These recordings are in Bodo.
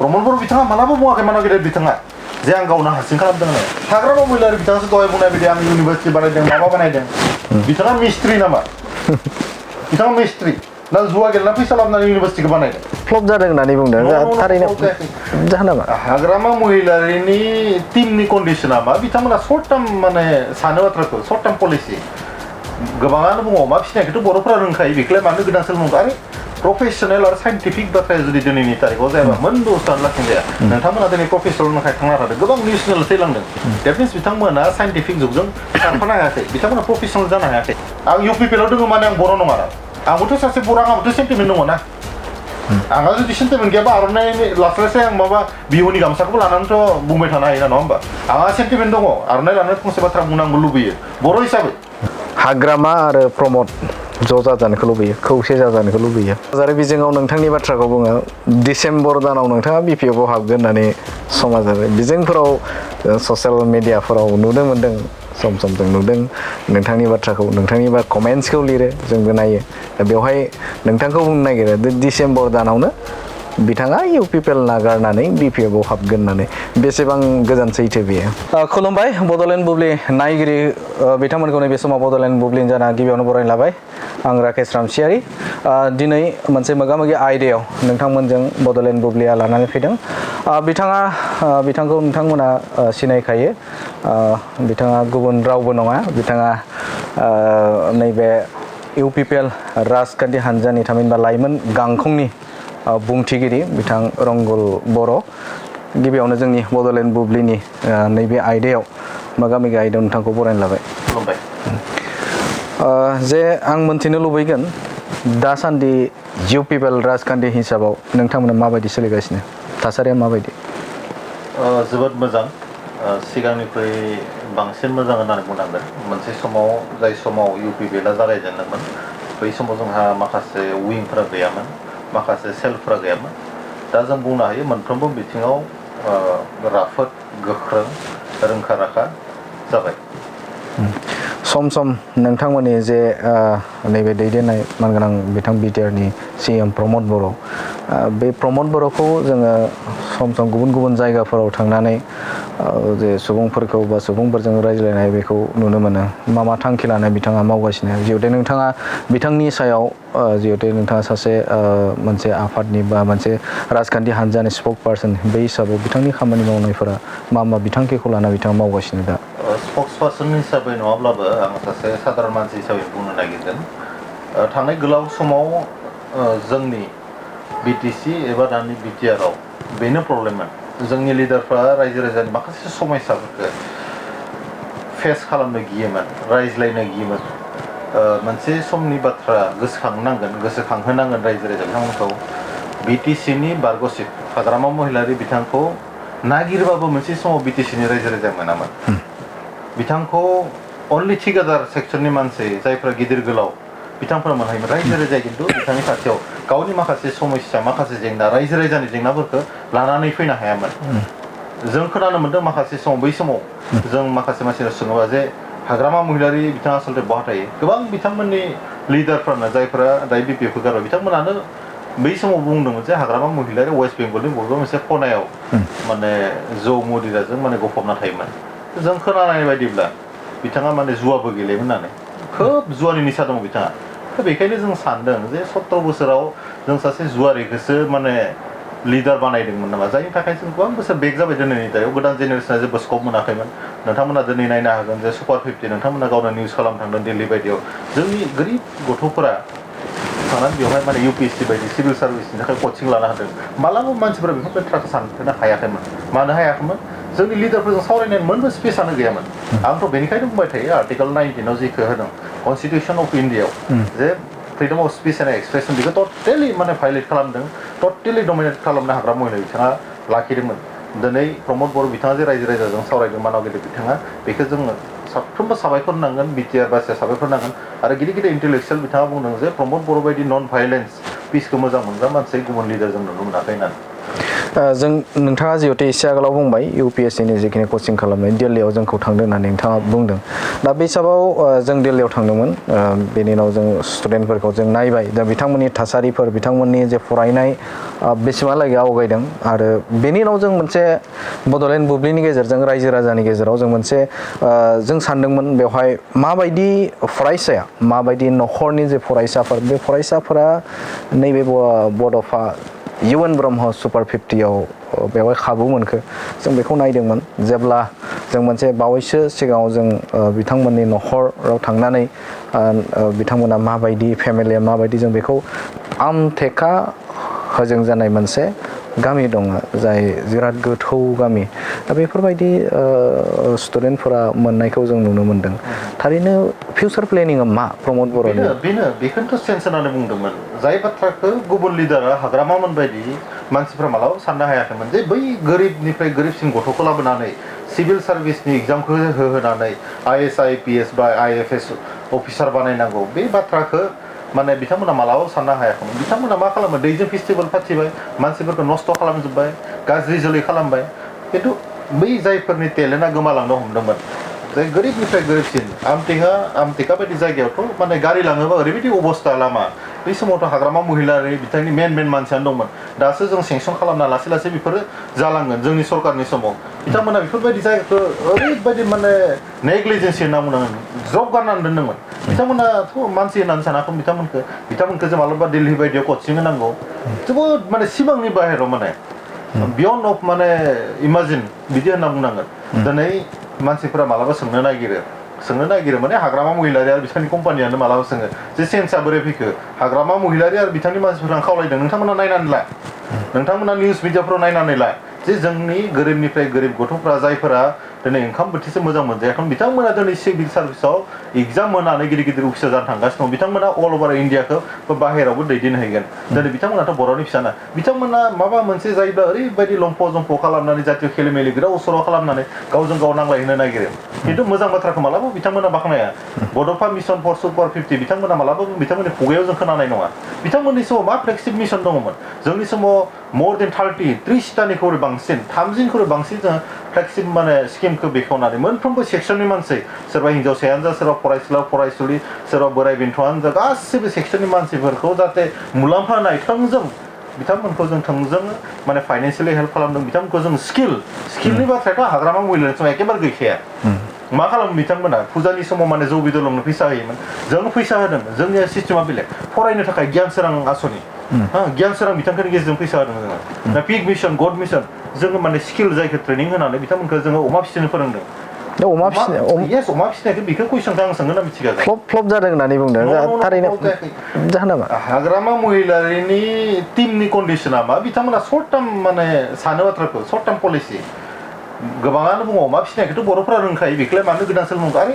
प्रमद बर' बिथाङा मालाबा बुङाखै मानो गेदेर बिथाङा जे आं गावनो हारसिं खालामदों होननानै हाग्रामा महिलारि बिथाङासो दहाय बुंनाय बायदि आं इउनिभार्सिटि बानायदों माबा बानायदों बिथाङा मिस्ट्रि नामा बिथाङा मिस्ट्रि ना जुवा गेलेना फैसा लाबोनानै इउनिभार्सिटिखौ बानायदों फ्लप जादों होननानै बुंदों थारैनो जाहोना मा हाग्रामा महिलारिनि टीमनि कन्डिसना मा बिथांमोना सर्ट टार्म माने सानो बाथ्राखौ सर्ट टार्म पलिसि गोबाङानो बुङो अमा फिसिनायखौथ' बर'फोरा रोंखायो बेखौलाय मानो गोदान सोलोंनांगौ आरो प्रफेसनेल आरो साइन्टिफिक बाथ्राया जुदि दिनैनि तारिखाव जायाबा मोन दसआनो लाखिनो जाया नोंथांमोना दिनै प्रफेसनेल थाखाय थांना थादों गोबां निउस चेनेल थैलांदों देट मिन्स बिथांमोना साइन्टिफिक जुगजों खारफानो हायाखै बिथांमोना प्रफेसनेल जानो हायाखै आं UPPL आव दङ माने आं बर' नङा आंबोथ' सासे बर' आंहाबोथ' सेन्टिमेन्ट दङ ना आंहा जुदि सेन्टिमेन्ट गैयाबा आर'नाइ लास्लायस्लाय आं माबा बिहुनि गामसाखौबो लानानैथ' बुंबाय थानो हायो ना नङा होमबा आंहा सेन्टिमेन्ट दङ आर'नाइ लानानै फंसे बाथ्रा बुंनांगौ लुबैयो बर' हिसाबै हाग्रामा आरो प्रमद ज' जाजानोखौ लुबैयो खौसे जाजानोखौ लुबैयो आरो बिजोङाव नोंथांनि बाथ्राखौ बुङो डिसेम्बर दानाव नोंथाङा BPF आव हाबगोन होननानै समाजारि बिजोंफोराव ससियेल मिडियाफोराव नुनो मोन्दों सम सम जों नुदों नोंथांनि बाथ्राखौ नोंथांनि बा कमेन्ट्सखौ लिरो जोंबो नायो दा बेवहाय नोंथांखौ बुंनो नागिरो डिसेम्बर दानावनो बिथाङा UPPL नागारनानै BPF आव हाबगोन होननानै बेसेबां गोजान सैथो बेयो खुलुमबाय बड'लेण्ड बुब्लि नायगिरि बिथांमोनखौ नैबे समाव बड'लेण्ड बुब्लिनि जाना गिबियावनो बरायनो लाबाय आं राकेश रामसियारि दिनै मोनसे मोगा-मोगि आयदायाव नोंथांमोनजों बड'लेण्ड बुब्लिया लानानै फैदों बिथांखौ नोंथांमोना सिनायखायो बिथाङा गुबुन रावबो नङा बिथाङा नैबे UPPL राजखान्थि हान्जानि थामहिनबा लाइमोन गांखंनि बुंथिगिरि बिथां रंगल बर' गिबियावनो जोंनि बड'लेण्ड बुब्लिनि नैबे आयदायाव मोगा-मोगि आयदायाव नोंथांखौ बरायनो लाबाय खुलुमबाय जे आं मोनथिनो लुबैगोन दासान्दि UPPL राजखान्थि हिसाबाव नोंथांमोना माबायदि सोलिगासिनो थासारिया माबायदि जोबोद मोजां सिगांनिख्रुइ बांसिन मोजां होननानै बुंनांगोन मोनसे समाव जाय समाव UPPL आ जागायजेनदोंमोन बै समाव जोंहा माखासे विंफोरा गैयामोन माखासे सेलफोरा गैयामोन दा जों बुंनो हायो मोनफ्रोमबो बिथिङाव राफोद गोख्रों रोंखा-राखा जाबाय सम सम नोंथांमोननि जे नैबे दैदेननाय मानगोनां बिथां BTR नि CM प्रमद बर' बे प्रमद बर'खौ जोङो सम सम गुबुन गुबुन जायगाफोराव थांनानै जे सुबुंफोरखौ बा सुबुंफोरजों रायज्लायनाय बेखौ नुनो मोनो मा थांखि लानाय बिथाङा मावगासिनो जिहेतु नोंथाङा बिथांनि सायाव जिहेतु नोंथाङा सासे मोनसे आफादनि बा मोनसे राजखान्थि हान्जानि स्पक पार्सन बे हिसाबाव बिथांनि खामानि मावनायफोरा मा बिथांखिखौ लाना बिथाङा मावगासिनो दा स्पक्स पार्सन हिसाबै नङाब्लाबो आं सासे साधारन मानसि हिसाबै बुंनो नागिरगोन थांनाय गोलाव समाव जोंनि BTC एबा दानि BTR आव बेनो प्रब्लेममोन जोंनि लिडारफ्रा रायजो राजानि माखासे समस्याफोरखौ फेस खालामनो गियोमोन रायज्लायनो गियोमोन मोनसे समनि बाथ्रा गोसोखांहोनांगोन रायजो राजा बिथांमोनखौ BTC नि बारग'सिट हाग्रामा महिलारि बिथांखौ नागिरबाबो मोनसे समाव BTC नि रायजो राजा मोनामोन बिथांखौ अनलि थिकादार सेक्सननि मानसि जायफ्रा गिदिर गोलाव बिथांफोरा मोनहायोमोन रायजो राजाया खिन्थु बिथांनि खाथियाव गावनि माखासे समस्या माखासे जेंना रायजो राजानि जेंनाफोरखौ लानानै फैनो हायामोन जों खोनानो मोन्दों माखासे समाव बै समाव जों माखासे मानसिफोरा सोङोबा जे हाग्रामा महिलारि बिथाङा आसलथे बहा थायो गोबां बिथांमोननि लिडारफ्रानो जायफोरा दायो BPF खौ गारबाय बिथांमोनानो बै समाव बुंदोंमोन जे हाग्रामा महिलारि वेस्ट बेंगलनि बबेबा मोनसे खनायाव माने जौ मुदिराजों माने गफबना थायोमोन जों खोनानाय बायदिब्ला बिथाङा माने जुवाबो गेलेयोमोन होननानै खोब जुवानि निसा दङ बिथाङा बेखायनो जों सानदों जे 17 बोसोराव जों सासे जुवारिखौसो माने लिडार बानायदोंमोन नामा जायनि थाखाय जों गोबां बोसोर बेक जाबाय दिनैनि दायाव गोदान जेनेरेसना जेबो स्कप मोनाखैमोन नोंथांमोना दिनै नायनो हागोन जे सुपार 50 नोंथांमोना गावनो निउस खालामनो थांदों दिल्ली बायदियाव जोंनि गोरिब गथ'फोरा थांनानै बेवहाय माने UPSC बायदि सिभिल सार्भिसनि थाखाय कचिं लानो हादों मालाबा मानसिफोरा बेफोर बाथ्राखौ सानफेरनो हायाखैमोन मानो हायाखैमोन जोंनि लिडारफोरजों सावरायनाय मोनबो स्पेसानो गैयामोन आंथ' बेनिखायनो बुंबाय थायो आर्टिकल 19 आव जिखौ होदों कनस्टिटिउसन अफ इन्डियाआव जे freedom of speech and expression बेखौ टटेलि माने भायलेट खालामदों टटेलि डमिनेट खालामनो हाग्रा महिला बिथाङा लाखिदोंमोन दिनै प्रमद बर' बिथाङा जे रायजो राजाजों सावरायदों मानव गेदेर बिथाङा बेखौ जोङो साफ्रोमबो साबायखर नांगोन BTR बासिया साबायखर नांगोन आरो गिदिर गिदिर इन्टेलेक्सुयेल बिथाङा बुंदों जे प्रमद बर' बायदि नन भायलेन्स पिसखौ मोजां मोनग्रा मानसि गुबुन लिडार जों नुनो मोनाखै होननानै जों नोंथाङा जिहेतु एसे आगोलाव बुंबाय UPSC नि जिखिनि कचिं खालामनाय दिल्लीयाव जोंखौ थांदों होननानै नोंथाङा बुंदों दा बे हिसाबाव जों दिल्लीयाव थांदोंमोन बेनि उनाव जों स्टुडेन्टफोरखौ जों नायबाय दा बिथांमोननि थासारिफोर बिथांमोननि जे फरायनाय बेसेबांलागै आवगायदों आरो बेनि उनाव जों मोनसे बड'लेण्ड बुब्लिनि गेजेरजों रायजो राजानि गेजेराव जों मोनसे जों सानदोंमोन बेवहाय माबायदि फरायसाया माबायदि न'खरनि जे फरायसाफोर बे फरायसाफोरा नैबे बड'फा UN ब्रह्म सुपार 50आव बेवहाय खाबु मोनखो जों बेखौ नायदोंमोन जेब्ला जों मोनसे बावैसो सिगाङाव जों बिथांमोननि न'खराव थांनानै बिथांमोना माबायदि फेमिलिया माबायदि जों बेखौ आमथेखा होजों जानाय मोनसे गामि दङ जाय बिराद गोथौ गामि दा बेफोरबायदि स्टुडेन्टफोरा मोननायखौ जों नुनो मोनदों थारैनो फिउचार प्लेनिंआ मा प्रमद बर'नि बेखौनोथ' सेन्स होननानै बुंदोंमोन जाय बाथ्राखौ गुबुन लिडारा हाग्रामामोन बायदि मानसिफ्रा मालाबा साननो हायाखैमोन जे बै गोरिबनिफ्राय गोरिबसिन गथ'खौ लाबोनानै सिभिल सार्भिसनि एग्जामखौ होहोनानै IAS IPS बा IFS अफिसार बानायनांगौ बे बाथ्राखौ माने बिथांमोना मालाबाबो साननो हायाखैमोन बिथांमोना मा खालामो दैजों फेस्टिभेल फाथिबाय मानसिफोरखौ नस्थ' खालामजोब्बाय गाज्रि जोलै खालामबाय खिन्थु बै जायफोरनि टेलेन्टआ गोमालांनो हमदोंमोन जाय गोरिबनिफ्राय गोरिबसिन आमटेका बायदि जायगायावथ' माने गारि लाङोबा ओरैबायदि अबस्था लामा बै समावथ' हाग्रामा महिलारि बिथांनि मेन मानसियानो दंमोन दासो जों सेंसन खालामना लासै लासै बेफोरो जालांगोन जोंनि सरकारनि समाव बिथांमोना बेफोरबायदि जायगाखौ ओरैबायदि माने नेग्लिजेन्सि होनना बुंनांगोन जब गारनानै दोनदोंमोन बिथांमोनाथ' मानसि होननानै सानाखै बिथांमोनखौ जों मालाबा दिल्ली बायदियाव कचिं होनांगौ जोबोद माने सिमांनि बाहेराव माने बियन्ड अफ माने इमाजिन बिदि होनना बुंनांगोन दिनै मानसिफोरा मालाबा सोंनो नागिरो माने हाग्रामा महिलारि आरो बिथांनि कम्पानियानो मालाबा सोङो जे सेन्सआ बोरै फैखो हाग्रामा महिलारि आरो बिथांनि मानसिफोरा आं खावलायदों नोंथांमोना नायनानै ला नोंथांमोना निउस मिडियाफ्राव नायनानै ला जे जोंनि गोरिबनिफ्राय गोरिब गथ'फ्रा जायफोरा दिनै ओंखाम बोथिसे मोजां मोनजायाखै बिथांमोना दिनै सिभिल सार्भिसाव एग्जाम होनानै गिदिर गिदिर अफिसार जानो थांगासिनो दं बिथांमोना अल ओभार इन्डियाखौ बाहेरावबो दैदेनहैगोन दिनै बिथांमोनाथ' बर'नि फिसाना बिथांमोना माबा मोनसे जायोब्ला ओरैबायदि लम्फ' जम्फ' खालामनानै जातिय खेलिमेलि गोदाव सोराव खालामनानै गावजों गाव नांलायहोनो नागिरो खिन्थु मोजां बाथ्राखौ मालाबा बिथांमोना बाख्नाया बड'फा मिशन फर सुपार 50 बिथांमोना मालाबाबो बिथांमोननि खुगायाव जों खोनानाय नङा बिथांमोननि समाव मा फ्लेक्सिब मिशन दङमोन जोंनि समाव मर देन 30-30टानिख्रुइ बांसिन 30निख्रुइ बांसिन जोङो फ्लेक्सिब माने स्किमखौ बेखेवनानै मोनफ्रोमबो सेक्सननि मानसि सोरबा हिन्जावसायानो जा सोरबा फरायसुला फरायसुलि सोरबा बोराय बेन्थ'आनो जा गासैबो सेक्सननि मानसिफोरखौ जाहाथे मुलाम्फा होनाय थोंजों बिथांमोनखौ जों थोंजों माने फाइनान्सियेलि हेल्प खालामदों बिथांमोनखौ जों स्किलनि बाथ्रायाथ' हाग्रामा महिलानि समाव एखेबारे गैखाया मा खालामो बिथांमोना फुजानि समाव माने जौ बिदै लोंनो फैसा होयोमोन जों फैसा होदों जोंनिया सिस्टेमा बेलेग फरायनो थाखाय गियान सोरां आसनि गियान सोरां बिथांखिनि गेजेरजों फैसा होदों जोङो दा पिक मिशन गड मिशन जोङो माने स्किल जायखौ ट्रेनिं होनानै बिथांमोनखौ जोङो अमा फिसिनो फोरोंदों अमा फिसिनायखौ बेखौ कुइसनखौ आं सोंगोन ना मिथिगा फ्लप जादों होननानै बुंदों थारैनो जाहोना मा हाग्रामा महिलारिनि टिमनि कन्डिसना मा बिथांमोना सर्ट टार्म माने सानो बाथ्राखौ सर्ट टार्म पलिसि गोबाङानो बुङो अमा फिसिनायखौथ' बर'फोरा रोंखायो बेखौलाय मानो गोदान सोलोंनांगौ आरो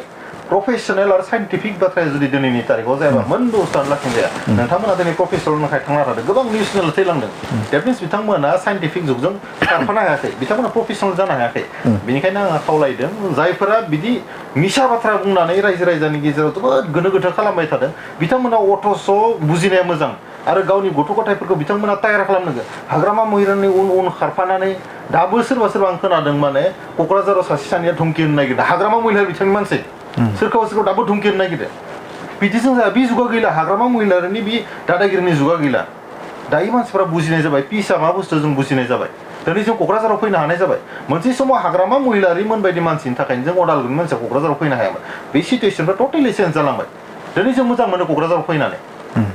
प्रफेसनेल आरो साइन्टिफिक बाथ्राया जुदि दिनैनि तारिखाव जायाबा मोनबो बुस्थुआनो लाखिनो जाया नोंथांमोना दिनै प्रफेसनेल थाखाय थांना थादों गोबां निउस चेनेल थैलांदों डेट मिन्स बिथांमोना साइन्टिफिक जुगजों खारफानो हायाखै बिथांमोना प्रफेसनेल जानो हायाखै बेनिखायनो आङो खावलायदों जायफोरा बिदि मिसा बाथ्रा बुंनानै रायजो राजानि गेजेराव जोबोद गोनो गोथो खालामबाय थादों बिथांमोना अथ'स' बुजिनाया मोजां आरो गावनि गथ' गथायफोरखौ बिथांमोना तयार खालामनांगोन हाग्रामा महिलानि उन खारफानानै दाबो सोरबा आं खोनादों माने क'क्राझाराव सासे सानैया धुमखि होनो नागिरदों हाग्रामा महिलारि बिथांनि मानसि सोरखौबा दाबो धुमखि होनो नागिरदों बिदिजों जाया बे जुगा गैला हाग्रामा महिलारिनि बे दादागिरिनि जुगा गैला दायो मानसिफ्रा बुजिनाय जाबाय पिसआ मा बुस्थु जों बुजिनाय जाबाय दिनै जों क'क्राझाराव फैनो हानाय जाबाय मोनसे समाव हाग्रामा महिलारिमोन बायदि मानसिनि थाखायनो जों अदालगुरिनि मानसिया क'क्राझाराव फैनो हायामोन बे सिटुवेसनफ्रा टटेलि चेन्ज जालांबाय दिनै जों मोजां मोनो क'क्राझाराव फैनानै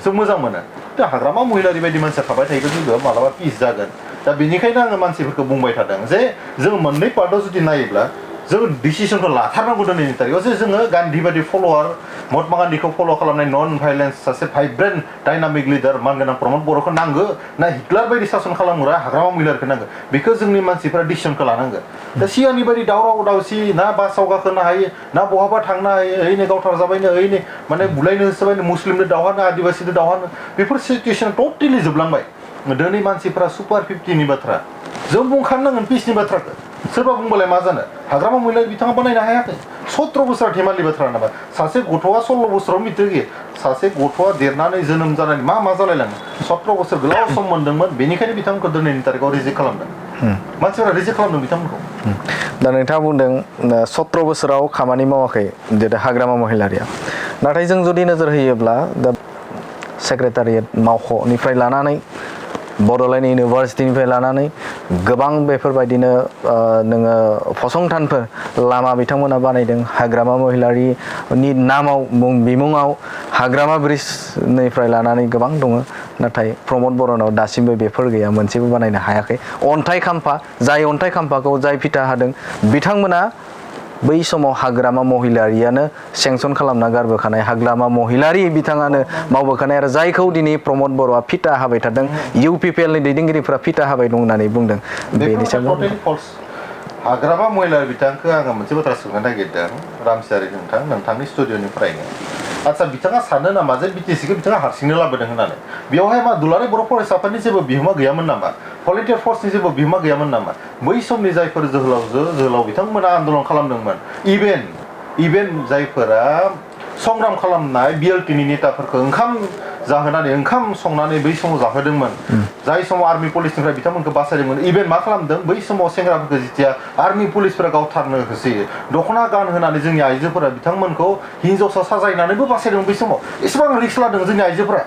जों मोजां मोनो दा हाग्रामा महिलारि बायदि मानसिया थाबाय थायोबा जोंबो मालाबा पिस जागोन दा बेनिखायनो आङो मानसिफोरखौ बुंबाय थादों जे जों मोननै पार्टआव जुदि नायोब्ला जों डिसिसनखौ लाथारनांगौ दिनैनि तारिखाव जे जोङो गान्धी बायदि फल'वार महात्मा गान्धीखौ फल' खालामनाय नन भाइलेन्स सासे भाइब्रेन्ट डाइनामिक लिडार मानगोनां प्रमद बर'खौ नांगौ ना हिटलार बायदि सासन खालामग्रा हाग्रामा महिलारिखौ नांगौ बेखौ जोंनि मानसिफोरा डिसिसनखौ लानांगोन दा सिगांनि बायदि दावराव दावसि ना बासाव गाखोनो हायो ना बहाबा थांनो हायो ओइनै गावथार जाबायनो ओइनै माने बुलायनो होसोबायनो मुस्लिमनो दावहानो आदिबासिनो दावहानो बेफोर सिटुवेसन टटेलि जोबलांबाय दिनै मानसिफोरा सुपार 50नि बाथ्रा जों बुंखानो नांगोन पिसनि बाथ्राखौ सोरबा बुंबालाय मा जानो हाग्रामा महिलारि बिथाङा बानायनो हायाखै 17 बोसोर धेमालि बाथ्रा नामा सासे गथ'आ 16 बोसोराव मिट्रिक होयो सासे गथ'आ देरनानै जोनोम जानानै मा जालायलाङो 17 बोसोर गोलाव सम मोन्दोंमोन बेनिखायनो बिथांमोनखौ दिनैनि तारिखाव रिजेक्ट खालामदों मानसिफोरा रिजेक्ट खालामदों बिथांमोनखौ। दा नोंथाङा बुंदों 17 बोसोराव खामानि मावाखै जेरै हाग्रामा महिलारिया, नाथाय जों जुदि नोजोर होयोब्ला दा सेक्रेटारियेट मावख'निफ्राय लानानै बड'लेण्ड इउनिभार्सिटिनिफ्राय लानानै गोबां बेफोरबायदिनो नोङो फसंथानफोर लामा बिथांमोना बानायदों, हाग्रामा महिलारिनि नामाव बिमुङाव हाग्रामा ब्रिजनिफ्राय लानानै गोबां दङ, नाथाय प्रमद बर'नाव दासिमबो बेफोर गैया, मोनसेबो बानायनो हायाखै। अन्थाइ खाम्फा, जाय अन्थाइ खाम्फाखौ जाय फिथा हादों बिथांमोना बै समाव हाग्रामा महिलारियानो सेंसन खालामना गारबोखानाय, हाग्रामा महिलारि बिथाङानो मावबोखानाय, आरो जायखौ दिनै प्रमद बर'आ फिथा हाबाय थादों, UPPL नि दैदेनगिरिफ्रा फिथा हाबाय दं होननानै बुंदों। बेनि सायाव हाग्रामा महिलारि बिथांखौ आङो मोनसे बाथ्रा सोंनो नागिरदों रामसियारि नोंथांनि स्टुडिअनिफ्रायनो। आदसा बिथाङा सानो नामा जे बिटिसिखौ बिथाङा हारसिंनो लाबोदों होननानै? बेवहाय मा दुलाराय बर' फरायसा आफादनि जेबो बिहोमा गैयामोन नामा? भलेन्टियार फर्सनि जेबो बिहोमा गैयामोन नामा? बै समनि जायफोर जोहोलाव बिथांमोना आन्दलन खालामदोंमोन, इभेन जायफोरा संग्राम खालामनाय BLTनि नेताफोरखौ ओंखाम जाहोनानै, ओंखाम संनानै बै समाव जाहोदोंमोन, जाय समाव आर्मि पुलिसनिफ्राय बिथांमोनखौ बासायदोंमोन, इभेन मा खालामदों बै समाव सेंग्राफोरखौ जिथिया आर्मि पुलिसफोरा गावथारनो होसोयो, दख'ना गान होनानै जोंनि आइजोफोरा बिथांमोनखौ हिन्जावसा साजायनानैबो बासायदों। बै समाव एसेबां रिक्स लादों जोंनि आइजोफोरा।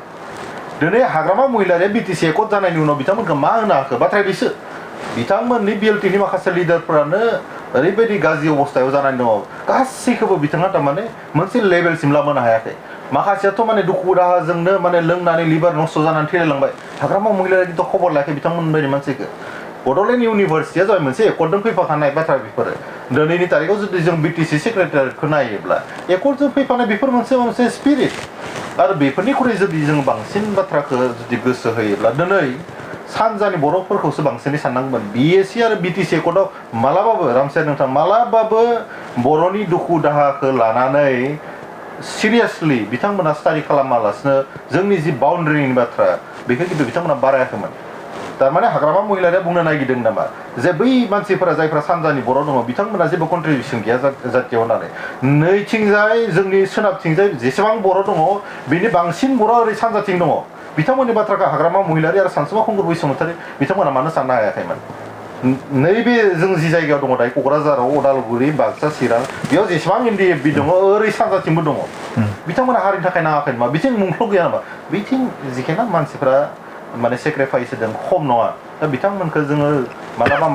दिनै हाग्रामा महिलारिया BTC एकट जानायनि उनाव बिथांमोनखौ मा होनो हाखो? बाथ्राया बिसो बिथांमोननि BLTनि माखासे लिडारफोरानो ओरैबायदि गाज्रि अबस्थायाव जानानै दङ, गासैखौबो बिथाङा थारमाने मोनसे लेभेलसिम लाबोनो हायाखै। माखासेयाथ' माने दुखु दाहाजोंनो माने लोंनानै लिभार नस्थ' जानानै थैलायलांबाय। हाग्रामा महिलारिथ' खबर लायाखै बिथांमोन बायदि मानसिखौ। बड'लेण्ड इउनिभार्सिटिया जाबाय मोनसे एकर्डजों फैफाखानाय बाथ्रा बेफोरो। दिनैनि तारिखाव जुदि जों BTC सेक्रेटारिखौ नायोब्ला एकर्डजों फैफानाय बेफोर मोनसे स्पिरिट। आरो बेफोरनिख्रुइ जुदि जों बांसिन बाथ्राखौ जुदि गोसो होयोब्ला दिनै सानजानि बर'फोरखौसो बांसिनै साननांगोन। BSc आरो BTC एकर्डआव मालाबाबो रामसियारि नोंथां मालाबाबो बर'नि दुखु दाहाखौ लानानै सिरियासलि बिथांमोना स्टाडि खालामालासिनो जोंनि जि बाउन्डारिनि बाथ्रा बेखौ खिन्थु बिथांमोना बारायाखैमोन। थारमाने हाग्रामा महिलारिया बुंनो नागिरदों नामा जे बै मानसिफोरा जायफ्रा सानजानि बर' दङ बिथांमोना जेबो कन्ट्रिबिउसन गैया जातियाव होननानै? नैथिंजाय जोंनि सोनाबथिंजाय जेसेबां बर' दङ बेनि बांसिन बर'आ ओरै सानजाथिं दङ। बिथांमोननि बाथ्राखौ हाग्रामा महिलारि आरो सानसुमा खुंगुर बैसोमुतियारि बिथांमोना मानो साननो हायाखैमोन? नैबे जों जि जायगायाव दङ दायो क'क्राझाराव, उदालगुरि, बाक्सा, चिरां, बेयाव जेसेबां NDFB दङ ओरै सानजाथिंबो दङ। बिथांमोना हारिनि थाखाय नाङाखै नामा? बिथिं मुंख्लं गैया नामा? बिथिं जिखिना मानसिफ्रा माने सेक्रिफाइस होदों खम नङा। दा बिथांमोनखौ जोङो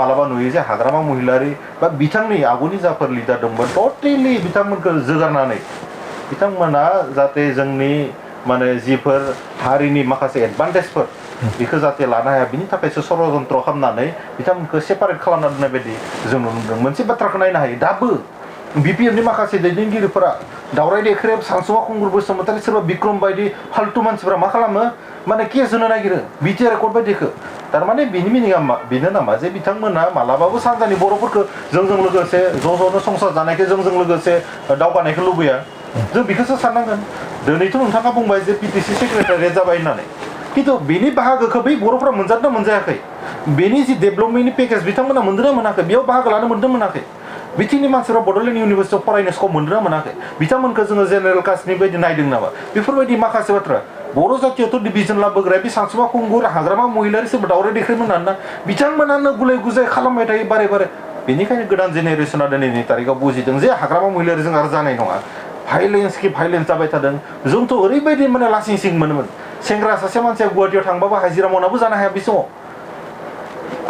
मालाबा नुयो जे हाग्रामा महिलारि बा बिथांनि आगुनि जाफोर लिडार दंमोन टटेलि बिथांमोनखौ जोगारनानै बिथांमोना जाहाथे जोंनि माने जिफोर हारिनि माखासे एडभान्टेजफोर बेखौ जाहाथे लानो हाया बिनि थाखायसो षड़यन्त्र खालामनानै बिथांमोनखौ सेपारेट खालामना दोननाय बायदि जों नुनो मोनदों। मोनसे बाथ्राखौ नायनो हायो, दाबो BPFनि माखासे दैदेनगिरिफोरा दावराय देख्रेब, सानसुमा खुंगुर बैसोमुतियारि, सोरबा बिक्रम बायदि फाल्तु मानसिफोरा मा खालामो माने केस होनो नागिरो BTR एकर्ड बायदिखौ। थारमाने बिनि मिनिङा बेनो नामा जे बिथांमोना मालाबाबो सानजानि बर'फोरखौ जोंजों लोगोसे ज'नो संसार जानायखौ जोंजों लोगोसे दावगानायखौ लुबैया? जों बेखौसो साननांगोन। दिनैथ' नोंथाङा बुंबाय जे BTC सेक्रेटारियेट जाबाय होननानै, खिन्थु बेनि बाहागोखौ बै बर'फोरा मोनजादोंना मोनजायाखै? बेनि जि डेभेलपमेन्टनि पेकेज बिथांमोना मोनदोंना मोनाखै? बेयाव बाहागो लानो मोनदों मोनाखै? बिथिंनि मानसिफ्रा बड'लेण्ड इउनिभार्सिटियाव फरायनो स्कप मोनदोंना मोनाखै? बिथांमोनखौ जोङो जेनेरेल कास्टनि बायदि नायदों नामा? बेफोरबायदि माखासे बाथ्रा बर' जातियावथ' डिभिजन लाबोग्राया बे सानसुमा खुंगुर, हाग्रामा महिलारि, सोरबा दावराय देख्रेब होनना बिथांमोनानो गुलाय गुजाय खालामबाय थायो बारे। बेनिखायनो गोदान जेनेरेसना दिनैनि तारिखाव बुजिदों जे हाग्रामा महिलारिजों आरो जानाय नङा। भाइलेन्स जाबाय थादों। जोंथ' ओरैबायदि माने लासिं सिं मोनोमोन। सेंग्रा सासे मानसिया गुवाहाटियाव थांबाबो हाजिरा मावनाबो जानो हाया बे समाव।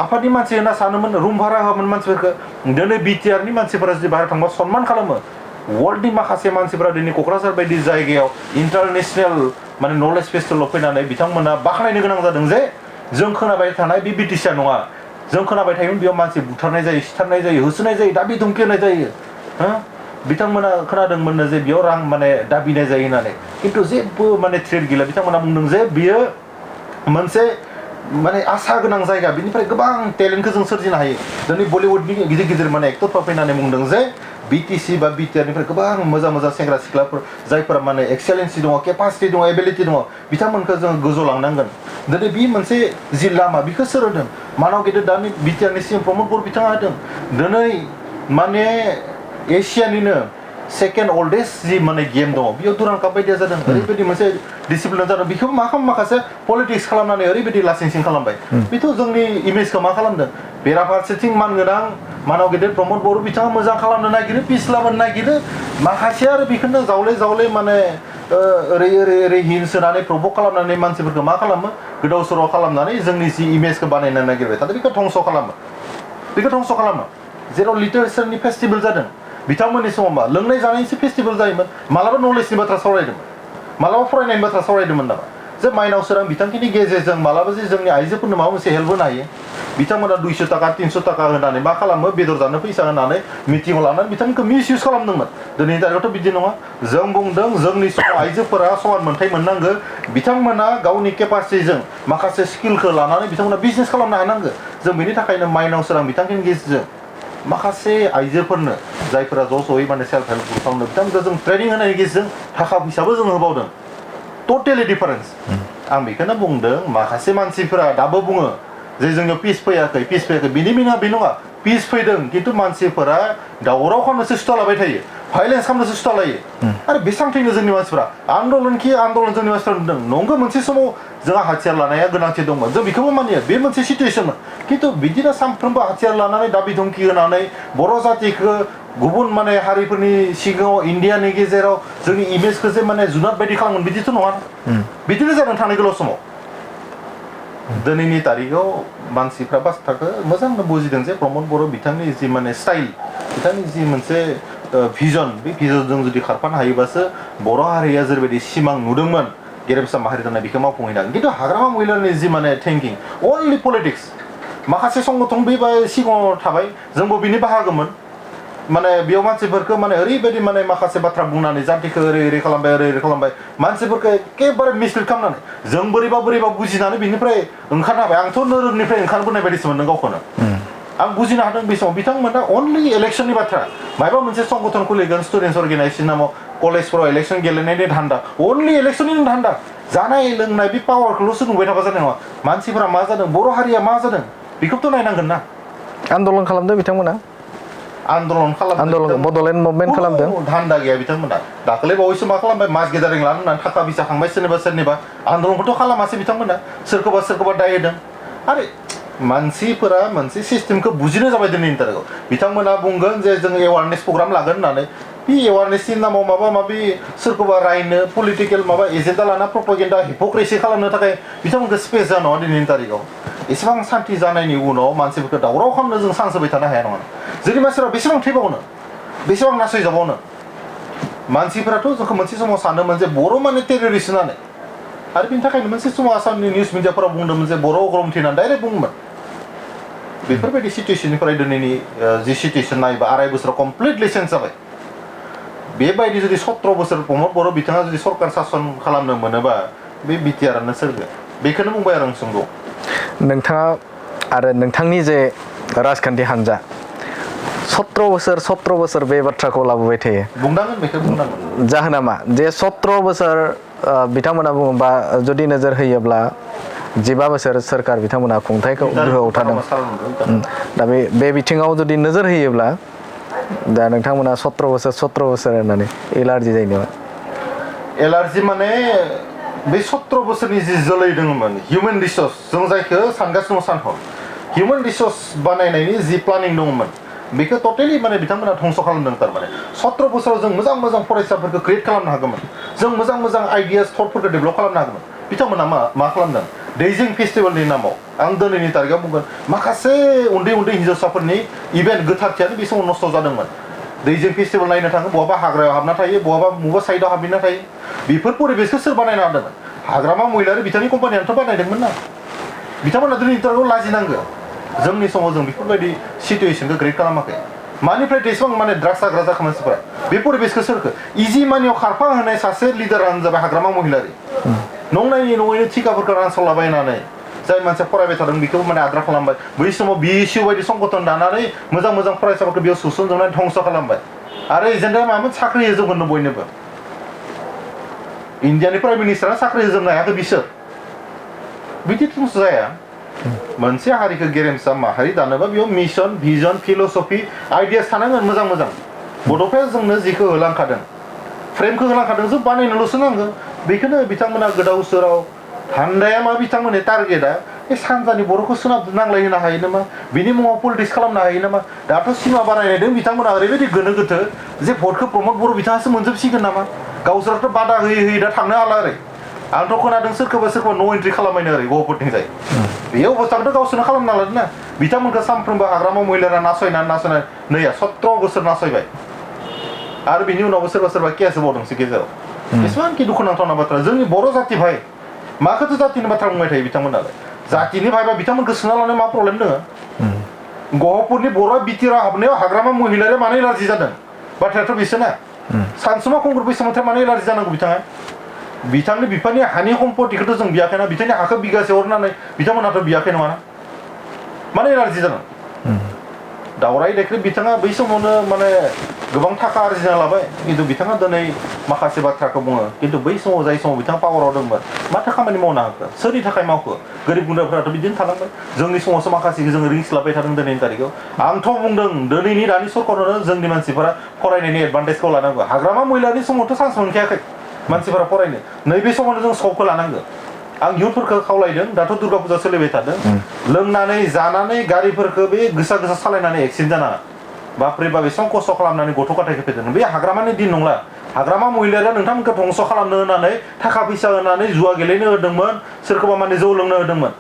आफादनि मानसि होनना सानोमोन, रुम भारा होआमोन मानसिफोरखौ। दिनै BTRनि मानसिफोरा जुदि बाहेरायाव थांबा सनमान खालामो। वर्ल्डनि माखासे मानसिफोरा दिनै क'क्राझार बायदि जायगायाव इन्टारनेसनेल माने नलेज फेस्टिभेलाव फैनानै बिथांमोना बाख्नायनो गोनां जादों जे जों खोनाबाय थानाय बे BTCआ नङा। जों खोनाबाय थायोमोन बेयाव मानसि बुथारनाय जायो, सिथारनाय जायो, होसोनाय जायो, दाबि धमखि होनाय जायो। बिथांमोना खोनादोंमोननो जे बेयाव रां माने दाबिनाय जायो होननानै, खिन्थु जेबो माने थ्रेट गैला। बिथांमोना बुंदों जे बियो मोनसे माने आसा गोनां जायगा, बिनिफ्राय गोबां टेलेन्टखौ जों सोरजिनो हायो। दिनै बलिउडनि गिदिर माने एक्टरफ्रा फैनानै बुंदों जे BTC बा BTRनिफ्राय गोबां मोजां सेंग्रा सिख्लाफोर जायफोरा माने एक्सेलेन्सि दङ, केपासिटि दङ, एबिलिटि दङ, बिथांमोनखौ जों गोजौ लांनांगोन। दिनै बे मोनसे जि लामा बेखौ सोर होदों? मानाव गेदेर दानि BTRनि CM प्रमद बर' बिथाङा होदों। दिनै माने एसियानिनो सेकेन्ड अल्डेस्ट जि माने गेम दङ बेयाव दुरान काप बायदिया जादों। ओरैबायदि मोनसे डिसिप्लिन जादों। बेखौ माखासे पलिटिक्स खालामनानै ओरैबायदि लासिं सिं खालामबाय। बेथ' जोंनि इमेजखौ मा खालामदों? बेराफारसेथिं मानगोनां मानाव गेदेर प्रमद बर' बिथाङा मोजां खालामनो नागिरो पिस लाबोनो नागिरो माखासे आरो बेखौनो जावले माने ओरै हिन्स होनानै प्रभक खालामनानै मानसिफोरखौ मा खालामो गोदाव सोराव खालामनानै जोंनि जि इमेजखौ बानायनो नागिरबाय थादों बेखौ धंस' खालामो जेराव लिटारेचारनि फेस्टिभेल जादों बिथांमोननि समाव मा लोंनाय जानायनिसो फेस्टिभेल जायोमोन मालाबा नलेजनि बाथ्रा सावरायदोंमोन मालाबा फरायनायनि बाथ्रा सावरायदोंमोन नामा जे माइनाव सोरां बिथांखिनि गेजेरजों मालाबा जे जोंनि आइजोफोरनो माबा मोनसे हेल्प होनो हायो बिथांमोना 200 थाखा 300 थाखा होनानै मा खालामो बेदर जानो फैसा होनानै मिटिङाव लानानै बिथांमोनखौ मिसइउज खालामदोंमोन दिनैनि तारिखआवथ' बिदि नङा जों बुंदों जोंनि समाव आइजोफोरा समान मोनथाय मोननांगो बिथांमोना गावनि केपासिटिजों माखासे स्किलखौ लानानै बिथांमोना बिजनेस खालामनो हानांगो जों बेनि थाखायनो माइनाव सोरां बिथांखिनि गेजेरजों माखासे आइजोफोरनो जायफोरा ज'यै माने सेल्फ हेल्प ग्रुप खालामदों बिथांमोनखौ जों ट्रेनिं होनायनि गेजेरजों थाखा फैसाबो जों होबावदों टटेलि डिफारेन्स आं बेखौनो बुंदों माखासे मानसिफोरा दाबो बुङो जे जोंनियाव पिस फैयाखै बिनि मिनिङा बे नङा पिस फैदों खिन्थु मानसिफोरा दावराव खालामनोसो सुथालाबाय थायो भाइलेन्स खालामनोसो सुथालायो आरो बेसेबां थैनो जोंनि मानसिफोरा आन्दलन जोंनि मानसिफोरा नुदों नंगौ मोनसे समाव जोंहा हाथियार लानाया गोनांथि दंमोन जों बेखौबो मानियो बे मोनसे सिटुवेसनमोन खिन्थु बिदिनो सानफ्रोमबो हाथियार लानानै दाबि धमखि होनानै बर' जातिखौ गुबुन माने हारिफोरनि सिगाङाव इण्डियानि गेजेराव जोंनि इमेजखौ जे माने जुनाद बायदि खालामोन बिदिथ' नङा बिदिनो जादों थांनाय गोलाव समाव दिनैनि तारिखआव मानसिफ्रा बाथ्राखौ मोजांनो बुजिदों जे प्रमद बर' बिथांनि जि माने स्टाइल बिथांनि जि मोनसे भिजन बे भिजनजों जुदि खारफानो हायोबासो बर' हारिया जेरैबायदि सिमां नुदोंमोन गेरेमसा माहारि जानाय बेखौ मावफुंहैनो हागोन खिन्थु हाग्रामा महिलारनि जि माने थिंकिं अनलि पलिटिक्स माखासे संगठन बे सिगाङाव थाबाय जोंबो बिनि बाहागोमोन माने बेयाव मानसिफोरखौ माने ओरैबायदि माने माखासे बाथ्रा बुंनानै जातिखौ ओरै खालामबाय मानसिफोरखौ एखेबारे मिसलिड खालामनानै जों बोरैबा बुजिनानै बिनिफ्राय ओंखारनो हाबाय आंथ' नोरोखनिफ्राय ओंखारबोनाय बायदिसो मोनदों गावखौनो आं बुजिनो हादों बे समाव बिथांमोना अनलि इलेक्सननि बाथ्रा माबा मोनसे संगठन खुलिगोन स्टुडेन्टस अर्गेनाइजेसन नामाव कलेजफोराव इलेक्सन गेलेनायनि धान्दा अनलि इलेक्सननि धान्दा जानाय लोंनाय बे पावारखौल'सो नुबाय थाबा जानाय नङा मानसिफोरा मा जादों बर' हारिया मा जादों बेखौथ' नायनांगोन ना आन्दलन खालामदों बिथांमोना आन्दलन बड'लेण्ड मुभमेन्ट खालामदों धान्दा गैया बिथांमोना दाखालि बावैसो मा खालामबाय मास गेदारिं लानो होननानै थाखा फैसा खांबाय सोरनिबा आन्दलनखौथ' खालामासै बिथांमोना सोरखौबा दाय होदों आरो मानसिफोरा मोनसे सिस्टेमखौ बुजिनो जाबाय दिनैनि तारिखआव बिथांमोना बुंगोन जे जों एवारनेस प्रग्राम लागोन होननानै बे एवारनेसनि नामाव माबा माबि सोरखौबा रायनो पलिटिकेल माबा एजेन्डा लाना प्रपागेन्डा हिप'क्रेसि खालामनो थाखाय बिथांमोनखौ स्पेस जानाय नङा दिनैनि तारिखआव एसेबां सान्थि जानायनि उनाव मानसिफोरखौ दावराव खालामनो जों सान्स होबाय थानो हाया नङा जोंनि मानसिफोरा बेसेबां थैबावनो बेसेबां नासयजाबावनो मानसिफोराथ' जोंखौ मोनसे समाव सानोमोन जे बर' माने टेररिस्ट होननानै आरो बिनि थाखायनो मोनसे समाव आसामनि निउस मिडियाफोराव बुंदोंमोन जे बर' अग्रमथि होननानै डाइरेक्ट बुङोमोन बेफोरबायदि सिटुवेसननिफ्राय दिनैनि जि सिटुवेसन नायोबा 2.5 बोसोराव कमप्लिटलि चेन्ज जाबाय बेबायदि जुदि 17 बोसोर प्रमद बर' बिथाङा जुदि सरकार सासन खालामनो मोनोबा बे बिटिआरआनो सोरगोन बेखौनो बुंबाय आरो आं सोंगौ नोंथाङा आरो नोंथांनि जे राजखान्थि हान्जा 17 बोसोर बे बाथ्राखौ लाबोबाय थायो बुंनांगोन जाहोना मा जे 17 बोसोर बिथांमोना बुङोबा जुदि नोजोर होयोब्ला 15 बोसोर सोरखार बिथांमोना खुंथायखौ गोहोआव थादों दा बे बिथिङाव जुदि नोजोर होयोब्ला दा नोंथांमोना 17 बोसोर होननानै एलार्जि जायो नामा एलार्जि माने बे 17 बोसोरनि जि जोलै दङमोन हिउमेन रिसर्स जों जायखौ सानगासिनो सानहर हिउमेन रिसर्स बानायनायनि जि प्लानिं दङमोन बेखौ टटेलि माने बिथांमोना धंस' खालामदों थारमाने 17 बोसोराव जों मोजां फरायसाफोरखौ क्रिएट खालामनो हागौमोन जों मोजां आइडियास थटफोरखौ डेभेलप खालामनो हागौमोन बिथांमोना मा खालामदों दैजिं फेस्टिभेलनि नामाव आं दिनैनि तारिखआव बुंगोन माखासे उन्दै हिन्जावसाफोरनि इभेन्ट गोथारथियानो बे समाव नस्थ' जादोंमोन दैजिं फेस्टिभेल नायनो थाङो बहाबा हाग्रायाव हाबना थायो बहाबा साइडआव हाबहैना थायो बेफोर परिबेसखौ सोर बानायना होदोंमोन हाग्रामा महिलारि बिथांनि कम्पानियानोथ' बानायदोंमोन ना बिथांमोना दिनैनि तारिखआव लाजिनांगौ जोंनि समाव जों बेफोरबायदि सिटुवेसनखौ क्रिएट खालामाखै मानिफ्राय एसेबां माने ड्राग्स जाग्रा जाखो मानसिफोरा बे परिबेसखौ सोरखो इजि मानियाव खारफा होनाय सासे लिडारानो जाबाय हाग्रामा महिलारि नङैनो थिखाफोरखौ रानस'लाबायनानै जाय मानसिया फरायबाय थादों बेखौ माने आद्रा खालामबाय बै समाव BSU बायदि संगठन दानानै मोजां फरायसाफोरखौ बेयाव सोसनजोबनानै धंस' खालामबाय आरो एजेन्डाया मामोन साख्रि होजोबगोन बयनोबो इन्डियानि प्राइम मिनिस्टारा साख्रि होजोबनो हायाखै बिसोर बिदिथ' जाया मोनसे हारिखौ गेरेमसा माहारि दानोबा बेयाव मिशन भिजन फिल'सफि आइडियास थानांगोन मोजां बड'फाया जोंनो जिखौ होलांखादों फ्रेमखौ होलांखादों जों बानायनोल'सो नांगौ बेखौनो बिथांमोना गोदाव सोराव धान्दाया मा बिथांमोननि टारगेटआ सानजानि बर'खौ सोनाब नांलायहोनो हायो नामा बिनि मुङाव पलिटिक्स खालामनो हायो नामा दाथ' सिमा बारायनायदों बिथांमोना ओरैबायदि गोनो गोथो जे भटखौ प्रमद बर' बिथाङासो मोनजोबसिगोन नामा गावसोराथ' बादा होयै होयै दा थांनो हाला ओरै आंथ' खोनादों सोरखौबा नो एन्ट्रि खालामबायनो ओरै गहपुरथिंजाय बे अबस्थाखौथ' गावसोरनो खालामना लादों ना बिथांमोनखौ सानफ्रोमबो हाग्रामा महिलारा नासयनानै नैया 17 बोसोर नासयबाय आरो बिनि उनावबो सोरबा केस होबावदोंसो गेजेराव बेसेबांखि दुखुनांथावना बाथ्रा जोंनि बर' जाति भाइ माखौथो जातिनि बाथ्रा बुंबाय थायो बिथांमोनालाय जातिनि भाइबा बिथांमोनखौ सोना लानो मा प्रब्लेम दङ गहपुरनि बर' बिटिआर हाबनायाव हाग्रामा महिलाया मानो एलार्जि जादों बाथ्रायाथ' बिसोरना सानसुमा खुंगुर बैसोमुथिया मानो एलार्जि जानांगौ बिथाङा बिथांनि बिफानि हानि सम्पतिखौथ' जों बियाखैना बिथांनि हाखौ बिगासे हरनानै बिथांमोनाथ' बियाखै नङाना मानो एलार्जि जादों दावराय देख्रेब बिथाङा बै समावनो माने गोबां थाखा आरजिना लाबाय खिन्थु बिथाङा दिनै माखासे बाथ्राखौ बुङो खिन्थु बै समाव जाय समाव बिथाङा पावाराव दंमोन माथो खामानि मावनो हाखो सोरनि थाखाय मावखो गोरिब गुन्द्राफोराथ' बिदिनो थालांबाय जोंनि समावसो माखासेखौ जों रिंस लाबाय थादों दिनैनि तारिखाव आंथ' बुंदों दिनैनि दानि सरखारानो जोंनि मानसिफोरा फरायनायनि एडभान्टेजखौ लानांगौ हाग्रामा महिलानि समावथ' चान्स मोनखायाखै मानसिफोरा फरायनो नैबे समावनो जों सबखौ लानांगौ आं इयुथफोरखौ खावलायदों दाथ' दुर्गा फुजा सोलिबाय थादों लोंनानै जानानै गारिफोरखौ बे गोसा सालायनानै एक्सिडेन्ट जानाङा बाप्रे बा बेसेबां खस्थ' खालामनानै गथ' गथायखौ फेदेरदों बे हाग्रामानि दिन नंला हाग्रामा महिलाया नोंथांमोनखौ धंस' खालामनो होनानै थाखा फैसा होनानै जुवा गेलेनो होदोंमोन सोरखौबा माने जौ लोंनो होदोंमोन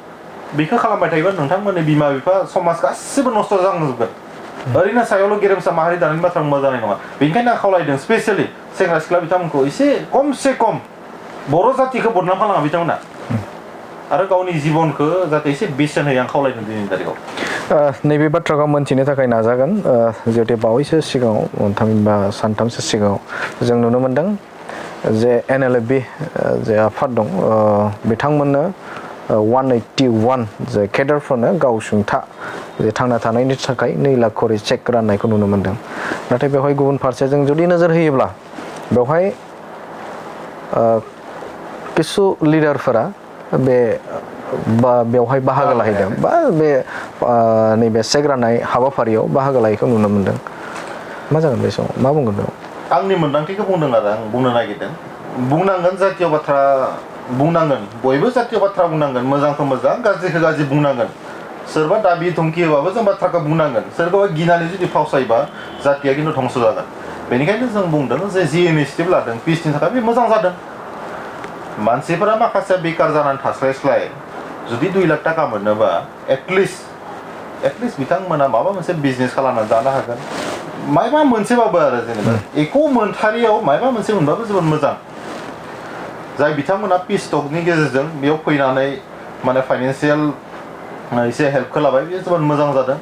बेखौ खालामबाय थायोबा नोंथांमोननि बिमा बिफा समाज गासिबो नस्थ' जालांजोबगोन ओरैनो सायावल' गेरेमसा माहारि दानायनि बाथ्रा बुंबा जानाय नङा बेनिखायनो आं खावलायदों स्पेसियेलि सेंग्रा सिख्ला बिथांमोनखौ एसे खमसे खम बर' जातिखौ बदनाम खालामा बिथांमोना आरो गावनि जिबनखौ जाहाथे एसे बेसेन होयो आं खावलायदों दिनैनि तारिखाव नैबे बाथ्राखौ मोनथिनो थाखाय नाजागोन जिहेतु बावैसो सिगाङाव थामहिनबा सानथामसो सिगाङाव जों नुनो मोन्दों जे NLFB जे आफाद दं बिथांमोननो 181 जे केडारफोरनो गावसुंथा जे थांना थानायनि थाखाय 2 लाख करि चेक राननायखौ नुनो मोन्दों नाथाय बेवहाय गुबुन फारसेजों जुदि नोजोर होयोब्ला बेवहाय किसु लिडारफोरा बेवहाय बाहागो लाहैदों बा बे नैबे चेक राननाय हाबाफारियाव बाहागो लायैखौ नुनो मोन्दों मा जागोन बे समाव मा बुंगोन बेयाव आंनि मोन्दांथिखौ बुंदों आरो आं बुंनो नागिरदों बुंनांगोन जातीय बाथ्रा बुंनांगोन बयबो जातीय बाथ्रा बुंनांगोन मोजांखौ मोजां गाज्रिखौ गाज्रि बुंनांगोन सोरबा दाबि धमखि होबाबो जों बाथ्राखौ बुंनांगोन सोरखौबा गिनानै जुदि फावसायबा जातिया खिन्थु धंस' जागोन बेनिखायनो जों बुंदों जे इनिसिएटिभ लादों पिसनि थाखाय बे मोजां जादों मानसिफोरा माखासे बेकार जानानै थास्लायस्लाय जुदि 2 लाख थाखा मोनोबा एटलिस्ट बिथांमोना माबा मोनसे बिजनेस खालामनानै जानो हागोन मायबा मोनसेबाबो आरो जेनेबा एख' मोनथारियाव मायबा मोनसे मोनबाबो जोबोद मोजां जाय बिथांमोना पिस टकनि गेजेरजों बेयाव फैनानै माने फाइनेन्सियेल एसे हेल्पखौ लाबाय बेयो जोबोद मोजां जादों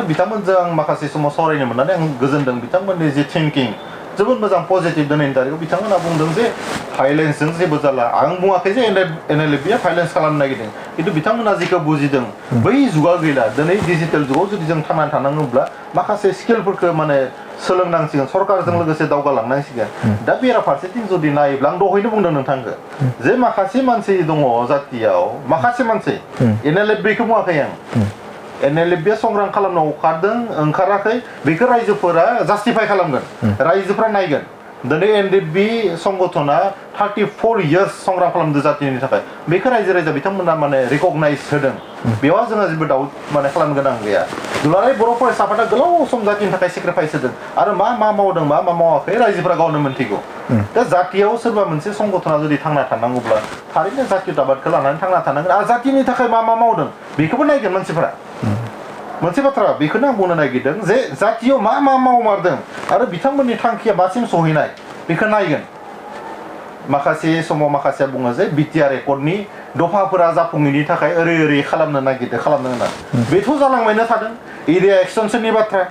बिथांमोनजों आं माखासे समाव सावरायनो मोननानै आं गोजोनदों बिथांमोननि जे थिंकिं जोबोद मोजां पजिटिभ दिनैनि तारिखाव बिथांमोना बुंदों जे भाइलेन्सजों जेबो जाला आं बुङाखै जे NLFB भाइलेन्स खालामनो नागिरदों खिन्थु बिथांमोना जेखौ बुजिदों बै जुगा गैला दिनै डिजिटेल जुगाव जुदि जों थांनानै थानांगौब्ला माखासे स्किलफोरखौ माने सोलोंनांसिगोन सरकारजों लोगोसे दावगालांनांसिगोन दा बेराफारसेथिं जुदि नायोब्ला आं दहायनो बुंदों नोंथांखौ जे माखासे मानसि दङ जातियाव माखासे मानसि NLFBखौ बुङाखै आं NLFB संग्राम खालामनो ओंखाराखै बेखौ रायजोफोरा जास्टिफाइ खालामगोन रायजोफोरा नायगोन दिनै NLFB संगठना 34 इयार्स संग्राम खालामदों जातिनि थाखाय बेखौ रायजो राजा बिथांमोना माने रिकगनाइज होदों बेयाव जोंहा जेबो दाउट माने खालामनो गोनां गैया दुलाराय बर' फरायसा आफादा गोलाव सम जातिनि थाखाय सेक्रिफाइस होदों आरो मा मावदों मा मावाखै रायजोफोरा गावनो मोनथिगौ दा जातियाव सोरबा मोनसे संगठना जुदि थांना थानांगौब्ला थारैनो जातीयताबादखौ लानानै थांना थानांगोन आरो जातिनि थाखाय मा मावदों बेखौबो नायगोन मानसिफोरा मोनसे बाथ्रा बेखौनो आं बुंनो नागिरदों जे जातियाव मा मावमारदों आरो बिथांमोननि थांखिया मासिम सहैनाय बेखौ नायगोन माखासे समाव माखासेया बुङो जे बिटिआर एकर्डनि दफाफोरा जाफुङैनि थाखाय ओरै खालामनो नागिरदों खालामनो होनना बेथ' जालांबायनो थादों एरिया एक्सटेनसननि बाथ्रा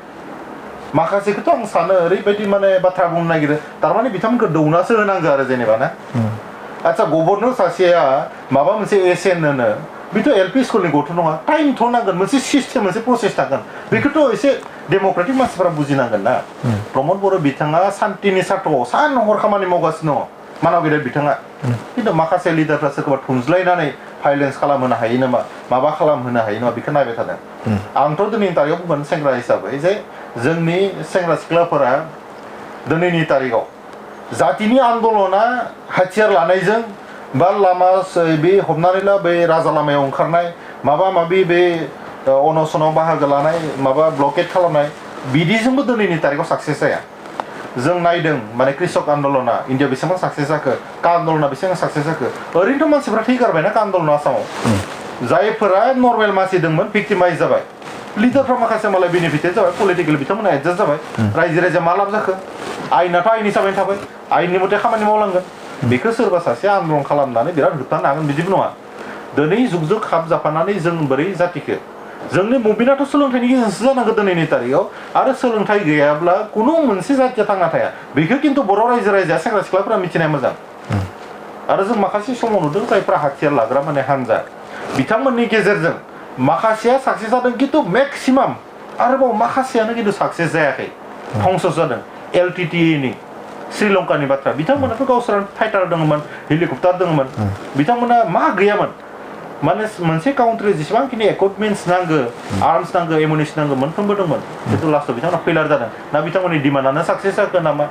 माखासेखौथ' आं सानो ओरैबायदि माने बाथ्रा बुंनो नागिरो थारमाने बिथांमोनखौ दौनासो होनांगौ आरो जेनेबा ना आচ্ছা गभर्नर सासेया माबा मोनसे एसएन होनो बेथ' एलपि स्कुलनि गथ' नङा टाइमथ' नांगोन मोनसे सिस्टेम मोनसे प्रसेस थागोन बेखौथ' एसे डेम'क्रेटिक मानसिफोरा बुजिनांगोन ना प्रमद बर' बिथाङा सान्तिनि सार्थ'आव सान हर खामानि मावगासिनो दङ मानाव गेदेर बिथाङा खिन्थु माखासे लिडारफ्रा सोरखौबा थुनज्लायनानै भाइलेन्स खालामहोनो हायो नामा माबा खालामहोनो हायो नामा बेखौ नायबाय थादों आंथ' दिनैनि तारिखाव बुंगोन सेंग्रा हिसाबै जे जोंनि सेंग्रा सिख्लाफोरा दिनैनि तारिखाव जातिनि आन्दलना हाथियार लानायजों बा लामा बे हमनानै ला बे राजा लामायाव ओंखारनाय माबा माबि बे अनसनाव बाहागो लानाय माबा ब्लकेट खालामनाय बिदिजोंबो दिनैनि तारिखाव साक्सेस जाया जों नायदों माने कृषक आन्दलना इन्डियायाव बेसेबां साक्सेस जाखो का आन्दलना बेसेबां साक्सेस जाखो ओरैनोथ' मानसिफ्रा थैगारबायना का आन्दलना आसामाव जायफोरा नर्मेल मानसि दंमोन भिक्टिमाइज जाबाय लिडारफ्रा माखासे मालाय बेनिफिटेड जाबाय पलिटिकेल बिथांमोना एडजास्ट जाबाय रायजो राजा मा लाब जाखो आयेनाथ' आयेन हिसाबै थाबाय आयेननि मथे खामानि मावलांगोन बेखौ सोरबा सासे आन्दलन खालामनानै बिराद होबथानो हागोन बिदिबो नङा दिनै जुगजों खाब जाफानानै जों बोरै जातिखौ जोंनि मुभमेन्टआथ' सोलोंथाइनि गेजेरजोंसो जानांगौ दिनैनि तारिखाव आरो सोलोंथाइ गैयाब्ला खुनु मोनसे जातिया थांना थाया बेखौ खिन्थु बर' रायजो राजाया सेंग्रा सिख्लाफोरा मिथिनाया मोजां आरो जों माखासे समाव नुदों जायफ्रा हाथियार लाग्रा माने हानजा बिथांमोननि गेजेरजों माखासेया साक्सेस जादों खिन्थु मेक्सिमाम आरोबाव माखासेयानो खिन्थु साक्सेस जायाखै धंस जादों एलटिटिइनि श्रीलंकानि बाथ्रा बिथांमोनाथ' गावसोर फाइटार दङमोन हेलिकप्टार दङमोन बिथांमोना मा गैयामोन माने मोनसे काउन्ट्रि जेसेबांखिनि इकुइपमेन्टस नांगौ आर्मस नांगौ एमुनिसन नांगौ मोनफ्रोमबो दंमोन खिन्थु लास्टआव बिथांमोना फेलार जादों ना बिथांमोननि डिमान्डआनो साक्सेस जाखो नामा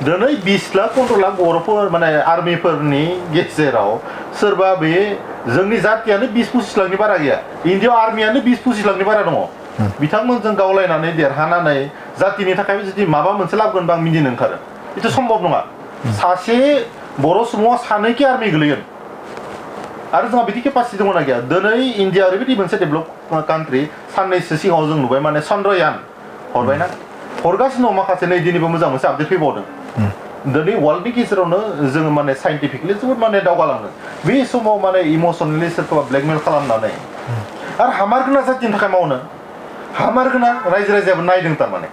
दिनै 20 लाख 15 लाख बर'फोर माने आर्मिफोरनि गेजेराव सोरबा बे जोंनि जातियानो 20-25 लाखनि बारा गैया इन्डियायाव आर्मियानो 20-25 लाखनि बारा दङ बिथांमोनजों गावलायनानै देरहानानै जातिनि थाखाय जुदि माबा मोनसे लाबोगोनबा आं मिनिनो ओंखारो बेथ' सम्भब नङा सासे बर' सुबुङा सानैखि आर्मि गोलैगोन आरो जोंहा बिदि केपासिटि दङना गैया दिनै इन्डिया ओरैबायदि मोनसे डेभलप कान्ट्रि साननैसो सिगाङाव जों नुबाय माने चन्द्रयान हरबायना हरगासिनो दं माखासे नै दिनैबो मोजां मोनसे आपडेट फैबावदों दिनै वर्ल्डनि गेजेरावनो जोङो माने साइन्टिफिकलि जोबोद माने दावगालांदों बे समाव माने इमसनेलि सोरखौबा ब्लेकमेल खालामनानै आरो हामारगोना जातिनि थाखाय मावनो हामारगोना रायजो राजायाबो नायदों थारमाने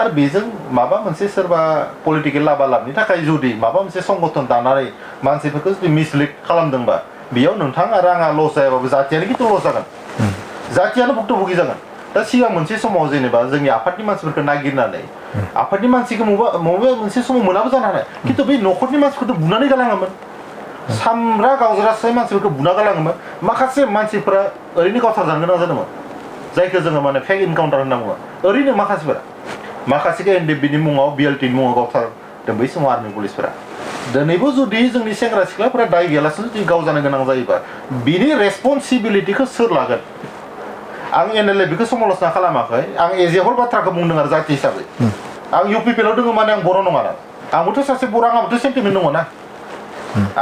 आरो बेजों माबा मोनसे सोरबा पलिटिकेल लाबालाबनि थाखाय जुदि माबा मोनसे संगठन दानानै मानसिफोरखौ जुदि मिसलिड खालामदोंबा बेयाव नोंथां आरो आंहा लस जायाबाबो जातियानो खिन्थु लस जागोन जातियानो भुक्तभुगि जागोन दा सिगां मोनसे समाव जेनेबा जोंनि आफादनि मानसिफोरखौ नागिरनानै आफादनि मानसिखौ मबेबा मोनसे समाव मोनाबो जानो हानाय खिन्थु बै न'खरनि मानसिफोरखौ बुनानै गालाङामोन सामब्रा गावज्रासाय मानसिफोरखौ बुना गालाङोमोन माखासे मानसिफोरा ओरैनो गावथारजानो गोनां जादोंमोन जायखौ जोङो माने फेक इनकाउन्टार होनना बुङो ओरैनो माखासेखौ एनडिएफबिनि मुङाव बिएलटिनि मुङाव गावथारदों बै समाव आर्मि पुलिसफोरा दिनैबो जुदि जोंनि सेंग्रा सिख्लाफोरा दाय गैयालासेनो जुदि गावजानो गोनां जायोबा बिनि रेसपन्सिबिलिटिखौ सोर लागोन आं एनएलए बेखौ समालोचना खालामाखै आं एज ए हल बाथ्राखौ बुंदों आरो जाति हिसाबै आं इउपिपिएलआव दङ माने आं बर' नङा आंबोथ' सासे बर' आंहाबोथ' सेन्टिमेन्ट दङ ना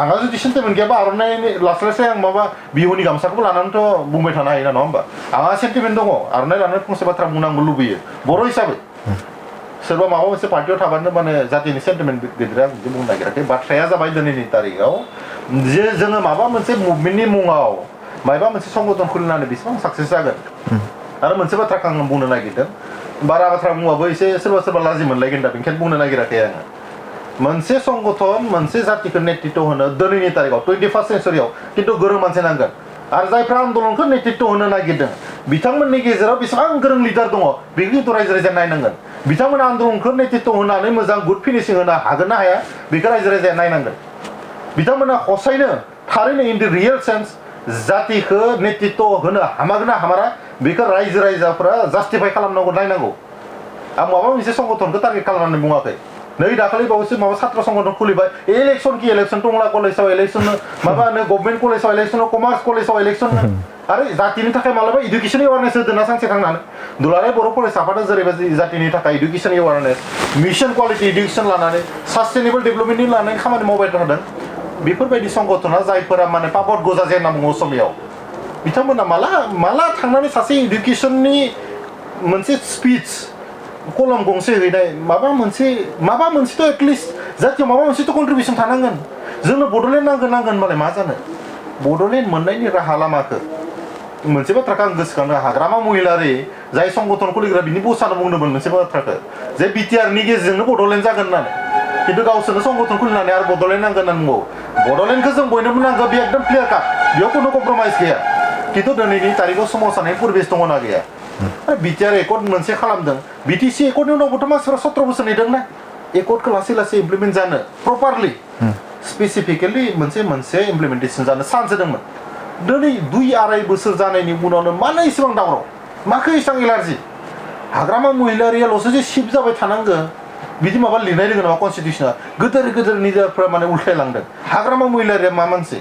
आंहा जुदि सेन्टिमेन्ट गैयाबा आर'नाइ लास्लायस्लाय आं माबा बिहुनि गामसाखौबो लानानैथ' बुंबाय थानो हायो ना नङा होमबा आंहा सेन्टिमेन्ट दङ आर'नाइ लानानै फंसे बाथ्रा बुंनांगौ लुबैयो बर' हिसाबै सोरबा माबा मोनसे पार्टियाव थाबानो माने जातिनि सेन्टिमेन्ट गैद्राया आं बिदि बुंनो नागिराखै बाथ्राया जाबाय दिनैनि तारिखाव जे जोङो माबा मोनसे मुभमेन्टनि मुङाव माबा मोनसे संगठन खुलिनानै बेसेबां साक्सेस जागोन आरो मोनसे बाथ्राखौ आं बुंनो नागिरदों बारा बाथ्रा बुंबाबो एसे सोरबा लाजि मोनलायगोन दा बेनिखायनो बुंनो नागिराखै आङो मोनसे संगठन मोनसे जातिखौ नेतृत्व होनो दिनैनि तारिखाव 21st सेन्चुरियाव खिन्थु गोरों मानसि नांगोन आरो जायफ्रा आन्दलनखौ नेतृत्व होनो नागिरदों बिथांमोननि गेजेराव बेसेबां गोरों लिडार दङ बेखौ खिन्थु रायजो राजाया नायनांगोन बिथांमोना आन्दलनखौ नेतृत्व होनानै मोजां गुड फिनिशिं होनो हागोन ना हाया बेखौ रायजो राजाया नायनांगोन बिथांमोना हसायनो थारैनो इन दि रियेल सेन्स जातिखौ नेतृत्व होनो हामागोन ना हामारा बेखौ रायजो राजाफोरा जास्टिफाइ खालामनांगौ नायनांगौ आं माबा मोनसे संगठनखौ टारगेट खालामनानै बुङाखै नै दाखालि बावैसो माबा छात्र संगठन खुलिबाय इलेक्सन टंला कलेजाव इलेक्सन माबानो गभर्नमेन्ट कलेजाव इलेक्सन कमार्स कलेजाव इलेक्सन आरो जातिनि थाखाय मालाबा इडुकेसन एवारनेस होदोंना सानसे थांनानै दुलाराय बर' फरायसा आफादा जेरैबायदि जातिनि थाखाय education awareness mission quality education लानानै सास्टेनेबल डेभेलपमेन्टनि लानानै खामानि मावबाय थादों बेफोरबायदि संगठना जायफोरा माने पापद गजाजे होनना बुङो असमियाव बिथांमोना माला थांनानै सासे इडुकेसननि मोनसे स्पिच कलम गंसे हैनाय माबा मोनसेथ' एटलिस्ट जातियाव माबा मोनसेथ' कन्ट्रिबिउसन थानांगोन जोंनो बड'लेण्ड नांगोन मालाय मा जानो बड'लेण्ड मोननायनि राहा लामाखौ मोनसे बाथ्राखौ आं गोसोखांनो हाग्रामा महिलारि जाय संगठन खुलिग्रा बिनि बसआनो बुंदोंमोन मोनसे बाथ्राखौ जे बिटिआरनि गेजेरजोंनो बड'लेण्ड जागोन होननानै खिन्थु गावसोरनो संगठन खुलिनानै आरो बड'लेण्ड नांगोन होननानै बुङो बड'लेण्डखौ जों बयनोबो नांगौ बे एकदम क्लियार काट बेयाव खुनु कम्प्रमाइज गैया खिन्थु दिनैनि तारिखाव सोमावसारनायनि परिबेस दङना गैया बिटिआर एकर्ड मोनसे खालामदों बिटिसि एकर्डनि उनावबोथ' मानसिफोरा 17 बोसोर नेदोंना एकर्डखौ लासै लासै इमप्लिमेन्ट जानो प्रपारलि स्पेसिफिकेलि मोनसे इमप्लिमेन्टेसन जानो चान्स होदोंमोन दिनै 2-2.5 बोसोर जानायनि उनावनो मानो इसेबां दावराव माखो इसेबां एलार्जि हाग्रामा महिलारियाल'सो जे शिफ्ट जाबाय थानांगो बिदि माबा लिरनाय दङ नामा कनस्टिटिउसना गोदोर गोदोर लिडारफ्रा माने उल्थायलांदों हाग्रामा महिलारिया मा मानसि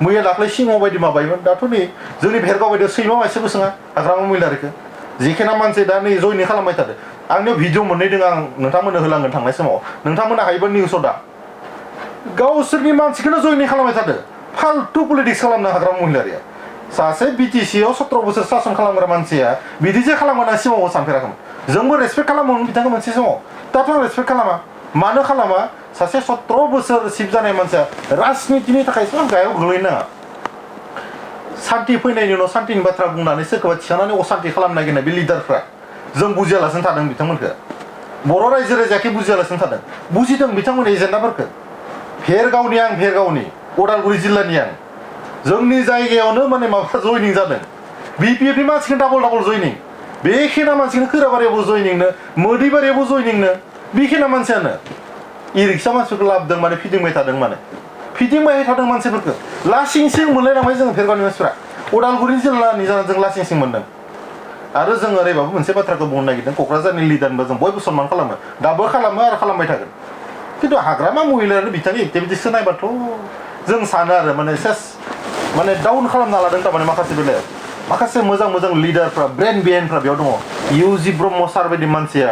मैया दाख्लै सिङाव बायदि माबायोमोन दाथ' नै जोंनि भेरगाव बायदियाव सैमा मासेबो सोङा हाग्रामा महिलारिखौ जिखिना मानसि दा नै जयनिं खालामबाय थादों आंनियाव भिडिअ मोननै दङ आं नोंथांमोननो होलांगोन थांनाय समाव नोंथांमोना हायोबा निउसाव दा गावसोरनि मानसिखौनो जयनिं खालामबाय थादों फाल्तु पलिटिक्स खालामनो हाग्रामा महिलारिया सासे BTC आव 17 बोसोर सासन खालामग्रा मानसिया बिदि जे खालामगोन आं सिमाङाव सानफेराखैमोन जोंबो रेसपेक्ट खालामोमोन बिथांखौ मोनसे समाव दाथ' आं रेसपेक्ट खालामा मानो खालामा सासे 17 बोसोर सिफ जानाय मानसिया राजनितिनि थाखाय एसेबां गाहायाव गोग्लैनो नाङा सान्ति फैनायनि उनाव सान्तिनि बाथ्रा बुंनानै सोरखौबा थिखांनानै असान्ति खालामनो नागिरनाय बे लिडारफ्रा जों बुजियालासिनो थादों बिथांमोनखौ बर' रायजो राजायाखै बुजियालासिनो थादों बुजिदों बिथांमोननि एजेन्डाफोरखौ भेरगावनि आं भेरगावनि उदालगुरि जिल्लानि आं जोंनि जायगायावनो माने माबा जयनिं जादों BPFनि मानसिखौ डाबल जयनिं बेखिना मानसिखौनो खोराबारियावबो जयनिंनो मोदैबारियावबो जयनिंनो बेखिना मानसियानो इ रिक्सा मानसिफोरखौ लाबोदों माने फिदिंबाय थादों माने फिदिंबाय थादों मानसिफोरखौ लासिं सिं मोनलायलांबाय जोङो भेरगावनि मानसिफ्रा उदालगुरि जिल्लानि जाना जों लासिं सिं मोनदों आरो जों ओरैबाबो मोनसे बाथ्राखौ बुंनो नागिरदों क'क्राझारनि लिडारबो जों बयबो सनमान खालामो दाबो खालामो आरो खालामबाय थागोन खिन्थु हाग्रामा महिलारि बिथांनि एक्टिभिटिसखौ नायबाथ' जों सानो आरो माने सेस माने डाउन खालामना लादों थारमाने माखासे बेलायाव माखासे मोजां लिडारफ्रा ब्रेन बिहाइन्डफ्रा बेयाव दङ UG ब्रह्म सार बायदि मानसिया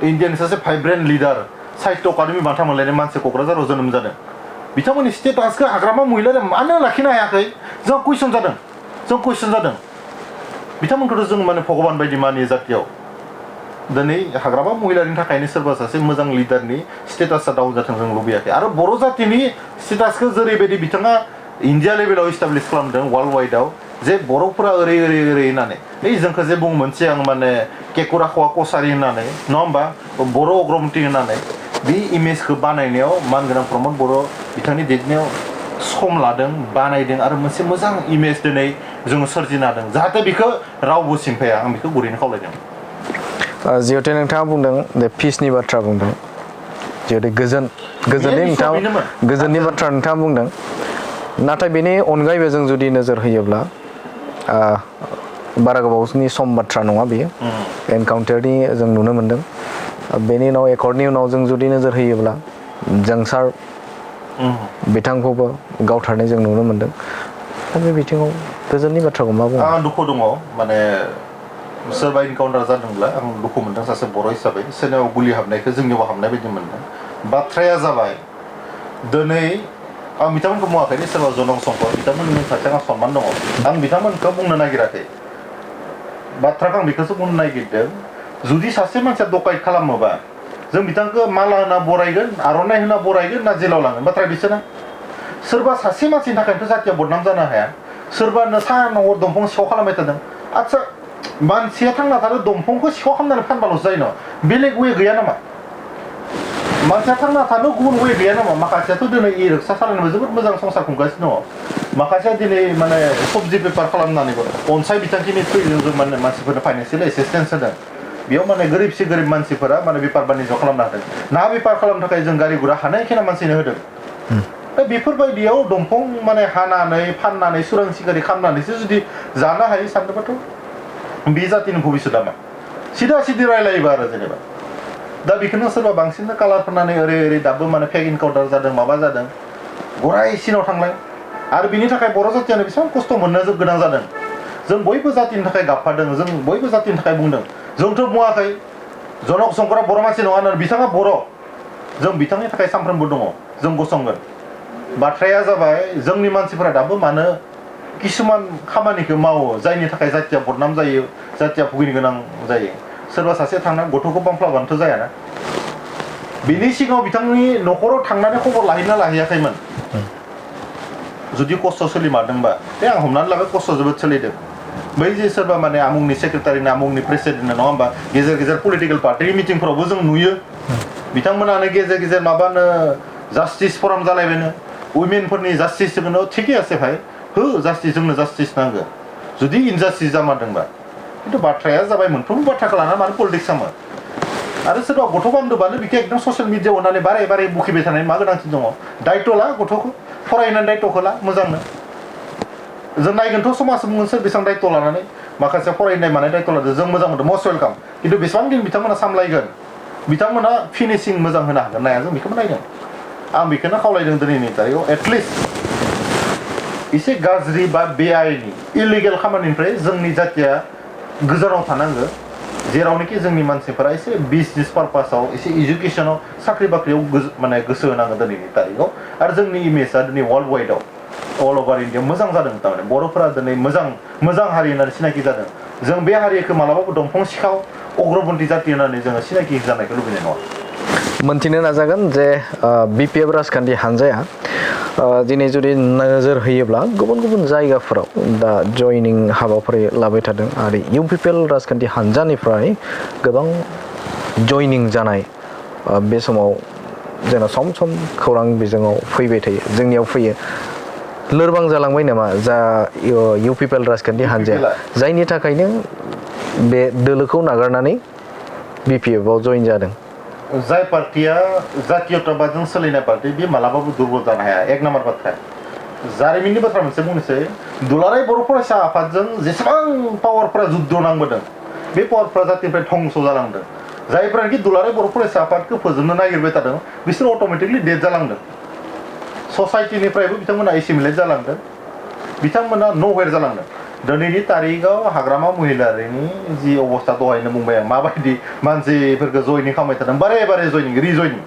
इन्डियानि सासे भाइब्रेन्ट लिडार साहित्य अकादेमि बान्था मोनलायनाय मानसि क'क्राझाराव जोनोम जादों बिथांमोननि स्टेटासखौ हाग्रामा महिलारिया मानो लाखिनो हायाखै जों कुइसन जादों बिथांमोनखौथ' जों माने भगबान बायदि मानियो जातियाव दिनै हाग्रामा महिलारिनि थाखायनो सोरबा सासे मोजां लिडारनि स्टेटासा डाउन जाथों जों लुबैयाखै आरो बर' जातिनि स्टेटासखौ जेरैबायदि बिथाङा इन्डिया लेभेलाव इस्टाब्लिस खालामदों वर्ल्ड वाइडआव जे बर'फोरा ओरै होननानै जोंखौ जे बुङोमोन सिगां माने केकुरा खवा कसारि होननानै नङा होमबा बर' अग्रमति होननानै बे इमेजखौ बानायनायाव मानगोनां प्रमद बर' बिथांनि दैदेननायाव सम लादों बानायदों आरो मोनसे मोजां इमेज दिनै जोङो सोरजिनो हादों जाहाथे बेखौ रावबो सिमफाया आं बेखौ गुरैनो खावलायदों जिहेतु नोंथाङा बुंदों बे पिसनि बाथ्रा बुंदों जिहेतु गोजोननि बाथ्रा नोंथाङा बुंदों नाथाय बेनि अनगायैबो जों जुदि नोजोर होयोब्ला बारा गोबावनि सम बाथ्रा नङा बेयो एनकाउन्टारनि जों नुनो मोनदों बेनि उनाव एकर्डनि उनाव जों जुदि नोजोर होयोब्ला जोंसार बिथांखौबो गावथारनाय जों नुनो मोनदों दा बे बिथिङाव गोजोननि बाथ्राखौ मा बुङो आं दुखु दङ माने सोरबा इनकाउन्टार जादोंब्ला आं दुखु मोनदों सासे बर' हिसाबै सोरनियाव गुलि हाबनायखौ जोंनियाव हाबनाय बायदि मोनदों बाथ्राया जाबाय दिनै आं बिथांमोनखौ बुङाखै सोरबा जनक संकर बिथांमोननि फारसे आं सनमान दङ आं बिथांमोनखौ बुंनो नागिराखै बाथ्राखौ आं बेखौसो बुंनो नागिरदों जुदि सासे मानसिया डकायत खालामोबा जों बिथांखौ माला होना बरायगोन आर'नाइ होना बरायगोन ना जेलाव लांगोन बाथ्राया बिसोरना सोरबा सासे मानसिनि थाखायथ' जातिया बदनाम जानो हाया सोरबानो सान हर दंफां सिखाव खालामबाय थादों आदसा मानसिया थांना थानो दंफांखौ सिखाव खालामनानै फानबाल'सो जायो नामा बेलेग वे गैया नामा मानसिया थांना थानो गुबुन वे गैया नामा माखासेयाथ' दिनै इ रिक्सा सालायनोबो जोबोद मोजां संसार खुंगासिनो दङ माखासेया दिनै माने सबजि बेफार खालामनानैबो अनसाय बिथांखिनि थ्रुयैजों जों माने मानसिफोरनो फाइनेन्सियेल एसिस्टेन्स होदों बेयाव माने गोरिब मानसिफोरा माने बेफार बानिज्य खालामनो हादों ना बेफार खालामनो थाखाय जों गारि गुरा हानायखिना मानसिनो होदों दा बेफोरबायदियाव दंफां माने हानानै फाननानै सुरां सिखारि खालामनानैसो जुदि जानो हायो सानदोंबाथ' बे जातिनि भबिष्यतआ मा सिदा सिदि रायलायोबा आरो जेनेबा दा बेखौनो सोरबा बांसिन कालार फोननानै ओरै दाबो माने फेक इनकाउन्टार जादों माबा जादों गरायसिनाव थांलाय आरो बिनि थाखाय बर' जातियानो बेसेबां खस्थ' मोननो गोनां जादों जों बयबो जातिनि थाखाय गाबफादों जों बयबो जातिनि थाखाय बुंदों जोंथ' बुङाखै जनक संकरा बर' मानसि नङा होननानै बिथाङा बर' जों बिथांनि थाखाय सानफ्रोमबो दङ जों गसंगोन बाथ्राया जाबाय जोंनि मानसिफोरा दाबो मानो किसुमान खामानिखौ मावो जायनि थाखाय जातिया बदनाम जायो जातिया भुगिनो गोनां जायो सोरबा सासे थांनानै गथ'खौ बामफ्लाबानोथ' जायाना बेनि सिगाङाव बिथांनि न'खराव थांनानै खबर लाहैना लाहैयाखैमोन जुदि खस्थ' सोलिमारदोंबा बे आं हमनानै लाबाय खस्थ' जोबोद सोलिदों बै जे सोरबा माने आमुंनि सेक्रेटारिनो आमुंनि प्रेसिडेन्टनो नङा होमबा गेजेर पलिटिकेल पार्टिनि मिटिंफोरावबो जों नुयो बिथांमोनानो गेजेर माबानो जास्टिस फराम जालायबायनो उइमेनफोरनि जास्टिस जोंनो थिकै आसे भाई हो जास्टिस जोंनो जास्टिस नांगौ जुदि इनजास्टिस जामारदोंबा खिन्थु बाथ्राया जाबाय मोनफ्रोमबो बाथ्राखौ लाना मानो पलिटिक्स खालामो आरो सोरबा गथ' बामदोंबानो बेखौ एकदम ससियेल मिडियाआव होनानै बारे बुखिबाय थानायनि मा गोनांथि दङ दायित्व ला गथ'खौ फरायनानै दायित्वखौ ला मोजांनो जों नायगोनथ' समाज बुंगोन सोर बेसेबां दायित्व लानानै माखासे फरायनाय मानाय दायित्व लादों जों मोजां मोनदों मस्ट वेलकाम खिन्थु बेसेबां दिन बिथांमोना सामलायगोन बिथांमोना फिनिशिं मोजां होनो हागोन नाया जों बेखौबो नायदों आं बेखौनो खावलायदों दिनैनि तारिखाव एटलिस्ट एसे गाज्रि बा बेआइनि इलिगेल खामानिनिफ्राय जोंनि जातिया गोजानाव थानांगो जेरावनोखि जोंनि मानसिफोरा एसे बिजनेस पारपासाव एसे इडुकेसनाव साख्रि बाख्रियाव माने गोसो होनांगोन दिनैनि तारिखाव आरो जोंनि इमेजआ दिनै वर्ल्ड वाइडआव अल ओभार इन्डिया मोजां जादों थारमाने बर'फोरा दिनै मोजां हारि होननानै सिनायथि जादों जों बे हारिखौ मालाबाबो दंफां सिखाव अग्रपन्थी जाति होननानै जोङो सिनायथि जानायखौ लुबैनाय नङा मोनथिनो नाजागोन जे बिपिएफ राजखान्थि हान्जाया दिनै जुदि नोजोर होयोब्ला गुबुन गुबुन जायगाफोराव दा जयनिं हाबाफारि लाबाय थादों आरो इउपिपिएल राजखान्थि हान्जानिफ्राय गोबां जयनिं जानाय बे समाव जोंना सम सम खौरां बिजोङाव फैबाय थायो जोंनियाव फैयो लोरबां जालांबाय नामा जा इउपिपिएल राजखान्थि हान्जाया जायनि थाखायनो बे दोलोखौ नागारनानै बिपिएफआव जइन जादों जाय पार्टिया जातीयताबादजों सोलिनाय पार्टी बे मालाबाबो दुर्बल जानो हाया एक नाम्बार बाथ्रा जारिमिननि बाथ्रा मोनसे बुंनोसै दुलाराय बर' फरायसा आफादजों जेसेबां पावारफोरा जुद्ध नांबोदों बे पावारफोरा जातिनिफ्राय धंस जालांदों जायफोरानोखि दुलाराय बर' फरायसा आफादखौ फोजोबनो नागिरबाय थादों बिसोर अट'मेटिकलि डेड जालांदों ससाइटिनिफ्रायबो बिथांमोना एसिमिलेट जालांदों बिथांमोना न'वेर जालांदों दिनैनि तारिखाव हाग्रामा महिलारिनि जि अबस्था दहायनो बुंबाय आं माबायदि मानसिफोरखौ जयनिं खालामबाय थादों बारे बारे जयनिं रिजयनिं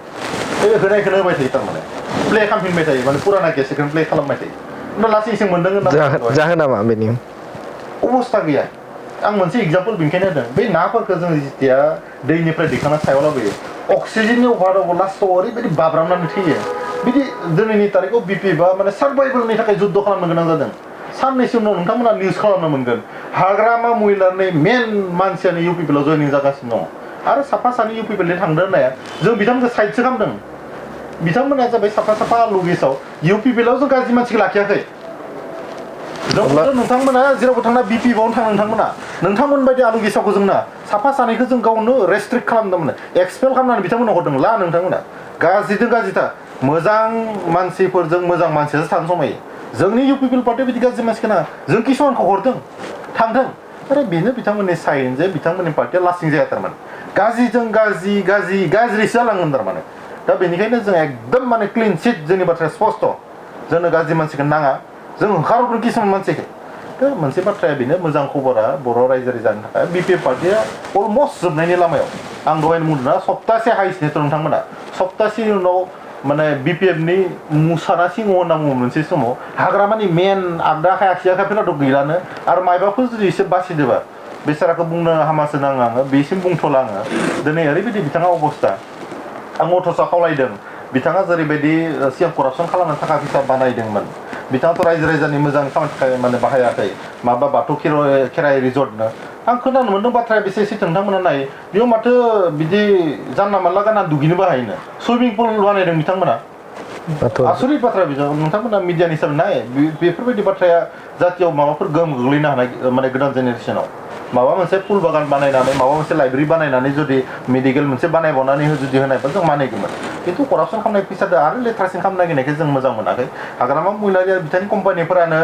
बे होनायखौनो होबाय थायो थारमाने प्ले खालामफिनबाय थायो माने फुराना केसेटखौनो प्ले खालामबाय थायो उनाव लासैसो मोनदों होनना जाहोना मा बेनि अबस्था गैया आं मोनसे एग्जाम्पल बेनिखायनो होदों बे नाफोरखौ जों जेथिया दैनिफ्राय दैखांना सायाव लाबोयो अक्सिजेननि अभाराव लास्टआव ओरैबायदि बाब्रामनानै थैयो बिदि दिनैनि तारिखाव बिपिएफआ माने सार्भाइभेलनि थाखाय जुद्ध खालामनो गोनां जादों साननैसो उनाव नोंथांमोना निउस खालामनो मोनगोन हाग्रामा महिलारनि मेन मानसियानो इउपिपिएलआव जयनिं जागासिनो दङ आरो साफा सानै इउपिपिएलनि थांदों होननाया जों बिथांमोनखौ साइडसो खालामदों बिथांमोना जाबाय साफा लुगेसाव इउपिपिएलआव जों गाज्रि मानसिखौ लाखियाखै जों नोंथांमोना जेरावबो थांना बिपिएफआवनो थां नोंथांमोन बायदि आलु गेसावखौ जोंना साफा सानैखौ जों गावनो रेस्ट्रिक्ट खालामदोंमोन एक्सपेल खालामनानै बिथांमोननो हरदों ला नोंथांमोना गाज्रिजों गाज्रिथा मोजां मानसिफोरजों मोजां मानसियासो थानो समायो जोंनि इउपिपिएल पार्टिया बिदि गाज्रि मानसिखौ नाङा जों किसुमानखौ हरदों थांदों आरो बेनो बिथांमोननि साइन जे बिथांमोननि पार्टिया लास्टिं जाया थारमाने गाज्रिजों गाज्रिसो जालांगोन थारमाने दा बेनिखायनो जों एकदम माने क्लिन सिट जोंनि बाथ्राया स्पस्ट जोंनो गाज्रि मानसिखौ नाङा जों ओंखारहरगोन किसुमान मानसिखौ दा मोनसे बाथ्राया बेनो मोजां खबरा बर' रायजोआरि जानो थाखाय बिपिएफ पार्टिया अलमस्ट जोबनायनि लामायाव आं दहायनो बुंदोंना सप्तासे हाइस नेथ' नोंथांमोना सप्तासेनि उनाव माने बिपिएफनि मुसाना सिङाव होनना बुङो मोनसे समाव हाग्रामानि मेन आगदा आखाइ आगसि आखाइफोराथ' गैलानो आरो मायबाफोर जुदि एसे बासिदोबा बेसाराखौ बुंनो हामासो नाङो आङो बेसिम बुंथ'ला आङो दिनै ओरैबायदि बिथाङा अबस्था आं अथ'सा खावलायदों बिथाङा जेरैबायदि सिगां करापसन खालामनो थाखा फैसा बानायदोंमोन बिथाङाथ' रायजोनि मोजां खामानि थाखाय माने बाहायाखै माबा बाथौ खेराइ रिजर्टनो आं खोनानो मोन्दों बाथ्राया बेसे सैथो नोंथांमोना नाय बेयाव माथो बिदि जानला मानला गानना दुगैनोबो हायोनो सुइमिं पुल बानायदों बिथांमोना आसरित बाथ्रा बिजों नोंथांमोना मिडियानि हिसाबै नाय बेफोरबायदि बाथ्राया जातियाव माबाफोर गोहोम गोग्लैनो हानाय माने गोदान जेनेरेसनाव माबा मोनसे फुल बागान बानायनानै माबा मोनसे लाइब्रेरि बानायनानै जुदि मेडिकेल मोनसे बानायबावनानै जुदि होनायबा जों मानिगौमोन खिन्थु करापसन खालामनाय फैसादो आरो लेथ्रासिन खालामनो नागिरनायखौ जों मोजां मोनाखै हाग्रामा महिलारि बिथांनि कम्पानिफोरानो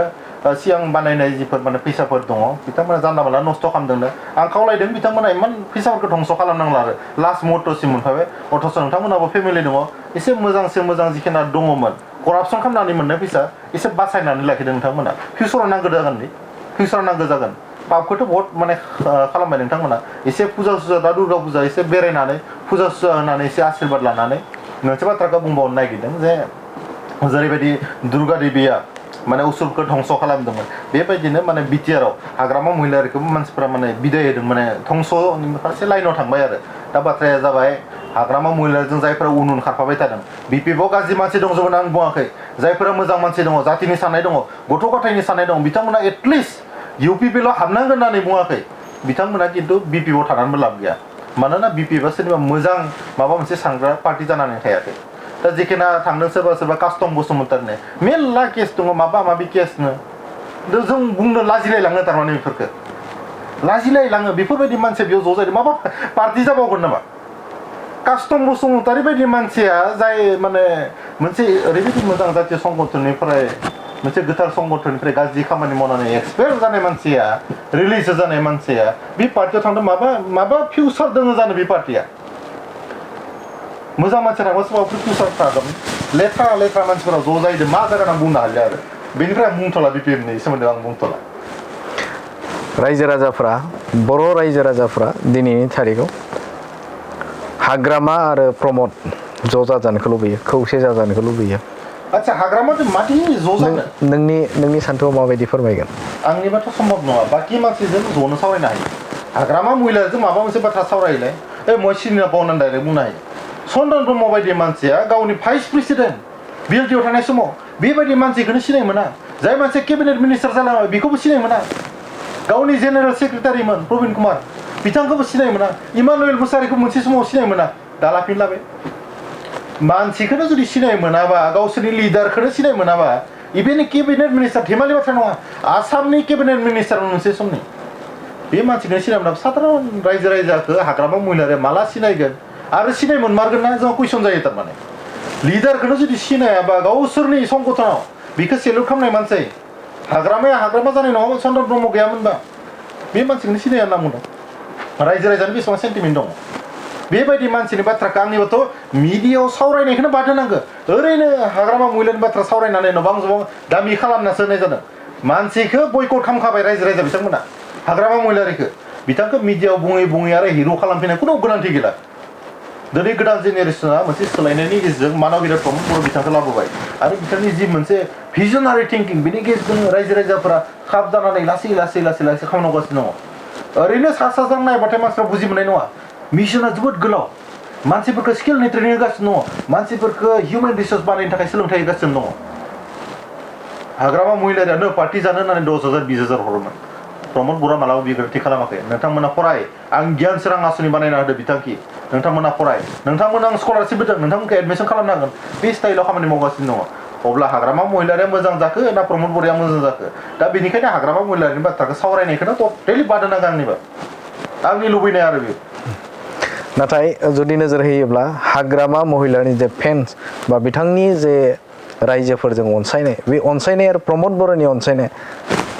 सिगां बानायनाय जिफोर माने फैसाफोर दङ बिथांमोना जानला मानला नस्थ' खालामदोंनो आं खावलायदों बिथांमोना इमान फैसाफोरखौ धंस' खालामनांला आरो लास्ट मुहूर्तसिम मोनफाबाय अथ'स' नोंथांमोनाबो फेमिलि दङ एसे मोजां जिखिना दङमोन करापसन खालामनानै मोननाय फैसा एसे बासायनानै लाखिदों नोंथांमोना फिउचाराव नांगौ जागोन पापखौथ' बहुत माने खालामबाय नोंथांमोना एसे फुजा दा दुर्गा फुजा एसे बेरायनानै फुजा होनानै एसे आशीर्बाद लानानै मोनसे बाथ्राखौ बुंबावनो नागिरदों जे जेरैबायदि दुर्गा देबिया माने उसुरखौ धंस' खालामदोंमोन बेबायदिनो माने बिटिआरआव हाग्रामा महिलारिखौबो मानसिफ्रा माने बिदाय होदों माने धंस'नि फारसे लाइनाव थांबाय आरो दा बाथ्राया जाबाय हाग्रामा महिलारिजों जायफोरा उन खारफाबाय थादों बिपिएफआव गाज्रि मानसि दंजोबो होनना आं बुङाखै जायफोरा मोजां मानसि दङ जातिनि साननाय दङ गथ' गथायनि साननाय दङ बिथांमोना एटलिस्ट इउपिपिएलआव हाबनांगोन होननानै बुङाखै बिथांमोना खिन्थु बिपिएफआव थानानैबो लाब गैया मानोना बिपिएफआ सोरनिबा मोजां माबा मोनसे सानग्रा पार्टि जानानै थायाखै दा जेखिना थांदों सोरबा कास्टम बसुमतारिनो मेरला केस दङ माबा माबि केसनो जों बुंनो लाजिलायलाङो थारमाने बेफोरखौ लाजिलायलाङो बेफोरबायदि मानसिया बेयाव ज' जादों माबा पार्टि जाबावगोन नामा कास्टम बसुमतारि बायदि मानसिया जाय माने मोनसे ओरैबायदि मोजां जातीय संगठननिफ्राय मोनसे गोथार संगठननिफ्राय गाज्रि खामानि मावनानै एक्सपायार जानाय मानसिया रिलिज जानाय मानसिया बे पार्टियाव थांदों माबा फिउचार दङ जानो बे पार्टिया मोजां मानसि थांबासो माबाफोर फिउचार थागोन लेथ्रा लेथ्रा मानसिफोरा ज' जाहैदों मा जागोन आं बुंनो हालिया आरो बेनिफ्राय आं बुंथ'ला बिपिएफनि सोमोन्दै आं बुंथ'ला रायजो राजाफ्रा बर' रायजो राजाफ्रा दिनैनि थारिखआव हाग्रामा आरो प्रमद ज' जाजानोखौ लुबैयो खौसे जाजानोखौ लुबैयो आच्छा हाग्रामाजों मादि ज' जानो नोंनि सान्थौआव माबायदि फोरमायगोन आंनिबाथ' सम्भब नङा बाखि मानसिजों ज'नो सावरायनो हायो हाग्रामा महिलाजों माबा मोनसे बाथ्रा सावरायलाय मैं सिनिना बावनानै डाइरेक्ट बुंनो हायो चन्दन ब्रह्म बायदि मानसिया गावनि भाइस प्रेसिडेन्ट बिएलटिआव थानाय समाव बेबायदि मानसिखौनो सिनाय मोना जाय मानसिया केबिनेट मिनिस्टार जालांबाय बेखौबो सिनाय मोना गावनि जेनेरेल सेक्रेटारिमोन प्रबिन कुमार बिथांखौबो सिनाय मोना इमानुएल मुसाहारिखौ मोनसे समाव सिनाय मोना दा लाफिनलाबाय मानसिखौनो जुदि सिनाय मोनाबा गावसोरनि लिडारखौनो सिनाय मोनाबा इभेन केबिनेट मिनिस्टार धेमालि बाथ्रा नङा आसामनि केबिनेट मिनिस्टार मोनसे समनि बे मानसिखौनो सिनाय मोनाबा साधारन रायजो राजाखौ हाग्रामा महिलाया माला सिनायगोन आरो सिनाय मोनमारगोन ना जोंहा कुइसन जायो थारमाने लिडारखौनो जुदि सिनायाबा गावसोरनि संगठनाव बेखौ सेलुट खालामनाय मानसि हाग्रामाया हाग्रामा जानाय नङामोन चन्दन ब्रह्म गैयामोनबा बे मानसिखौनो सिनाया होनना बुंदों रायजो राजानि बेसेबां सेन्टिमेन्ट दङ बेबायदि मानसिनि बाथ्राखौ आंनिबाथ' मिडियायाव सावरायनायखौनो बाद होनांगौ ओरैनो हाग्रामा महिलानि बाथ्रा सावरायनानै नबां जबां दामि खालामनासो होनाय जादों मानसिखौ बयकट खालामखाबाय रायजो राजा बिथांमोना हाग्रामा महिलारिखौ बिथांखौ मिडियायाव बुङै बुङै आरो हिर' खालामफिननाय खुनु गोनांथि गैला दिनै गोदान जेनेरेसना मोनसे सोलायनायनि गेजेरजों मानबिरा प्रमद बर' बिथांखौ लाबोबाय आरो बिथांनि जि मोनसे भिजनारि थिंकिं बेनि गेजेरजों रायजो राजाफोरा खाब जानानै लासै लासै लासै लासै खामानि मावगासिनो दङ ओरैनो सा साजों नायबाथाय मानसिफ्रा बुजि मोननाय नङा मिशना जोबोद गोलाव मानसिफोरखौ स्किलनि ट्रेनिं होगासिनो दङ मानसिफोरखौ हिउमेन रिसोर्स बानायनो थाखाय सोलोंथाइ होगासिनो दङ हाग्रामा महिलारियानो पार्टि जानो होननानै 10,000 20,000 हरोमोन प्रमद बर'आ मालाबा बिग्रांथि खालामाखै नोंथांमोना फराय आं गियान सोरां आसनि बानायना होदो बिथांखि नोंथांमोना फराय नोंथांमोना आं स्कलारशिप होदों नोंथांमोनखौ एडमिसन खालामनो हागोन बे स्टाइलाव खामानि मावगासिनो दङ अब्ला हाग्रामा महिलारिया मोजां जाखो ना प्रमद बर'आ मोजां जाखो दा बेनिखायनो हाग्रामा महिलारिनि बाथ्राखौ सावरायनायखौनो टटेलि बाद होनांगौ आंनि लुबैनाय आरो बे नाथाय जुदि नोजोर होयोब्ला हाग्रामा महिलानि जे फेन्स बा बिथांनि जे रायजोफोरजों अनसायनाय बे अनसायनाय आरो प्रमद बर'नि अनसायनाय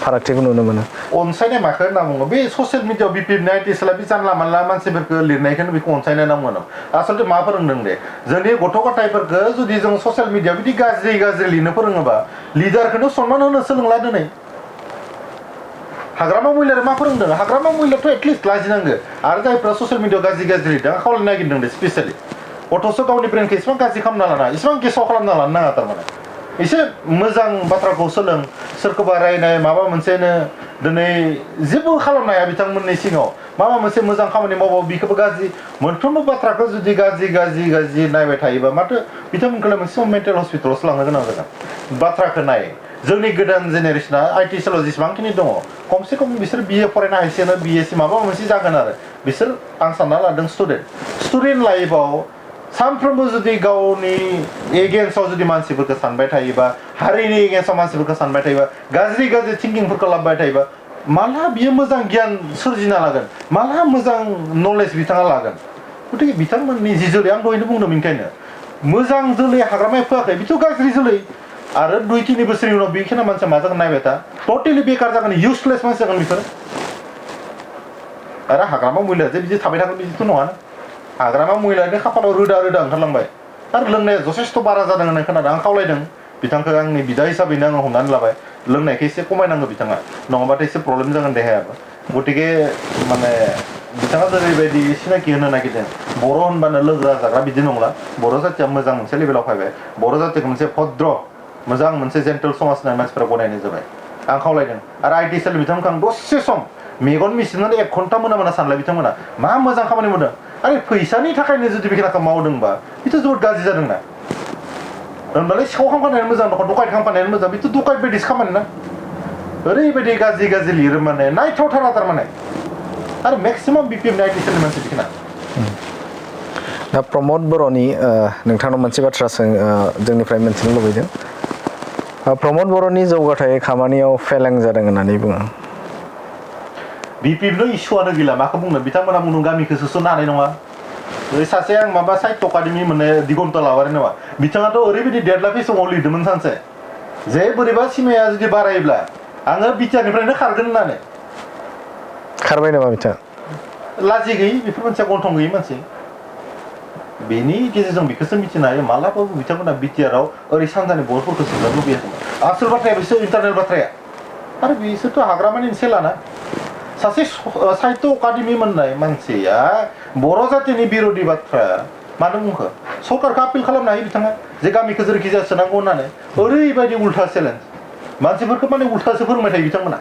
फारागथिखौ नुनो मोनो अनसायनाय माखो होनना बुङो बे ससियेल मिडियायाव बिपिएफनि आइटिएसएलआ बे जानला मानला मानसिफोरखौ लिरनायखौनो बेखौ अनसायनाय होनना बुङो आसलथे मा फोरोंदों दे जोंनि गथ' गथायफोरखौ जुदि जों ससियेल मिडियायाव बिदि गाज्रि गाज्रि लिरनो फोरोङोबा लिडारखौनो सनमान होनो सोलोंला दिनै हाग्रामा महिलाया मा फोरोंदों हाग्रामा महिलायाथ' एटलिस्ट लाजिनांगो आरो जायफ्रा ससियेल मिडियायाव गाज्रि गाज्रि लिरदों खावलायनो नागिरदों दे स्पेसियेलि अथ'स' गावनि ब्रेनखौ इसेबां गाज्रि खालामना लाना इसेबां गेसाव खालामना लानो नाङा थारमाने एसे मोजां बाथ्राखौ सोलों सोरखौबा रायनाय माबा मोनसेनो दिनै जेबो खालामनो हाया बिथांमोननि सिङाव माबा मोनसे मोजां खामानि मावबाबो बेखौबो गाज्रि मोनफ्रोमबो बाथ्राखौ जुदि गाज्रि गाज्रि गाज्रि नायबाय थायोबा माथो बिथांमोनखौलाय मोनसे मेन्टेल हस्पिटालावसो लांनो गोनां जागोन बाथ्राखौ नाय जोंनि गोदान जेनेरेसना आइटिएसएलआव जेसेबांखिनि दङ खमसे खम बिसोर बिए फरायनो हायसेनो बिएससि माबा मोनसे जागोन आरो बिसोर आं सानना लादों स्टुडेन्ट लाइफआव सानफ्रोमबो जुदि गावनि एगेन्स्टआव जुदि मानसिफोरखौ सानबाय थायोबा हारिनि एगेन्स्टआव मानसिफोरखौ सानबाय थायोबा गाज्रि गाज्रि थिंकिंफोरखौ लाबोबाय थायोबा माला बियो मोजां गियान सोरजिना लागोन माला मोजां नलेज बिथाङा लागोन गतिके बिथांमोननि जि जोलै आं दहायनो बुंदों बेनिखायनो मोजां जोलै हाग्रामाया फोआखै बेथ' गाज्रि जोलै आरो 2-3 बोसोरनि उनाव बेखिनि मानसिया मा जागोन नायबाय था टटेलि बेकार जागोन इउसलेस मानसि जागोन बिसोर आरो हाग्रामा महिलाया जे बिदि थाबाय थागोन बिदिथ' नङाना हाग्रामा महिलानि खाफालाव रोदा रोदा ओंखारलांबाय आरो लोंनाया जथेस्थ' बारा जादों होननाय खोनादों आं खावलायदों बिथांखौ आंनि बिदा हिसाबैनो आङो हमनानै लाबाय लोंनायखौ एसे खमायनांगौ बिथाङा नङाबाथाय एसे प्रब्लेम जागोन देहायाबो गतिके माने बिथाङा जेरैबायदि सिनायथि होनो नागिरदों बर' होनबानो लोंग्रा जाग्रा बिदि नंला बर' जाथिया मोजां मोनसे लेभेलाव फैबाय बर' जातिखौ मोनसे भद्र मोजां मोनसे जेन्टेल समाज होननाय मानसिफोरा गनायनाय जाबाय आं खावलायदों आरो आइटिएसएल बिथांमोनखौ आं दसे सम मेगन मिसिनानै 1 घन्टा मोना सानलाय बिथांमोना मा मोजां खामानि मावदों आरे फैसानि थाखायनो जुदि बेखिनिखौ मावदोंबा बेथ' जोबोद गाज्रि जादोंना होनबालाय सिखाव खालामफानायानो मोजां दखान खालामफानायानो मोजां बेथ' दखान बायदिसो खामानि ना ओरैबायदि गाज्रि गाज्रि लिरो माने नायथावथारा थारमाने आरो मेक्सिमाम बिपिएफनि आइटिएसएलनि मानसि बिखिना दा प्रमद बर'नि नोंथांनाव मोनसे बाथ्रा जोंनिफ्राय मिन्थिनो लुबैदों प्रमद बर'नि जौगाथाय खामानियाव फेलें जादों होननानै बुङो बिपिएफनो इसुआनो गैला माखौ बुंनो बिथांमोना बुंदों गामिखौ सोसननो हानाय नङा सासे आं माबा साहित्य एकाडेमि मोननाय दिगन्त लावारि नङा बिथाङाथ' ओरैबायदि देरलाफि समाव लिरदोंमोन सानसे जे बोरैबा सिमाया जुदि बारायोब्ला आङो बिटिआरनिफ्रायनो खारगोन होननानै खारबाय नामा बिथाङा लाजि गैयि बेफोर मानसिया गन्थं गैयि मानसि बेनि गेजेरजों बेखौसो मिथिनो हायो मालाबाबो बिथांमोना बिटिआरआव ओरै सानजानि बर'फोरखौ सोंनो लुबैयाखैमोन आसोल बाथ्राया बिसोर इन्टारनेल बाथ्राया आरो बिसोरथ' हाग्रामानि सेलाना सासे साहित्य अकादेमि मोननाय मानसिया बर' जातिनि बिर'धि बाथ्रा मानो बुंखो सरकारखौ आपिल खालामनो हायो बिथाङा जे गामिखौ जेरैखि जाया सोनांगौ होननानै ओरैबायदि उल्था चेलेन्ज मानसिफोरखौ माने उल्थासो फोरोंबाय थायो बिथांमोना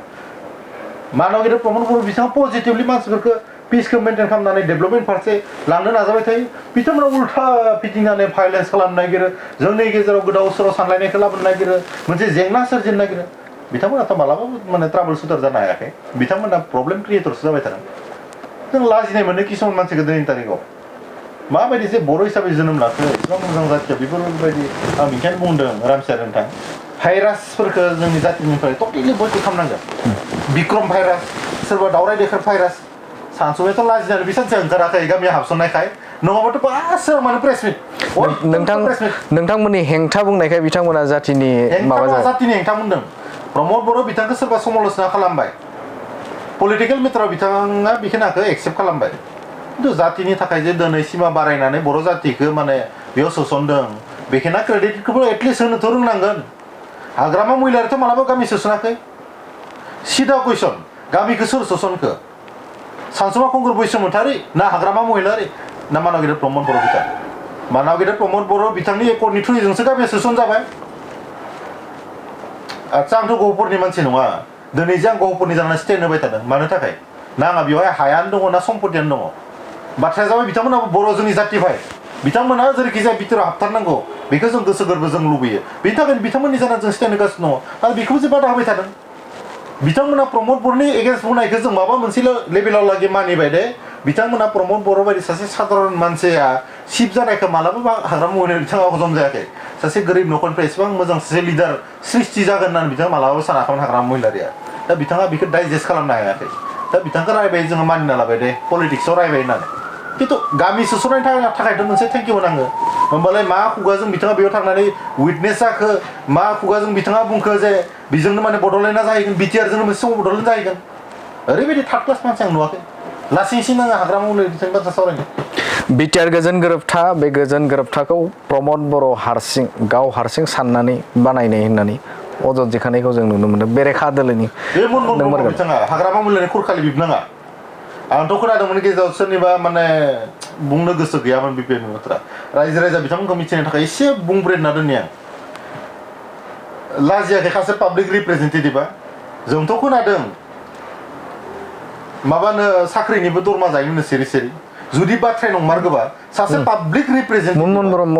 मानगिरि प्रमद बर' बिथाङा पजिटिभलि मानसिफोरखौ पिसखौ मेनटेन खालामनानै डेभेलपमेन्ट फारसे लांनो नाजाबाय थायो बिथांमोना उल्था फिटिंनानै भायलेन्स खालामनो नागिरो जोंनि गेजेराव गोदाव सोराव सानलायनायखौ लाबोनो नागिरो मोनसे जेंना सोरजिनो नागिरो बिथांमोनाथ' मालाबाबो माने ट्राबल सुटार जानो हायाखै बिथांमोना प्रब्लेम क्रिएटरसो जाबाय थादों जों लाजिनाय मोनो किसुमान मानसिखौ दिनैनि तारिखाव माबायदि जे बर' हिसाबै जोनोम लाखो इसेबां मोजां जाथिया बेफोरबायदि आं बेखायनो बुंदों रामसियार नोंथां भाइरासफोरखौ जोंनि जातिनिफ्राय टटेलि बयकट खालामनांगोन बिक्रम भाइरास सोरबा दावराय देखार भाइरास सानसुमैथ' लाजिनानै बिसानसे ओंखाराखै गामिया हाबसननायखाय नङाबाथ' बासो माने प्रेसमिट नोंथांमोननि हेंथा बुंनायखाय बिथांमोना जातिनि माबा जातिनि हेंथा बुंदों प्रमद बर' बिथांखौ सोरबा समाल'चना खालामबाय पलिटिकेल मेटाराव बिथाङा बिखिनाखौ एक्सेप्ट खालामबाय खिन्थु जातिनि थाखाय जे दिनै सिमा बारायनानै बर' जातिखौ माने बेयाव सोसनदों बेखिना क्रेडिटखौबो एटलिस्ट होनोथ' रोंनांगोन हाग्रामा महिलारिथ' मालाबा गामि सोसनाखै सिदा कुइसन गामिखौ सोर सोसनखो सानसुमा खुंगुर बैसोमुसाहारि ना हाग्रामा महिलारि ना मानगिरि प्रमद बर' बिथां मानगिरि प्रमद बर' बिथांनि एकर्डनि थ्रुयैजोंसो गामिया सोसन जाबाय आदसा आंथ' गहपुरनि मानसि नङा दिनै जे आं गहपुरनि जानानै स्टेन्ड होबाय थादों मानो थाखाय ना आंहा बेवहाय हायानो दङ ना सम्पतियानो दङ बाथ्राया जाबाय बिथांमोनाबो बर' जोंनि जातिभाय बिथांमोना जेरैखि जाया बिथोराव हाबथारनांगौ बेखौ जों गोसो गोरबो जों लुबैयो बेनि थाखायनो बिथांमोननि जानानै जों स्टेन्ड होगासिनो दङ आरो बेखौबो जे बादा होबाय थादों बिथांमोना प्रमद बर'नि एगेन्स्ट बुंनायखौ जों माबा मोनसे लेभेलाव लागि मानिबाय दे बिथांमोना प्रमद बर' बायदि सासे साधारन मानसिया सिफ जानायखौ मालाबा हाग्रामा महिलारि बिथाङा हजम जायाखै सासे गोरिब न'खरनिफ्राय एसेबां मोजां सासे लिडार सृष्टि जागोन होननानै बिथाङा मालाबाबो सानाखैमोन हाग्रामा महिलारिया दा बिथाङा बेखौ डाइजेस्ट खालामनो हायाखै दा बिथांखौ रायबाय जोङो मानिना लाबाय दे पलिटिक्सआव रायबाय होननानै खिन्थु गामि सोसननायनि थाखायथ' मोनसे थेंक इउ होनाङो होमबालाय मा खुगाजों बिथाङा बेयाव थांनानै उइटनेस जाखो मा खुगाजों बिथाङा बुंखो जे बेजोंनो माने बड'लेण्डआ जाहैगोन बिटिआरजोंनो मोनसे समाव बड'लेण्ड जाहैगोन ओरैबायदि थार्ड क्लास मानसि आं नुवाखै लासैसिन आङो हाग्रामा महिलारि बिथांनि बाथ्रा सावरायनो बिटिआर गोजोन गोरोबथा बे गोजोन गोरोबथाखौ प्रमद बर' गाव हारसिं साननानै बानायनाय होननानै अजद दिखांनायखौ जों नुनो मोनो बेरेखा दोलोनि बे मनमोहन ब्रह्म बिथाङा हाग्रामा महिलारि खुरखालि बिबनाङा आंथ' खोनादोंमोन गेजेराव सोरनिबा माने बुंनो गोसो गैयामोन बिपिएमनि बाथ्रा रायजो राजा बिथांमोनखौ मिथिनो थाखाय एसे बुंब्रेदना दोननि आं लाजियाखै सासे पाब्लिक रिप्रेजेन्टेटिभआ जोंथ' खोनादों माबानो साख्रिनिबो दरमा जायोमोन सिरि सिरि जुदि बाथ्राया नंमारगौबा सासे पाब्लिक रिप्रेजेन्टेटिभ मनमोहन ब्रह्म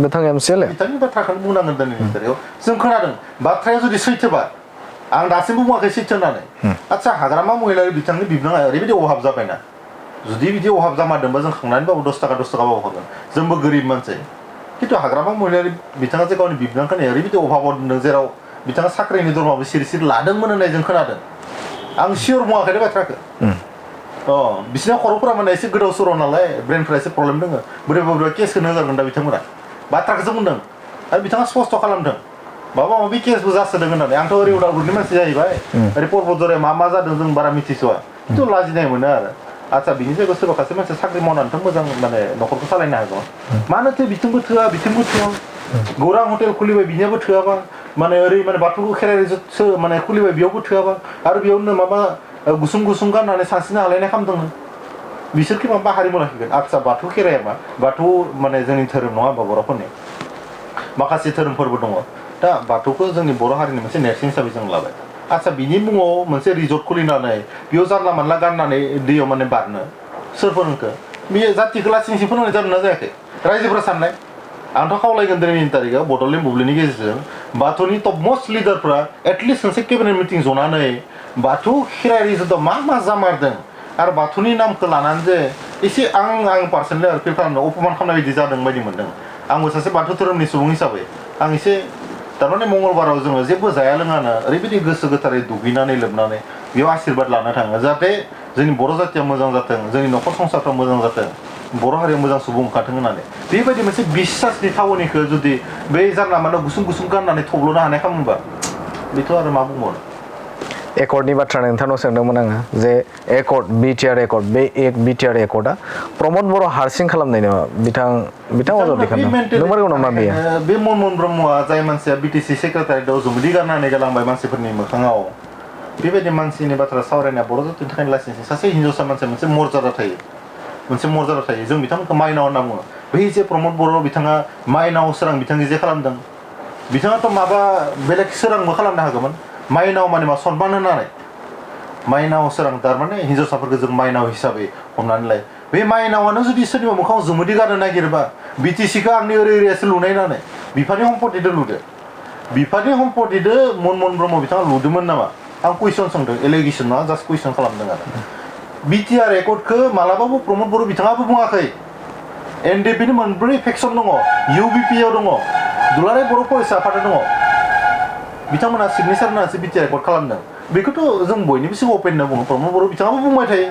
बिथां एमसिएल बिथांनि बाथ्राखौनो बुंनांगोन दिनैनि तारिखाव जों खोनादों बाथ्राया जुदि सैथोबा आं दासिमबो बुङाखै सैथो होननानै आदसा हाग्रामा महिलारि बिथांनि बिबनाङा ओरैबायदि अभाब जाबायना जुदि बिदि अभाब जामारदोंबा जों खांनानैबाबो 10 थाखाबाबो होगोन जोंबो गोरिब मानसि खिन्थु हाग्रामा महिलारि बिथाङा जे गावनि बिबनांखौ ओरैबायदि अभाबाव दोनदों जेराव बिथाङा साख्रिनि दरमाबो सिरि सिरि लादोंमोन होननाय जों खोनादों आं सियर बुङाखै दे बाथ्राखौ बिसिना खर'फोरा माने एसे गोदाव सोराव नालाय ब्रेनफोरा एसे प्रब्लेम दङ बोरैबा बोरैबा केस होनो होगारगोन दा बिथांमोना बाथ्राखौसो बुंदों आरो बिथाङा स्पस्ट' खालामदों माबा माबि केसबो जासोदों होननानै आंथ' ओरै उदालगुरिनि मानसि जाहैबाय ओरै पर्बतजरायाव मा जादों जों बारा मिथिस'वा खिन्थु लाजिनाय मोनो आरो आदसा बिनि जायगायाव सोरबा सासे मानसिया साख्रि मावनानैथ' मोजां माने न'खरखौ सालायनो हागौ मानोथो बिथिंबो थोआ बिथिंबो थोआ गौरां हटेल खुलिबाय बिनियाबो थोआबा माने ओरै माने बाथौखौ खेराइसो माने खुलिबाय बेयावबो थोआबा आरो बेयावनो माबा गुसुं गुसुं गाननानै सानस्रिनो हालायनाय खालामदोंमोन बिसोरखि माबा हारिमु लाखिगोन आदसा बाथौ खेराइया मा बाथौ माने जोंनि धोरोम नङा होमबा बर'फोरनि माखासे धोरोमफोरबो दङ दा बाथौखौ जोंनि बर' हारिनि मोनसे नेरसोन हिसाबै जों लाबाय आदसा बिनि मुङाव मोनसे रिजर्ट खुलिनानै बेयाव जानला मानला गाननानै दैयाव माने बारनो सोर फोरोंखो बेयो जातिखौ लासिंसि फोरोंनाय जादों ना जायाखै रायजोफोरा साननाय आंथ' खावलायगोन दिनैनि तारिखाव बड'लेण्ड बुब्लिनि गेजेरजों बाथौनि टप मस्ट लिडारफ्रा एटलिस्ट मोनसे केबिनेट मिटिं जनानै बाथौ खेराइ रिजर्टआव मा जामारदों आरो बाथौनि नामखौ लानानै जे एसे आं पार्सनेलि फिल खालामदों अपमान खालामनाय बायदि जादों बायदि मोनदों आंबो सासे बाथौ धोरोमनि सुबुं हिसाबै आं एसे थारमाने मंगलबाराव जोङो जेबो जाया लोङानो ओरैबायदि गोसो गोथारै दुगैनानै लोबनानै बेयाव आशीर्बाद लानो थाङो जाहाथे जोंनि बर' जातिया मोजां जाथों जोंनि न'खर संसारफ्रा मोजां जाथों बर' हारिया मोजां सुबुं ओंखारथों होननानै बेबायदि मोनसे बिश्वासनि थावनिखौ जुदि बै जानला मानला गुसुं गुसुं गाननानै थब्ल'नो हानाय खालामोबा बेथ' आरो मा बुंबावनो एकर्डनि बाथ्रा नोंथांनाव सोंदोंमोन आङो जे एकर्ड बिटिआर एकर्ड बे बिटिआर एकर्डआ प्रमद बर' हारसिं खालामनाय नङा बिथां अजद दैखानदों नंमारगौ नामा बेयो बे मनमोहन ब्रह्मआ जाय मानसिया बिटिसि सेक्रेटारियेटआव जुमुदै गारनानै गालांबाय मानसिफोरनि मोखाङाव बेबायदि मानसिनि बाथ्रा सावरायनाया बर' जातिनि थाखाय लासिंसिं सासे हिनजावसा मानसिया मोनसे मर्यादा थायो जों बिथांमोनखौ माइनाव होनना बुङो बै जे प्रमद बर' बिथाङा माइनाव सोरां बिथांनि जे खालामदों बिथाङाथ' माबा बेलेग सोरांबो खालामनो हागौमोन माइनाव माने मा सनमान होनानै माइनाव सोरां थारमाने हिनजावसाफोरखौ जों माइनाव हिसाबै हमनानै लायो बे माइनावानो जुदि सोरनिबा मोखाङाव जुमुदै गारनो नागिरोबा बिटिसिखौ आंनि ओरै ओरैयासो लुनाय होननानै बिफानि सम्पतिजों लुदो बिफानि सम्पतिजों मनमोहन ब्रह्म बिथाङा लुदोंमोन नामा आं कुइसन सोंदों एलिगेसन नङा जास्ट कुइसन खालामदों आरो बिटिआर एकर्डखौ मालाबाबो प्रमद बर' बिथाङाबो बुङाखै एनडिएफबिनि मोनब्रै फेक्सन दङ इउबिपिआव दङ दुलाराय बर' फरायसा आफादा दङ बिथांमोना सिगनेसार होनानैसो बिटिआर एकर्ड खालामदों बेखौथ' जों बयनिबो सिगाङाव अपेन होनना बुङो प्रमद बर' बिथाङाबो बुंबाय थायो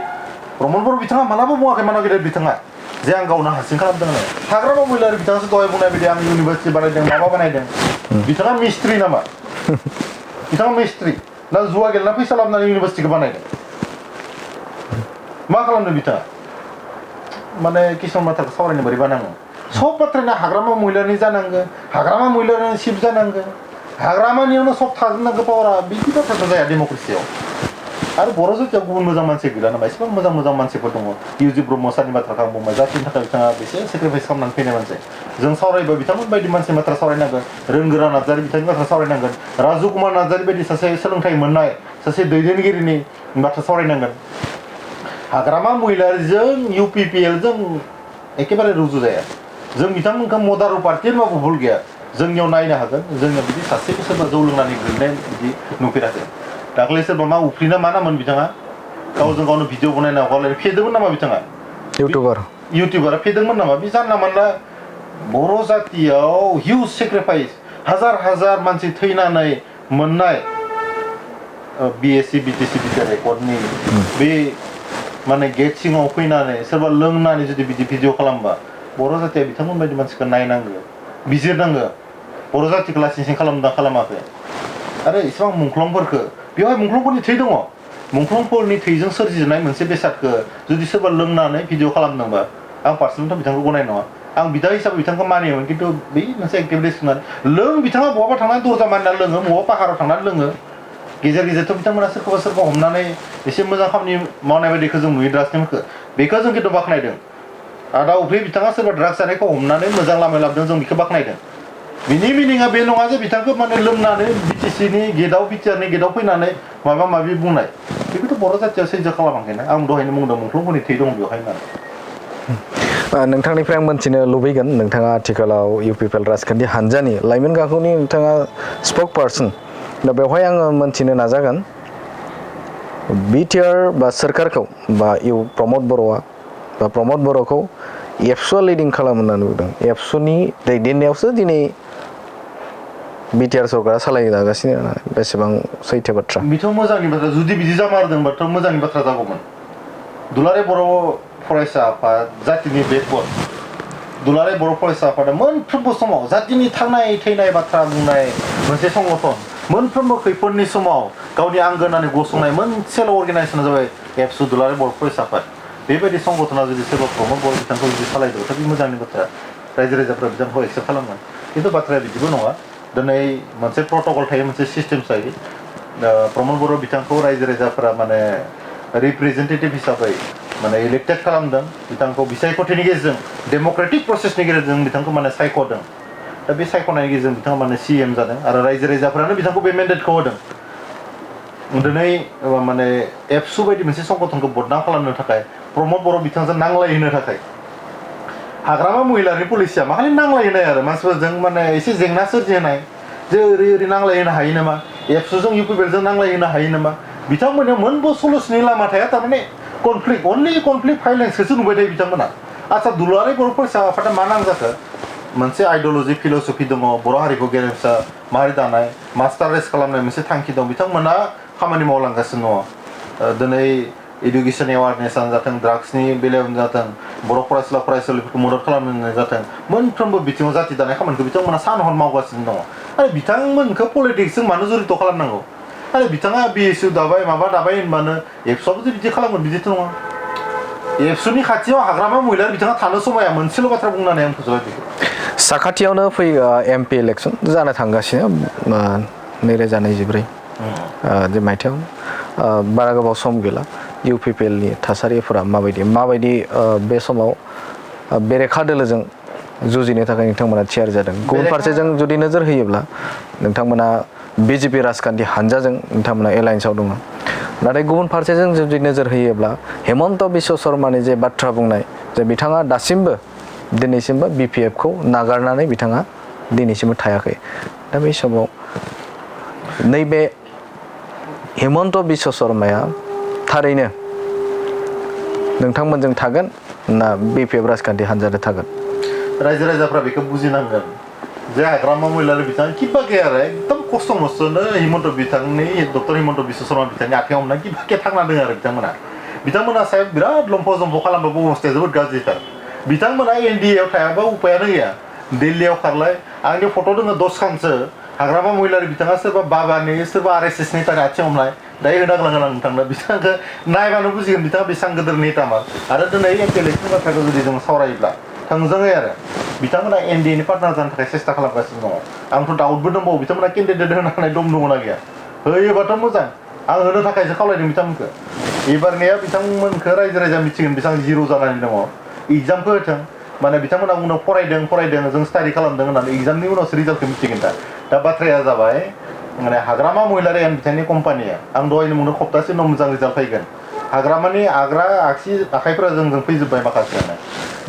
प्रमद बर' बिथाङा मालाबा बुङाखै मानाव गेदेर बिथाङा जे आं गावनो हारसिं खालामदों होननानै हाग्रामा महिलारि बिथाङासो दहाय बुंनाय बायदि आं इउनिभार्सिटि बानायदों माबा बानायदों बिथाङा मिस्ट्रि नामा बिथाङा मिस्ट्रि ना जुवा गेलेना फैसा लाबोनानै इउनिभार्सिटिखौ बानायदों मा खालामदों बिथाङा माने किसुमान बाथ्राखौ सावरायनो बोरैबा नाङो सब बाथ्रानो हाग्रामा महिलारि जानांगौ हाग्रामा महिलारिनि सिफ जानांगौ हाग्रामानियावनो सब थाजोबनांगौ पावारा बिदि बाथ्राथ' जाया डेम'क्रेसियाव आरो बर' जातियाव गुबुन मोजां मानसि गैला नामा एसेबां मोजां मानसिफोर दङ इउजि ब्रह्म सारनि बाथ्राखौ आं बुंबाय जातिनि थाखाय बिथाङा बेसे सेक्रिफाइस खालामनानै फैनाय मानसि जों सावरायबा बिथांमोन बायदि मानसिनि बाथ्रा सावरायनांगोन रोंगोरा नार्जारि बिथांनि बाथ्रा सावरायनांगोन राजु कुमार नार्जारि बायदि सासे सोलोंथाइ मोननाय सासे दैदेनगिरिनि बाथ्रा सावरायनांगोन हाग्रामा महिलारिजों इउपिपिएलजों एखेबारे रुजु जाया जों बिथांमोनखौ मदारु पार्टि होनबाबो भुल गैया जोंनियाव नायनो हागोन जोंनियाव बिदि सासेबो सोरबा जौ लोंनानै गोलैनाय बिदि नुफेराखै दाख्लै सोरबा मा उफ्रिना मा नामोन बिथाङा गावजों गावनो भिडिअ बनायना हगारलायनो फेदोंमोन नामा बिथाङा इउटिउबारा फेदोंमोन नामा बे जानला मानला बर' जातियाव हिउज सेक्रिफाइस हाजार मानसि थैनानै मोननाय बिएससि बिटिसि बिटिआर एकर्डनि बे माने गेट सिङाव फैनानै सोरबा लोंनानै जुदि बिदि भिडिअ खालामबा बर' जातिया बिथांमोन बायदि मानसिखौ नायनांगौ बिजिरनांगौ बर' जातिखौ लासिंसिं खालामदों खालामाखै आरो इसेबां मुंख्लंफोरखौ बेवहाय मुंख्लंफोरनि थै दङ मुंख्लंफोरनि थैजों सोरजिनाय मोनसे बेसादखौ जुदि सोरबा लोंनानै भिडिअ खालामदोंबा आं पार्सनेलथ' बिथांखौ गनाय नङा आं बिदा हिसाबै बिथांखौ मानियोमोन खिन्थु बै मोनसे एक्टिभिटिस होनानै बिथाङा बहाबा थांनानै दरजा मानिना लोङो बहाबा पाहाराव थांनानै लोङो गेजेर गेजेरथ' बिथांमोना सोरखौबा हमनानै एसे मोजां खामानि मावनाय बायदिखौ जों नुयो ड्राग्सनिखौ बेखौ जों खिन्थु बाख्नायदों आदा उफ्रि बिथाङा सोरबा ड्राग्स जानायखौ हमनानै मोजां लामायाव लाबोदों जों बेखौ बाख्नायदों बिनि मिनिङा बे नङा जे बिथांखौ माने लोंनानै बिटिसिनि गेटआव बिटिआरनि गेटआव फैनानै माबा माबि बुंनाय बेखौथ' बर' जातियाव सैज्य खालामाखैना आं दहायनो बुंदों मुंख्लंफोरनि थै दं बेवहाय होननानै नोंथांनिफ्राय आं मोनथिनो लुबैगोन नोंथाङा आथिखालाव इउपिपिएल राजखान्थि हानजानि लाइमोन गांखौनि नोंथाङा स्पक पार्सन दा बेवहाय आङो मोनथिनो नाजागोन बिटिआर बा सोरखारखौ बा प्रमद बर'खौ एबसुआ लिडिं खालामो होनना नुदों एबसुनि दैदेननायावसो दिनै बिटिआर सरकारा सालायजागासिनो बेसेबां सैथो बाथ्रा बेथ' मोजांनि बाथ्रा जुदि बिदि जामारदोंबाथ' मोजांनि बाथ्रा जागौमोन दुलाराय बर' फरायसा आफाद जातिनि बेकबन दुलाराय बर' फरायसा आफादा मोनफ्रोमबो समाव जातिनि थांनाय थैनाय बाथ्रा बुंनाय मोनसे संगठन मोनफ्रोमबो खैफोदनि समाव गावनि आंगो होननानै गसंनाय मोनसेल' अर्गेनाइजेसना जाबाय एबसु दुलाराय बर' फरायसा आफाद बेबायदि संगठना जुदि सोरबा प्रमद बर' बिथांखौ जुदि सालायदोंबाथ' बे मोजांनि बाथ्रा रायजो राजाफ्रा बिथांखौ एक्सेप्ट खालामगोन खिन्थु बाथ्राया बिदिबो नङा दिनै मोनसे प्रट'कल थायो मोनसे सिस्टेम थायो प्रमद बर' बिथांखौ रायजो राजाफोरा माने रिप्रेजेन्टेटिभ हिसाबै माने इलेक्टेड खालामदों बिथांखौ बिसायख'थिनि गेजेरजों डेम'क्रेटिक प्रसेसनि गेजेरजों बिथांखौ माने सायख'दों दा बे सायख'नायनि गेजेरजों बिथाङा माने सिएम जादों आरो रायजो राजाफोरानो बिथांखौ बे मेन्डेटखौ होदों दिनै माने एबसु बायदि मोनसे संगठनखौ बदनाम खालामनो थाखाय प्रमद बर' बिथांजों नांलायहोनो थाखाय हाग्रामा महिलारि पलिसिया माखालि नांलायहोनाय आरो मानसिफोरजों माने एसे जेंना सोरजिहोनाय जे ओरै नांलायहोनो हायो नामा एबसुजों इउपिपिएलजों नांलायहोनो हायो नामा बिथांमोननियाव मोनबो सलुसननि लामा थाया थारमाने कनफ्लिक्ट भाइलेन्सखौसो नुबाय थायो बिथांमोना आच्चा दुलाराय बर' फरायसा आफादा मा नांजाखो मोनसे आइडिअल'जि फिल'सफि दङ बर' हारिखौ गेरेमसा माहारि दानाय मास्टार रेस खालामनाय मोनसे थांखि दं बिथांमोना खामानि मावलांगासिनो दङ दिनै इडुकेसन एवारनेसआनो जाथों ड्राग्सनि बेलायावनो जाथों बर' फरायसुला फरायसुलिफोरखौ मदद खालामनो जाथों मोनफ्रोमबो बिथिङाव जाथि दानाय खामानिखौ बिथांमोना सान हर मावगासिनो दङ आरो बिथांमोनखौ पलिटिक्सजों मानो जड़ित खालामनांगौ आरो बिथाङा BSU दाबाय माबा दाबाय होनबानो एबसुआबो जे बिदि खालामगोन बिदिथ' नङा एबसुनि खाथियाव हाग्रामा महिलारि बिथाङा थानो समाया मोनसेल' बाथ्रा बुंनानै आं फोजोबबाय बेखौ साखाथियावनो फैयो MP इलेक्सन जानो थांगासिनो 2024 जे मायथाइयाव बारा गोबाव सम गैला UPPLनि थासारिफोरा माबायदि बे समाव बेरेखा दोलोजों जुजिनो थाखाय नोंथांमोना थियारि जादों गुबुन फारसेजों जुदि नोजोर होयोब्ला नोंथांमोना BJP राजखान्थि हानजाजों नोंथांमोना एलायन्सआव दङ नाथाय गुबुन फारसेजों जुदि नोजोर होयोब्ला हेमन्त बिश्व शर्मानि जे बाथ्रा बुंनाय जे बिथाङा दिनैसिमबो BPFखौ नागारनानै बिथाङा दिनैसिमबो थायाखै दा बे समाव नैबे हेमन्त बिश्व शर्माया थारैनो नोंथांमोनजों थागोन ना BPF राजखान्थि हानजाजों थागोन रायजो राजाफ्रा बेखौ बुजिनांगोन जे हाग्रामा महिलारि बिथाङा किबा गैया आरो एकदम खस्थ' मस्थ'नो डक्टर हिमन्त बिश्व शर्मा बिथांनि आखायाव हमना किबा के थांना दङ आरो बिथांमोना साहेब बिराद लम्फ' जम्फ' खालामबाबो अबस्थाया जोबोद गाज्रिथार बिथांमोना NDAयाव थायाबा उपायानो गैया दिल्लीयाव खारलाय आंनि फट' दङ 10 खानसो हाग्रामा महिलारि बिथाङा सोरबा बाबानि सोरबा RSSनि थाखाय आथिं हमनाय दायो होनांगोन आं नोंथांनो बिथांखौ नायबानो बुजिगोन बिथाङा बेसेबां गिदिर नेतामार आरो दिनै MP इलेक्सन बाथ्राखौ जुदि जों सावरायोब्ला थोंजोङै आरो बिथांमोना NDAनि पार्टनार जानो थाखाय सेस्था खालामगासिनो दङ आंथ' डाउटबो दंबावो बिथांमोना केन्डिडेट होनो हानाय दम दङना गैया होयोबाथ' मोजां आं होनो थाखायसो खावलायदों बिथांमोनखौ एबारनिया बिथांमोनखौ रायजो राजा मिथिगोन बेसेबां जिर' जानानै दङ एग्जामखौ होथों माने बिथांमोना उनाव फरायदों जों स्टाडि खालामदों होननानै एग्जामनि उनावसो रिजाल्टखौ मिथिगोन दा बाथ्राया जाबाय माने हाग्रामा महिलारि एन्ड बिथांनि कम्पानिया आं दहायनो बुंदों सप्तासे उनाव मोजां रिजाल्ट फैगोन हाग्रामानि आग्रा आगसि आखाइफोरा जों फैजोब्बाय माखासेयानो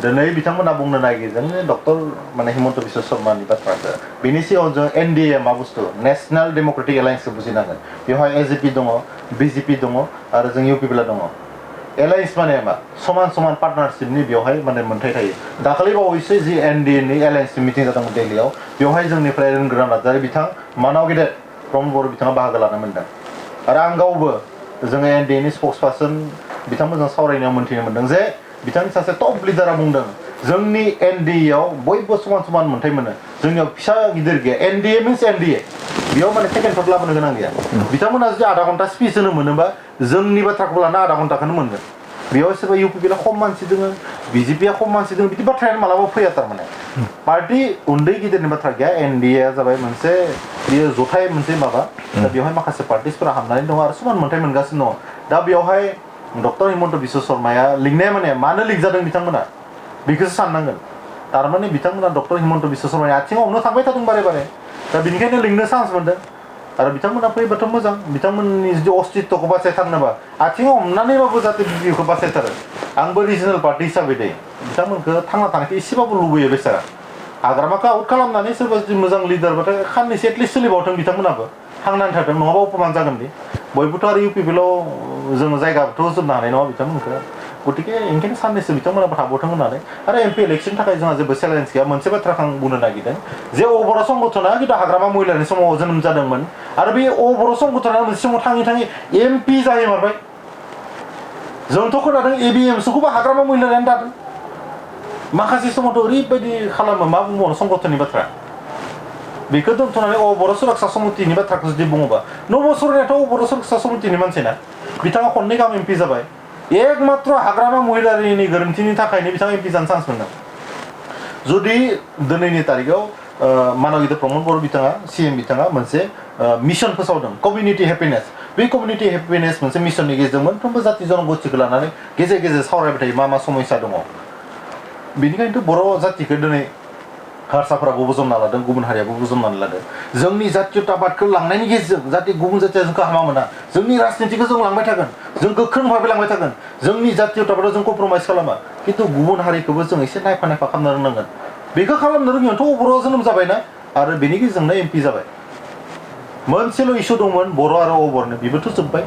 दिनै बिथांमोना बुंनो नागिरदों डक्टर माने हिमन्त बिश्व शर्मानि बाथ्राखौ बेनि सिगाङाव जों NDA मा बुस्थु नेशनेल डेम'क्रेटिक एलायन्सखौ बुजिनांगोन बेवहाय AJP दङ BJP दङ आरो जों UPPL दङ एलायन्स माने मा समान पार्टनारशिपनि बेवहाय माने मोन्थाय थायो दाखालि बावैसो जि NDAनि एलायन्सनि मिटिं जादोंमोन दिल्लीयाव बेवहाय जोंनिफ्राय रोंगोरा नार्जारि बिथां मानाव गेदेर प्रमद बर' बिथाङा बाहागो लानो मोनदों आरो आं गावबो जोङो NDAनि स्पक्स पार्सन बिथांमोनजों सावरायनायाव मोन्थिनो मोनदों जे बिथांनि सासे टप लिडारा बुंदों जोंनि NDAयाव बयबो समान मोन्थाय मोनो जोंनियाव फिसा गिदिर गैया NDA मिन्स NDA बेयाव माने सेकेन्ड थट लाबोनो गोनां गैया बिथांमोना जुदि आधा घन्टा स्पिच होनो मोनोबा जोंनि बाथ्राखौ लाना आधा घन्टाखौनो मोनगोन बेयाव सोरबा UPPला खम मानसि दङ BJPया खम मानसि दङ बिदि बाथ्रायानो मालाबा फैया थारमाने पार्टि उन्दै गिदिरनि बाथ्रा गैया NDAया जाबाय मोनसे बेयो जथाय मोनसे माबा दा बेवहाय माखासे पार्टिसफोरा हाबनानै दङ आरो समान मोन्थाय मोनगासिनो दङ दा बेवहाय डक्टर हिमन्त बिश्व शर्माया लिंनाया माने मानो लिंक जादों बिथांमोना बेखौसो साननांगोन थारमाने बिथांमोना डक्टर हिमन्त बिश्व शर्मानि आथिङाव हमनो थांबाय थादों बारे दा बेनिखायनो लिंनो चान्स मोनदों आरो बिथांमोना फैबाथ' मोजां बिथांमोननि जुदि अस्तित्वखौ बासायथारनोबा आथिङाव हमनानैबाबो जाहाथे BJPखौ बासायथारो आंबो रिजनेल पार्टि हिसाबै दे बिथांमोनखौ थांना थानायखौ एसेबाबो लुबैयो बेसारा हाग्रामाखौ आउट खालामनानै सोरबा जुदि मोजां लिडारबाथाय खाननैसो एटलिस्ट सोलिबावथों बिथांमोनाबो थांनानै थाथों नङाबा अपमान जागोन दे बयबोथ' आरो UPPलाव जोङो जायगाबोथ' जोबनो हानाय नङा बिथांमोनखौ गतिके ओंखायनो साननैसो बिथांमोनाबो थाबावथों होननानै आरो MP इलेक्सननि थाखाय जोंहा जेबो चेलेन्ज गैया मोनसे बाथ्राखौ आं बुंनो नागिरदों जे अबर' संगठना खिन्थु हाग्रामा महिलारिनि समाव जोनोम जादोंमोन आरो बे अबर' संगठना मोनसे समाव थाङै MP जाहैमारबाय जोंथ' खोनादों ABMSखौबो हाग्रामा महिलारियानो दादों माखासे समावथ' ओरैबायदि खालामो मा बुंबावनो संगठननि बाथ्रा बेखौ दोनथ'नानै बर' सुरक्षा समितिनि बाथ्राखौ जुदि बुङोबा नब सरनायाथ' बर' सुरक्षा समितिनि मानसिना बिथाङा खननै गाहाम MP जाबाय एकमात्र हाग्रामा महिलारिनि गोरोन्थिनि थाखायनो बिथाङा MP जानो चान्स मोनदों जुदि दिनैनि तारिखाव मानव गिदिर प्रमद बर' बिथाङा CM बिथाङा मोनसे मिशन फोसावदों कमिउनिटि हेपिनेस बे कमिउनिटि हेपिनेस मोनसे मिशननि गेजेरजों मोनफ्रोमबो जाति जनगोष्ठीखौ लानानै गेजेर गेजेर सावरायबाय थायो मा समस्या दङ बेनिखायनोथ' बर' जातिखौ दिनै हारसाफोराबो बोजबना लादों गुबुन हारियाबो बोजबनानै लादों जोंनि जातीयताबादखौ लांनायनि गेजेरजों जाहाथे गुबुन जातिया जोंखौ हामा मोना जोंनि राजनितिखौ जों लांबाय थागोन जों गोख्रों भाबै लांबाय थागोन जोंनि जातीयताबादाव जों कमप्रमाइज खालामा खिन्थु गुबुन हारिखौबो जों एसे नायफा खालामनो रोंनांगोन बेखौ खालामनो रोङियावथ' बर'आ जोनोम जाबायना आरो बेनि गेजेरजोंनो MP जाबाय मोनसेल' इस्यु दंमोन बर' आरो अबरनो बेबोथ' जोब्बाय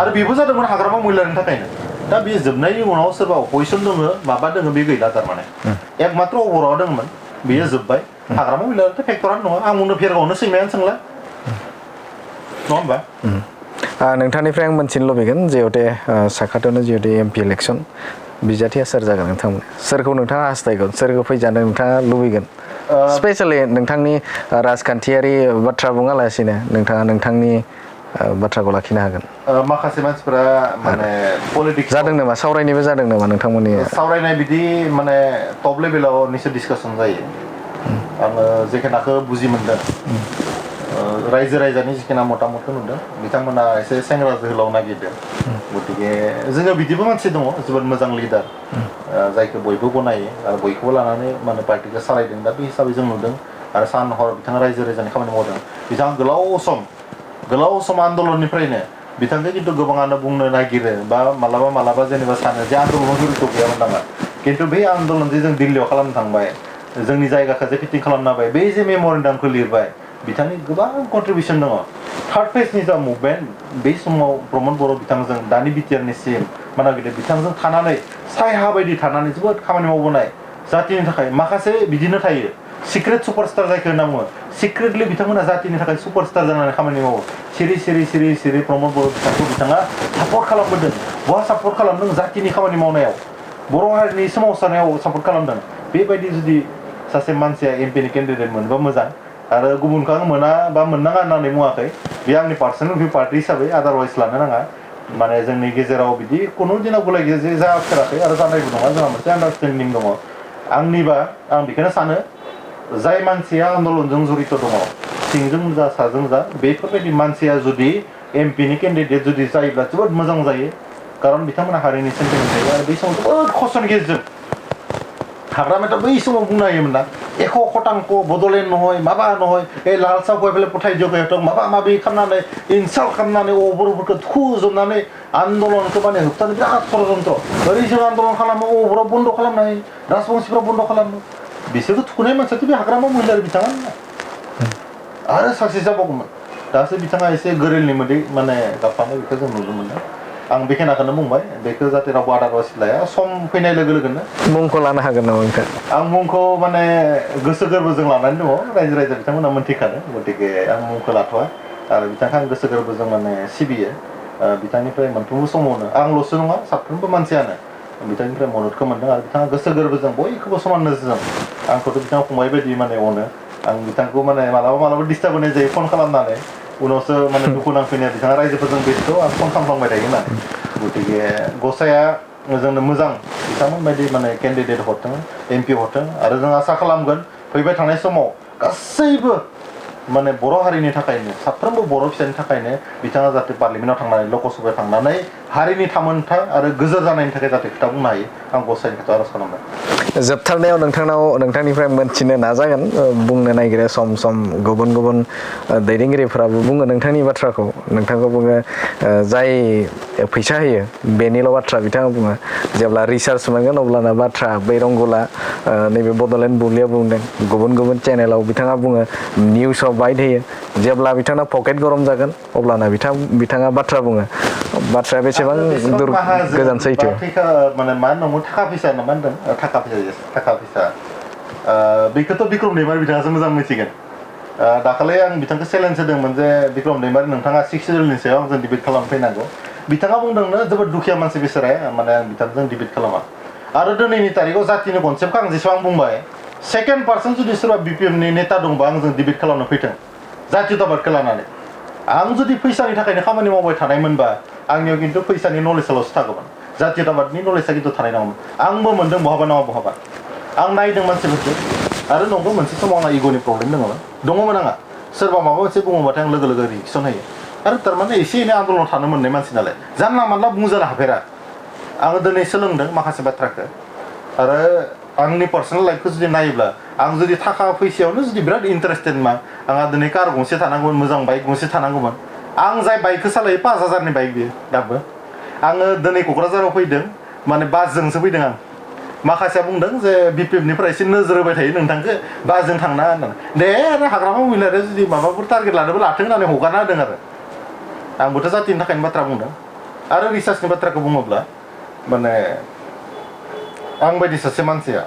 आरो बेबो जादोंमोन हाग्रामा महिलारिनि थाखायनो दा बे जोबनायनि उनाव सोरबा अपजिसन दङ माबा दङ बे गैला थारमाने एकमात्र अबर'आ दंमोन बेयो जोब्बाय हाग्रामा महिलारिथ' फेक्टरानो नङा आं बुंनो भेरगावनो सैमायानो सोंला नङा होमबा नोंथांनिफ्राय आं मोनथिनो लुबैगोन जिहेतु साखाथियावनो जिहेतु MP इलेक्सन बिजाथिया सोर जागोन नोंथांमोन सोरखौ नोंथाङा हास्थायगोन सोरखौ फैजानो नोंथाङा लुबैगोन स्पेसियेलि नोंथांनि राजखान्थियारि बाथ्रा बुङालासिनो नोंथाङा नोंथांनि बाथ्राखौ लाखिनो हागोन? माखासे मानसिफोरा माने पलिटिक्स जादों नामा, सावरायनायबो जादों नामा नोंथांमोननि? सावरायनाय बिदि माने टप लेभेलाव निसय डिसकासन जायो। आङो जेखिनाखौ बुजि मोनदों, रायजो राजानि जिखिना मतामतखौ नुदों, बिथांमोना एसे सेंग्रा जोहोलाव नागिरदों। गतिके जोङो बिदिबो मानसि दङ जोबोद मोजां लिडार, जायखौ बयबो गनायो आरो बयखौबो लानानै माने पार्टिखौ सालायदों। दा बे हिसाबै जों नुदों आरो सान हर बिथाङा रायजो राजानि खामानि मावदों। बिथाङा गोलाव सम आन्दलननिफ्रायनो बिथांखौ खिन्थु गोबाङानो बुंनो नागिरो बा मालाबा जेनेबा सानो जे आन्दलनाव जुरित गैयामोन नामा। खिन्थु बे आन्दलन जे जों दिल्लीयाव खालामनो थांबाय, जोंनि जायगाखौ जे फिटिं खालामनो हाबाय, बे जे मेम'रेन्डामखौ लिरबाय, बिथांनि गोबां कन्ट्रिबिउसन दङ। थार्ड फेजनि जा मुभमेन्ट, बे समाव प्रमद बर' बिथांजों दानि बिटिआरनि सिएम मानागिदे बिथांजों थानानै सायहा बायदि थानानै जोबोद खामानि मावबोनाय जातिनि थाखाय। माखासे बिदिनो थायो सिक्रेट सुपारस्टार जायखौ होनना बुङो, सिक्रेटलि बिथांमोना जातिनि थाखाय सुपारस्टार जानानै खामानि मावो। सिरि प्रमद बर' बिथांखौ बिथाङा सापर्ट खालामबोदों। बहा सापर्ट खालामदों? जातिनि खामानि मावनायाव, बर' हारिनि सोमावसारनायाव सापर्ट खालामदों। बेबायदि जुदि सासे मानसिया एमपिनि केन्डिडेट मोनबा मोजां, आरो गुबुनखौ आं मोना बा मोननाङा होननानै बुङाखै। बे आंनि पार्सनेल भिउ पार्टि हिसाबै, आदारवाइज लानो नाङा। माने जोंनि गेजेराव बिदि खुनु दिनाव गुलाय गुजाय जाफेराखै आरो जानायबो नङा। जोंहा मोनसे आन्डारस्टेन्डिं दङ। आंनिबा आं बेखौनो सानो, जाय मानसिया आन्दलनजों जड़ित दङ, सिंजों जा साजों जा, बेफोरबायदि मानसिया जुदि एमपिनि केन्डिडेट जुदि जायोब्ला जोबोद मोजां जायो। खारन बिथांमोना हारिनि सेन्टिमेन्ट थायो आरो बै समाव जोबोद खस्थ'नि गेजेरजों हाग्रामायाथ' बै समाव बुंनो हायोमोन ना, एख' खतांख बड'लेण्ड नहय माबा नहय, ए लाल साहखौ फैले पठाय दियक माबा माबि खालामनानै इनसाल्ट खालामनानै बर'फोरखौ थुजोबनानै आन्दलनखौ माने होबथानो बिराद षड़यन्त्र। ओरै जों आन्दलन खालामो, बर'फोराव बन्द' खालामनाय, राजबंसिफ्राव बन्द' खालामो। बिसोरखौ थुखुनाय मानसियाथ' बे हाग्रामा महिलारि बिथाङा आरो साक्सेस जाबावगौमोन। दासो बिथाङा एसे गोरेलनि मोदै माने गाबफानाय, बेखौ जों नुनो मोनदों। आं बेखिनिखौनो बुंबाय, बेखौ जाहाथे रावबो आदारवाइज लाया। सम फैनाय लोगो लोगोनो मुंखौ लानो हागोन नामा नोंथां? आं मुंखौ माने गोसो गोरबोजों लानानै दङ, रायजो राजा बिथांमोना मोनथिखानो। गतिके आं मुंखौ लाथ'वा आरो बिथांखौ आं गोसो गोरबोजों माने सिबियो। बिथांनिफ्राय मोनफ्रोमबो समावनो, आंल'सो नङा साफ्रोमबो मानसियानो बिथांनिफ्राय मददखौ मोनदों आरो बिथाङा गोसो गोरबोजों बयखौबो समान नोजोरजों, आंखौथ' बिथाङा फंबाय बायदि माने अनो। आं बिथांखौ माने मालाबा डिस्टार्ब होनाय जायो फन खालामनानै, उनावसो माने दुखु नांफैनाया बिथाङा रायजोफोरजों बेस्थ' आं फन खालामफ्लांबाय थायो होननानै। गतिके गसाइया जोंनो मोजां बिथांमोन बायदि माने केन्डिडेट हरथों, एमपि हरथों। आरो जों आसा खालामगोन फैबाय थानाय समाव गासैबो माने बर' हारिनि थाखायनो, साफ्रोमबो बर' फिसानि थाखायनो बिथाङा जाहाथे पार्लियामेन्टआव थांनानै, लकसभायाव थांनानै हारिनि थामोनथा आरो गोजोर जानायनि थाखाय जाहाथे खोथा बुंनो हायो, आं गसाइनि खोथा आर'ज खालामबाय। जोबथारनायाव नोंथांनिफ्राय मोनथिनो नाजागोन, बुंनो नागिरो सम गुबुन दैदेनगिरिफोराबो बुङो नोंथांनि बाथ्राखौ, नोंथांखौ बुङो जाय फैसा होयो बेनिल' बाथ्रा बिथाङा बुङो। जेब्ला रिसार्च मोनगोन अब्लाना बाथ्रा बै रंगुला नैबे बड'लेण्ड बुब्लिया बुंदों, गुबुन चेनेलाव बिथाङा बुङो, निउसाव बाइट होयो। जेब्ला बिथाङा पकेट गरम जागोन अब्लाना बिथाङा बाथ्रा बुङो। बाथ्राया बेसेबां गोजान सैथो? माने मा होननांगौ, थाखा फैसा ना मा होनदों, थाखा फैसा बेखौथ' बिक्रम दैमारि बिथाङासो मोजां मिथिगोन। दाखालि आं बिथांखौ चेलेन्ज होदोंमोन जे बिक्रम दैमारि नोंथाङा 6 सिडुलनि सायाव आंजों डिबेट खालामनो फैनांगौ। बिथाङा बुंदोंनो जोबोद दुखिया मानसि बिसोरा, माने आं बिथांजों डिबेट खालामा। आरो दिनैनि तारिखाव जातिनि कनसेप्टखौ आं जेसेबां बुंबाय, सेकेन्ड पार्सन जुदि सोरबा बिपिएमनि नेता दंबा आंजों डिबेट खालामनो फैथों जातीयताबादखौ लानानै। आं जुदि फैसानि थाखायनो खामानि मावबाय थानायमोनबा आंनियाव खिन्थु फैसानि नलेजल'सो थागौमोन, जातीयताबादनि नलेजआ खिन्थु थानाय नङामोन। आंबो मोनदों बहाबा नङा बहाबा, आं नायदों मानसिफोरखौ। आरो नंगौ मोनसे समाव आंहा इग'नि प्रब्लेम दङमोन आंहा। सोरबा माबा मोनसे बुङोबाथाय आं लोगो रिएक्सन होयो। आरो थारमाने एसे एनै आन्दलनाव थानो मोननाय मानसि नालाय, जानला मानला बुंजानो हाफेरा। आङो दिनै सोलोंदों माखासे बाथ्राखौ। आरो आंनि पार्सनेल लाइफखौ जुदि नायोब्ला, आं जुदि थाखा फैसायावनो जुदि बिराद इन्टारेस्टेडमा, आंहा दिनै कार गंसे थानांगौमोन, मोजां बाइक गंसे थानांगौमोन। आं जाय बाइकखौ सालायो 5,000नि बाइक बियो दाबो। आङो दिनै क'क्राझाराव फैदों माने बासजोंसो फैदों आं। माखासेया बुंदों जे बिपिएफनिफ्राय एसे नोजोर होबाय थायो नोंथांखौ, बासजों थांना होननानै। दे आरो हाग्रामा महिलारिया जुदि माबाफोर टारगेट लानोबो लाथों होननानै हगारना होदों आरो। आंबोथ' जातिनि थाखायनो बाथ्रा बुंदों। आरो रिसार्चनि बाथ्राखौ बुङोब्ला, माने आं बायदि सासे मानसिया,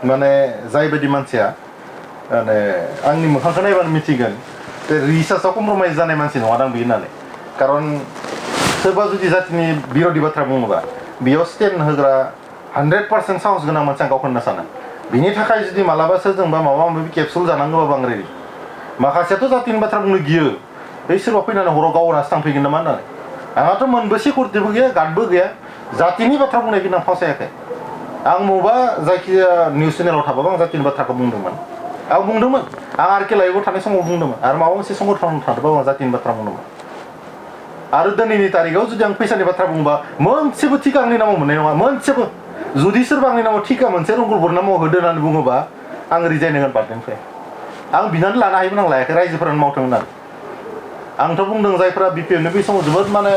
माने जायबायदि मानसिया माने आंनि मोखांखौ नायबानो मिथिगोन जे रिसार्चआव कमप्रमाइज जानाय मानसि नङा दां बे होननानै। खारन सोरबा जुदि जातिनि बिर'धि बाथ्रा बुङोबा, बेयाव स्टेन्ड होग्रा 100% साहस गोनां मानसिया गावखौनो सानो। बिनि थाखाय जुदि मालाबा सोरजोंबा माबा माबि केपसुल जानांगौबाबो आं रेडि। माखासेयाथ' जातिनि बाथ्रा बुंनो गियो, बे सोरबा फैनानै हराव गावनासो थांफैगोन नामा होननानै आंहाथ' मोनबो सिकिउरिटिबो गैया गार्डबो गैया जातिनि बाथ्रा बुंनायखौ आं फावसायाखै आं मबा जायखिजाया निउस चेनेलाव थाबाबो आं जातिनि बाथ्राखौ बुंदोंमोन आं बुंदोंमोन आं आरके लाइभआव थानाय समाव बुंदोंमोन आरो माबा मोनसे संगठनाव थादोंबाबो आं जातिनि बाथ्रा बुंदोंमोन आरो दिनैनि तारिखाव जुदि आं फैसानि बाथ्रा बुंबा मोनसेबो थिका आंनि नामाव मोननाय नङा मोनसेबो जुदि सोरबा आंनि नामाव थिका मोनसे रंगुलबर नामाव होदो होननानै बुङोबा आं रिजाइन होगोन पार्टिनिफ्राय आं बिनानै लानो हायोमोन आं लायाखै रायजोफोरानो मावथों होननानै आंथ' बुंदों जायफोरा बिपिएफनि बै समाव जोबोद माने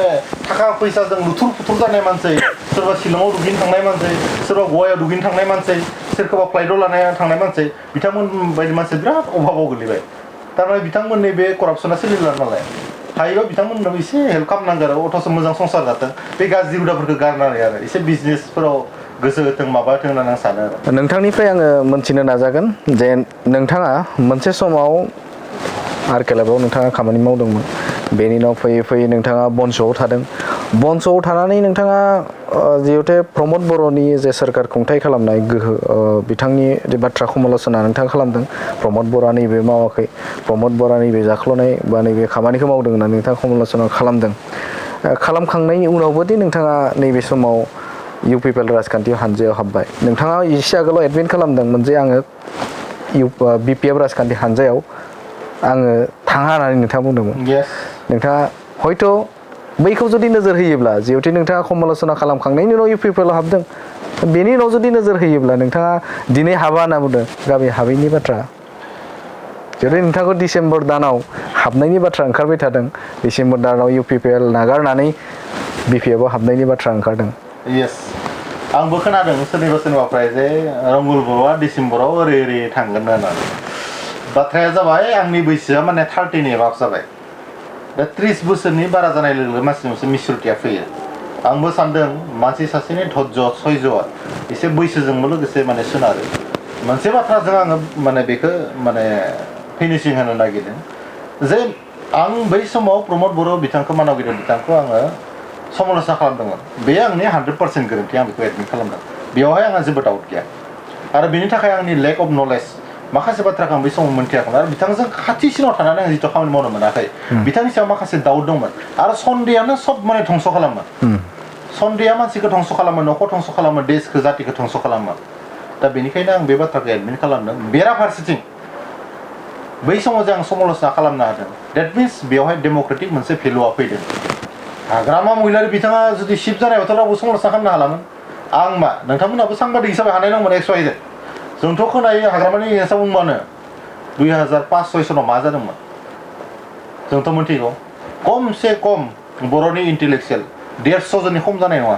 थाखा फैसाजों लुथुर फुथुर जानाय मानसि सोरबा शिलंआव दुगैनो थांनाय मानसि सोरबा गवायाव दुगैनो थांनाय मानसि सोरखौबा फ्लाइटआव लानाय थांनाय मानसि बिथांमोन बायदि मानसि बिराद अभाबाव गोलैबाय थारमाने बिथांमोननि बे करापसना सोलिला नालाय हायोबा बिथांमोननोबो एसे हेल्प खालामनांगौ आरो अथ'स' मोजां संसार जाथों बे गाज्रि हुदाफोरखौ गारनानै आरो एसे बिजनेसफोराव गोसो होथों माबा होथों होननानै आं सानो आरो नोंथांनिफ्राय आङो मोनथिनो नाजागोन जे नोंथाङा मोनसे समाव आरके लाइभआव नोंथाङा खामानि मावदोंमोन बेनि उनाव फैयै फैयै नोंथाङा बन्स'आव थादों बन्स'आव थानानै नोंथाङा जिहेथु प्रमद बर'नि जे सोरखार खुंथाइ खालामनाय गोहो बिथांनि बाथ्रा खमाल'सना नोंथाङा खालामदों प्रमद बर'आ नैबे मावाखै प्रमद बर'आ नैबे जाख्ल'नाय बा नैबे खामानिखौ मावदों होननानै नोंथाङा खमाल'सना खालामदों खालामखांनायनि उनावबोदि नोंथाङा नैबे समाव इउ पि पि एल राजखान्थि हानजायाव हाबबाय नोंथाङा एसे आगोलाव एडमिट खालामदोंमोन जे आङो बि पि एफ राजखान्थि हानजायाव आङो थाङा होननानै नोंथाङा बुंदोंमोन नोंथाङा हयथ' बैखौ जुदि नोजोर होयोब्ला जिहेतु नोंथाङा खमाल'सना खालामखांनायनि उनाव इउ पि पि एल हाबदों बेनि उनाव जुदि नोजोर होयोब्ला नोंथाङा दिनै हाबा होनना बुंदों गामि हाबैनि बाथ्रा जुदि नोंथांखौ डिसेम्बर दानाव हाबनायनि बाथ्रा ओंखारबाय थादों डिसेम्बर दानाव इउ पि पि एल नागारनानै बि पि एफआव हाबनायनि बाथ्रा ओंखारदों येस आंबो खोनादों सोरनिबा सोरनिबाफ्राय जे रंगुल बर'आ डिसेम्बराव ओरै ओरै थांगोन होननानै बाथ्राया जाबाय आंनि बैसोआ माने 30 नि एबाब जाबाय दा 30 बोसोरनि बारा जानाय लोगो लोगो मानसि मोनसे मिसुरिटिया फैयो आंबो सानदों मानसि सासेनि धैर्य सैज'आ एसे बैसोजोंबो लोगोसे माने सोनारो मोनसे बाथ्राजों आङो माने बेखौ माने फिनिशिं होनो नागिरदों जे आं बै समाव प्रमद बर' बिथांखौ मानगिरि बिथांखौ आङो समाल'सना खालामदोंमोन बे आंनि 100% गोरोन्थि आं बेखौ एडमिट खालामदों बेवहाय आंहा जेबो डाउट गैया आरो बेनि थाखाय आंनि लेक अफ नलेज माखासे बाथ्राखौ आं बै समाव मोन्थियाखैमोन आरो बिथांजों खाथिसिनाव थानानै आं जिथु खामानि मावनो मोनाखै बिथांनि सायाव माखासे डाउट दंमोन आरो सन्देहआनो सब माने धंस' खालामो सन्देहआ मानसिखौ धंस' खालामो न'खर धंस' खालामो देशखौ जातिखौ धंस' खालामो दा बेनिखायनो आं बे बाथ्राखौ एडमिट खालामदों बेराफारसेथिं बै समाव जे आं समाल'सना खालामनो हादों देट मिन्स बेवहाय डेम'क्रेटिक मोनसे भेलुआ फैदों हाग्रामा महिलारि बिथाङा जुदि शिफ्ट जानायावथ' रावबो समाल'सना खालामनो हालामोन आं मा नोंथांमोनाबो सांबादिक हिसाबै हानाय नंमोन एक्सवाइजेड जोंथ' खोनायो हाग्रामानि एगेन्स्टआव बुंबानो 2005-06 सनाव मा जादोंमोन जोंथ' मिथिगौ खमसे खम बर'नि इन्टेलेक्सुयेल 150 जननि खम जानाय नङा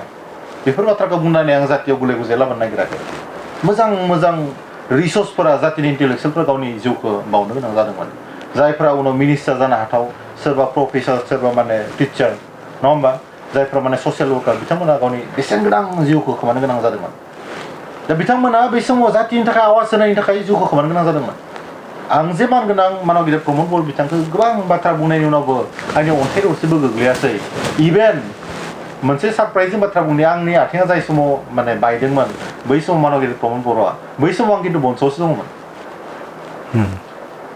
बेफोर बाथ्राखौ बुंनानै आं जातियाव गुलाय गुजाय लाबोनो नागिराखै मोजां मोजां रिसर्सफोरा जातिनि इन्टेलेक्सुयेलफोरा गावनि जिउखौ बावनो गोनां जादोंमोन जायफ्रा उनाव मिनिस्टार जानो हाथाव सोरबा प्रफेसर सोरबा माने टिचार नङा होमबा जायफ्रा माने ससियेल वर्कार बिथांमोना गावनि बेसेन गोनां जिउखौ खोमानो गोनां जादोंमोन दा बिथांमोना बै समाव जातिनि थाखाय आवाज होनायनि थाखाय जिउखौ खोमानो गोनां जादोंमोन आं जे मानगोनां मानगिरि प्रमद बर' बिथांखौ गोबां बाथ्रा बुंनायनि उनावबो आंनि अन्थाइ दरसेबो गोग्लैयासै इभेन मोनसे सारप्राइजिं बाथ्रा बुंनाया आंनि आथिङा जाय समाव माने बायदोंमोन बै समाव मानगिरि प्रमद बर'आ बै समाव आं खिन्थु बन्सआवसो दंमोन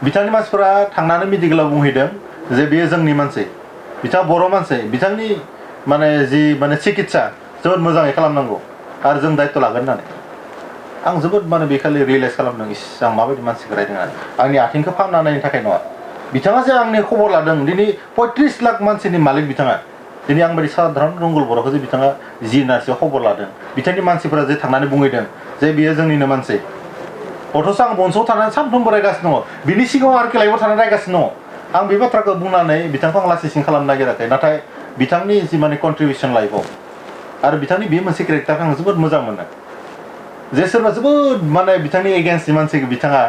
बिथांनि मानसिफोरा थांनानै मेडिकेलाव बुंहैदों जे बेयो जोंनि मानसि बिथाङा बर' मानसि बिथांनि माने जि माने सिकित्सा जोबोद मोजाङै खालामनांगौ आरो जों दायित्व लागोन होननानै आं जोबोद माने बेखालि रियेलाइज खालामदों इस आं माबायदि मानसिखौ रायदों आंनि आथिंखौ फाहामना नायनो थाखाय नङा बिथाङा जे आंनि खबर लादों दिनै 35 लाख मानसिनि मालिक बिथाङा दिनै आं बायदि साधारन रंगुल बर'खौ जे बिथाङा जिएनआरसियाव खबर लादों बिथांनि मानसिफोरा जे थांनानै बुंहैदों जे बियो जोंनिनो मानसि अथ'स' आं बन्सआव थानानै सानफ्रोमबो रायगासिनो दङ बिनि सिगाङाव आरके लाइभआव थानानै रायगासिनो दङ आं बे बाथ्राखौ बुंनानै बिथांखौ आं लासिं खालामनो नागिराखै नाथाय बिथांनि जि माने कन्ट्रिबिउसन लाइफआव आरो बिथांनि बे मोनसे केरेक्टारखौ आं जोबोद मोजां मोनो जे सोरबा जोबोद माने बिथांनि एगेन्स्टनि मानसिखौ बिथाङा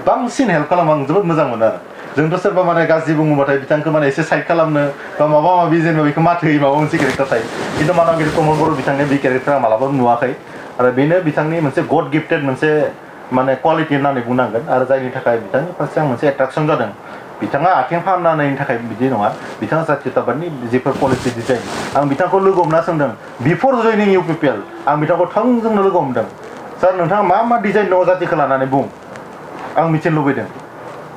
बांसिन हेल्प खालामो आं जोबोद मोजां मोनो आरो जोंथ' सोरबा माने गाज्रि बुङोबाथाय बिथांखौ माने एसे साइड खालामनो बा माबा माबि जेनेबा बेखौ माथो होयो माबा मोनसे केरेक्टार थायो खिन्थु मानगिरि प्रमद बर' बिथांनि बे केरेक्टार आं मालाबाबो नुवाखै आरो बेनो बिथांनि मोनसे गड गिफ्टेड मोनसे माने क्वालिटि होननानै बुंनांगोन आरो जायनि थाखाय बिथांनि फारसे आं मोनसे एट्राकसन जादों बिथाङा आथिं फाहामनायनि थाखाय बिदि नङा बिथाङा जातियताबादनि जेफोर पलिसि डिजाइन आं बिथांखौ लोगो हमना सोंदों बिफर जइनिं इउ पि पि एल आं बिथांखौ थोंजोंनो लोगो हमदों सार नोंथाङा मा मा डिजाइन दङ जातिखौ लानानै बुं आं मिथिनो लुबैदों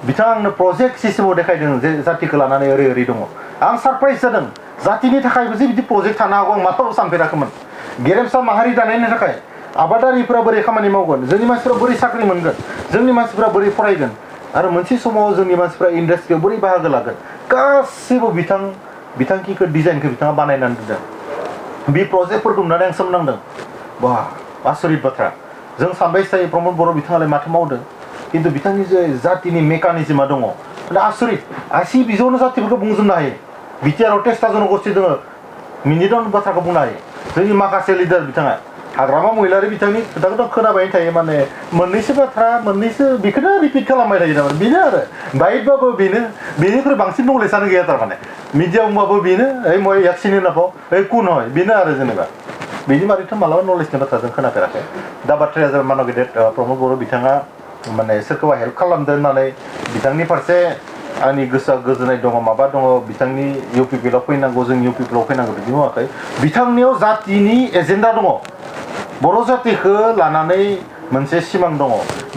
बिथाङा आंनो प्रजेक्ट सिस्टेमाव देखायदों जे जातिखौ लानानै ओरै ओरै दङ आं सारप्राइज जादों जातिनि थाखायबो जे बिदि प्रजेक्ट थानो हागौ आं मालाबाबो सानफेराखैमोन गेरेमसा माहारि दानायनि थाखाय आबादारिफोरा बोरै खामानि मावगोन जोंनि मानसिफ्रा बोरै साख्रि मोनगोन जोंनि मानसिफ्रा बोरै फरायगोन आरो मोनसे समाव जोंनि मानसिफ्रा इन्डास्ट्रियाव बोरै बाहागो लागोन गासैबो बिथांखिखौ डिजाइनखौ बिथाङा बानायनानै दोनदों बे प्रजेक्टफोरखौ नुनानै आं सोमोनांदों बा आसरित बाथ्रा जों सानबाय थायो प्रमद बर' बिथाङालाय माथो मावदों खिन्थु बिथांनि जे जातिनि मेकानिजमा दङ आसरित आसि बिजौनो जातिफोरखौ बुंजोबनो हायो बिटिआरआव 13 जनगोष्ठी दङ मिनिटावनो बाथ्राखौ बुंनो हायो जोंनि माखासे लिडार बिथाङा हाग्रामा महिलारि बिथांनि खोथाखौथ' खोनाबाय थायो माने मोननैसो बाथ्रा मोननैसो बेखौनो रिपिट खालामबाय थायो थारमाने बेनो आरो बाइटबाबो बेनो बेनिख्रुइ बांसिन नलेजआनो गैया थारमाने मिडिया बुंबाबो बेनो ओइ मय एक्सिन होनाफाव ओइ कुन हय बेनो आरो जेनेबा बिनि मारैथ' मालाबा नलेजनि बाथ्रा जों खोनाफेराखै दा बाथ्राया जाबाय मानब गेदेर प्रमद बर' बिथाङा माने सोरखौबा हेल्प खालामदों होननानै बिथांनि फारसे आंनि गोसोआ गोजोननाय दङ माबा दङ बिथांनि इउपिपिएलआव फैनांगौ जों इउपिपिएलआव फैनांगौ बिदि बुङाखै बिथांनियाव जातिनि एजेन्डा दङ बर' जातिखौ लानानै मोनसे सिमां दङ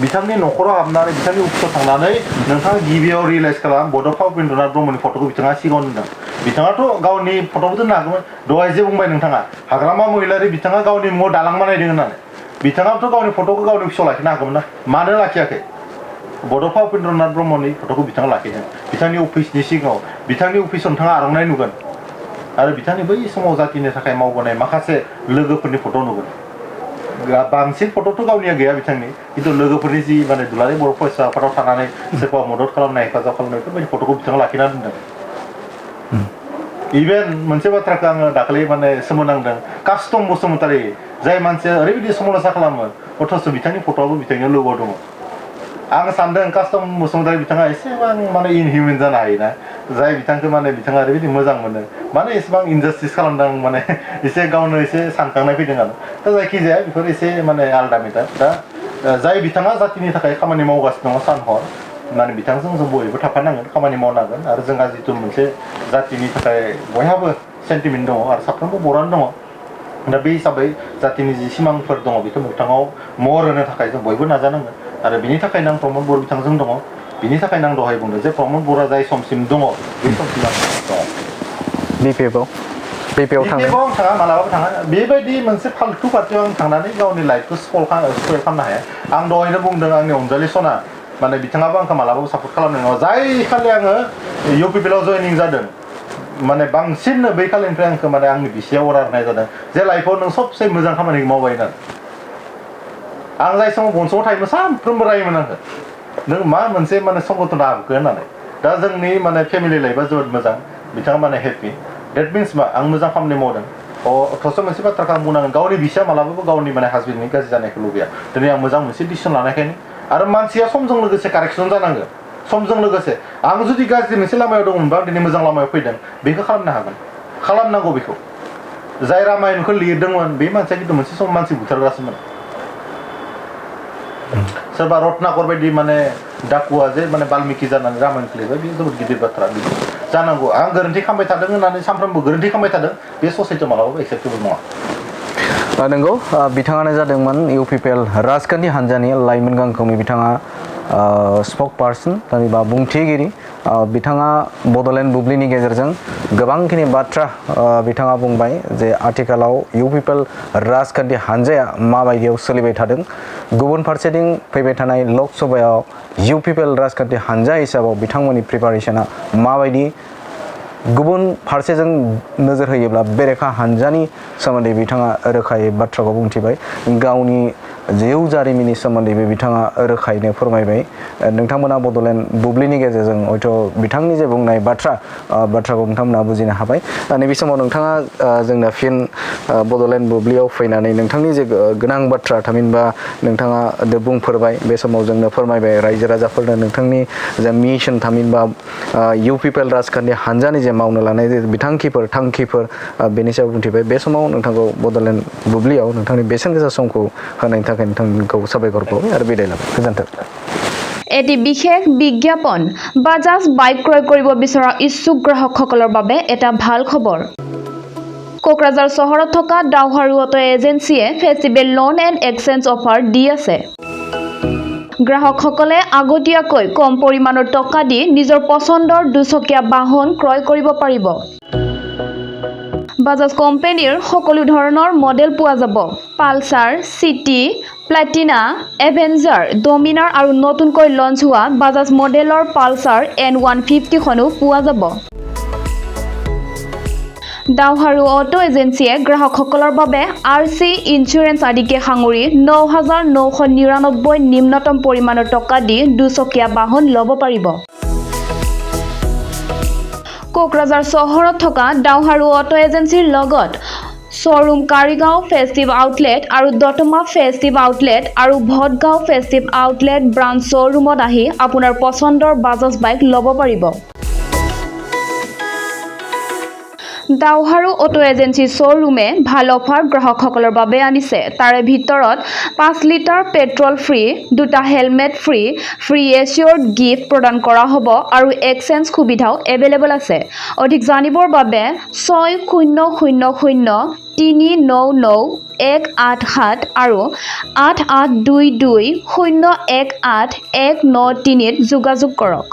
बिथांनि न'खराव हाबनानै बिथांनि अफिसाव थांनानै नोंथाङा गिबियाव रियेलाइज खालाम बड'फा उपेन्द्रनाथ ब्रह्मनि फट'खौ बिथाङा सिगाङाव नुदों बिथाङाथ' गावनि फट'खौ दोननो हागौमोन दहाय जे बुंबाय नोंथाङा हाग्रामा महिलारि बिथाङा गावनि मुङाव दालां बानायदों होननानै बिथाङाथ' गावनि फट'खौ गावनि अफिसाव लाखिनो हागौमोन ना मानो लाखियाखै बड'फा उपेन्द्रनाथ ब्रह्मनि फट'खौ बिथाङा लाखिदों बिथांनि अफिसनि सिगाङाव बिथांनि अफिसाव नोंथाङा आर'नाइ नुगोन आरो बिथांनि बै समाव जातिनि थाखाय मावबोनाय माखासे लोगोफोरनि फट' नुगोन बांसिन फट'थ' गावनिया गैया बिथांनि खिन्थु लोगोफोरनि जि माने दुलाराय बर' फरायसा आफादाव थानानै सोरखौबा मदद खालामनाय हेफाजाब खालामनाय बेफोरबायदि फट'खौ बिथाङा लाखिना दोनदों इभेन मोनसे बाथ्राखौ आङो दाखालि माने सोमोनांदों कास्टम बसुमतारी जाय मानसिया ओरैबायदि समायना खालामो अथच बिथांनि फट'आबो बिथांनियाव लोगोआव दङ आं सानदों कास्टम बसुमतारी बिथाङा एसेबां माने इनहिउमेन जानो हायोना जाय बिथांखौ माने बिथाङा ओरैबायदि मोजां मोनो माने एसेबां इनजास्टिस खालामदों माने एसे गावनो एसे सानखांनाय फैदों आरो दा जायखिजाया बेफोर एसे माने आलदा मेटार दा जाय बिथाङा जातिनि थाखाय खामानि मावगासिनो दङ सान हर माने बिथांजों जों बयबो थाफानांगोन खामानि मावनांगोन आरो जोंहा जिथु मोनसे जातिनि थाखाय बयहाबो सेन्टिमेन्ट दङ आरो साफ्रोमबो बर'आनो दङ दा बे हिसाबै जातिनि जि सिमांफोर दङ बेखौ मोगथाङाव महर होनो थाखाय जों बयबो नाजानांगोन आरो बिनि थाखायनो आं प्रमद बर' बिथांजों दङ बिनि थाखायनो आं दहाय बुंदों जे प्रमद बर'आ जाय समसिम दङ बे समसिम आं दङ बिपिएफआव थाङा मालाबाबो थाङा बेबायदि मोनसे फाल्थु पार्टियाव आं थांनानै गावनि लाइफखौ स्पइल खालामनो हाया आं दहायनो बुंदों आंनि अनजालि सना माने बिथाङाबो आंखौ मालाबाबो सापर्ट खालामनाय नङा जाय खालि आङो इउपिपिएलआव जयनिं जादों माने बांसिननो बै खालिनिफ्राय आंखौ माने आंनि बिसियाव अर्डार होनाय जादों जे लाइफआव नों सबसे मोजां खामानिखौ मावबाय होननानै आं जाय समाव बनस'आव थायोमोन सानफ्रोमबो रायोमोन आंखौ नों मा मोनसे माने संगठन हाबखो होननानै दा जोंनि माने फेमिलि लाइफआ जोबोद मोजां बिथाङा माने हेपि डेट मिन्स मा आं मोजां खामानि मावदों अथ'स' मोनसे बाथ्राखौ आं बुंनांगोन गावनि बिसिया मालाबाबो गावनि माने हासबेन्डनि गाज्रि जानायखौ लुबैया दिनै आं मोजां मोनसे डिसिसन लानायखायनो आरो मानसिया समजों लोगोसे कारेक्सन जानांगौ समजों लोगोसे आं जुदि गाज्रि मोनसे लामायाव दंमोनबा दिनै मोजां लामायाव फैदों बेखौ खालामनो हागोन खालामनांगौ बेखौ जाय रामायणखौ लिरदोंमोन बे मानसिया खिन्थु मोनसे सम मानसि बुथारग्रासोमोन सोरबा रत्नाकर बायदि माने डाकुआ जे माने बाल्मिकि जानानै रामायणखौ लिरबाय बे जोबोद गिदिर बाथ्रा जानांगौ आं गोरोन्थि खालामबाय थादों होननानै सानफ्रोमबो गोरोन्थि खालामबाय थादों बे ससाइटियाव मालाबाबो एक्सेप्टेबल नङा नंगौ बिथाङानो जादोंमोन इउपिपिएल राजखान्थि हान्जानि लाइमोन गांखौनि बिथाङा स्पक पार्सन बा बुंथिगिरि बिथाङा बड'लेण्ड बुब्लिनि गेजेरजों गोबांखिनि बाथ्रा बिथाङा बुंबाय जे आथिखालाव इउपिपिएल राजखान्थि हान्जाया माबायदियाव सोलिबाय थादों गुबुन फारसेथिं फैबाय थानाय लकसभायाव इउपिपिएल राजखान्थि हान्जा हिसाबाव बिथांमोननि प्रिपारेसना माबायदि गुबुन फारसेजों नोजोर होयोब्ला बेरेखा हान्जानि सोमोन्दै बिथाङा रोखायै बाथ्राखौ बुंथिबाय गावनि जिउ जारिमिननि सोमोन्दैबो बिथाङा रोखायैनो फोरमायबाय नोंथांमोना बड'लेण्ड बुब्लिनि गेजेरजों हयथ' बिथांनि जे बुंनाय बाथ्राखौ नोंथांमोना बुजिनो हाबाय नैबे समाव नोंथाङा जोंना फिन बड'लेण्ड बुब्लियाव फैनानै नोंथांनि जे गोनां बाथ्रा थामहिनबा नोंथाङा बुंफोरबाय बे समाव जोंनो फोरमायबाय रायजो राजाफोरनो नोंथांनि जे मिशन थामहिनबा इउपिपिएल राजखान्थि हान्जानि जे मावनो लानाय जे बिथांखिफोर थांखिफोर बेनि सायाव बुंथिबाय बे समाव नोंथांखौ बड'लेण्ड बुब्लियाव नोंथांनि बेसेन गोसा समखौ होनायनि थाखाय नोंथांखौ साबायखर बावबाय आरो बिदाय लाबाय गोजोन्थों এটি বিশেষ বিজ্ঞাপন বাজাজ বাইক ক্ৰয় কৰিব বিচৰা ইচ্ছুক গ্ৰাহকসকলৰ বাবে এটা ভাল খবৰ কোকৰাঝাৰ চহৰত থকা ডাউহাৰু অটো এজেন্সিয়ে festival loan and exchange offer দি আছে গ্ৰাহকসকলে আগতীয়াকৈ কম পৰিমাণৰ টকা দি নিজৰ পছন্দৰ দুচকীয়া বাহন ক্ৰয় কৰিব পাৰিব। বাজাজ কোম্পানীৰ সকলো ধৰণৰ মডেল পোৱা যাব। পালচাৰ, চিটি, প্লাটিনা, এভেঞ্জাৰ, ডমিনাৰ আৰু নতুনকৈ লঞ্চ হোৱা বাজাজ মডেলৰ পালচাৰ N150 খনো পোৱা যাব। ডাওহাৰু অটো এজেন্সিয়ে গ্ৰাহকসকলৰ বাবে RC ইঞ্চুৰেঞ্চ আদিকে সাঙুৰি 9,999 নিম্নতম পৰিমাণৰ টকা দি দুচকীয়া বাহন ল'ব পাৰিব। কোকৰাঝাৰ চহৰত থকা ডাওহাৰু অটো এজেন্সিৰ লগত শ্বৰুম কাৰিগাঁও ফেষ্টিভ আউটলেট আৰু দতমা ফেষ্টিভ আউটলেট আৰু ভটগাঁও ফেষ্টিভ আউটলেট ব্ৰাঞ্চ শ্বৰুমত আহি আপোনাৰ পছন্দৰ বাজাজ বাইক ল'ব পাৰিব। ডাওহাৰু অটো এজেন্সি শ্বৰুমে ভাল অফাৰ গ্ৰাহকসকলৰ বাবে আনিছে। তাৰে ভিতৰত 5 লিটাৰ পেট্ৰল ফ্ৰী, 2টা হেলমেট ফ্ৰী, ফ্ৰী এচিয়ৰ্ড গিফ্ট প্ৰদান কৰা হ'ব আৰু এক্সচেঞ্জ সুবিধাও এভেইলেবল আছে। অধিক জানিবৰ বাবে 6000-399-187 আৰু 8822-018-193 যোগাযোগ কৰক।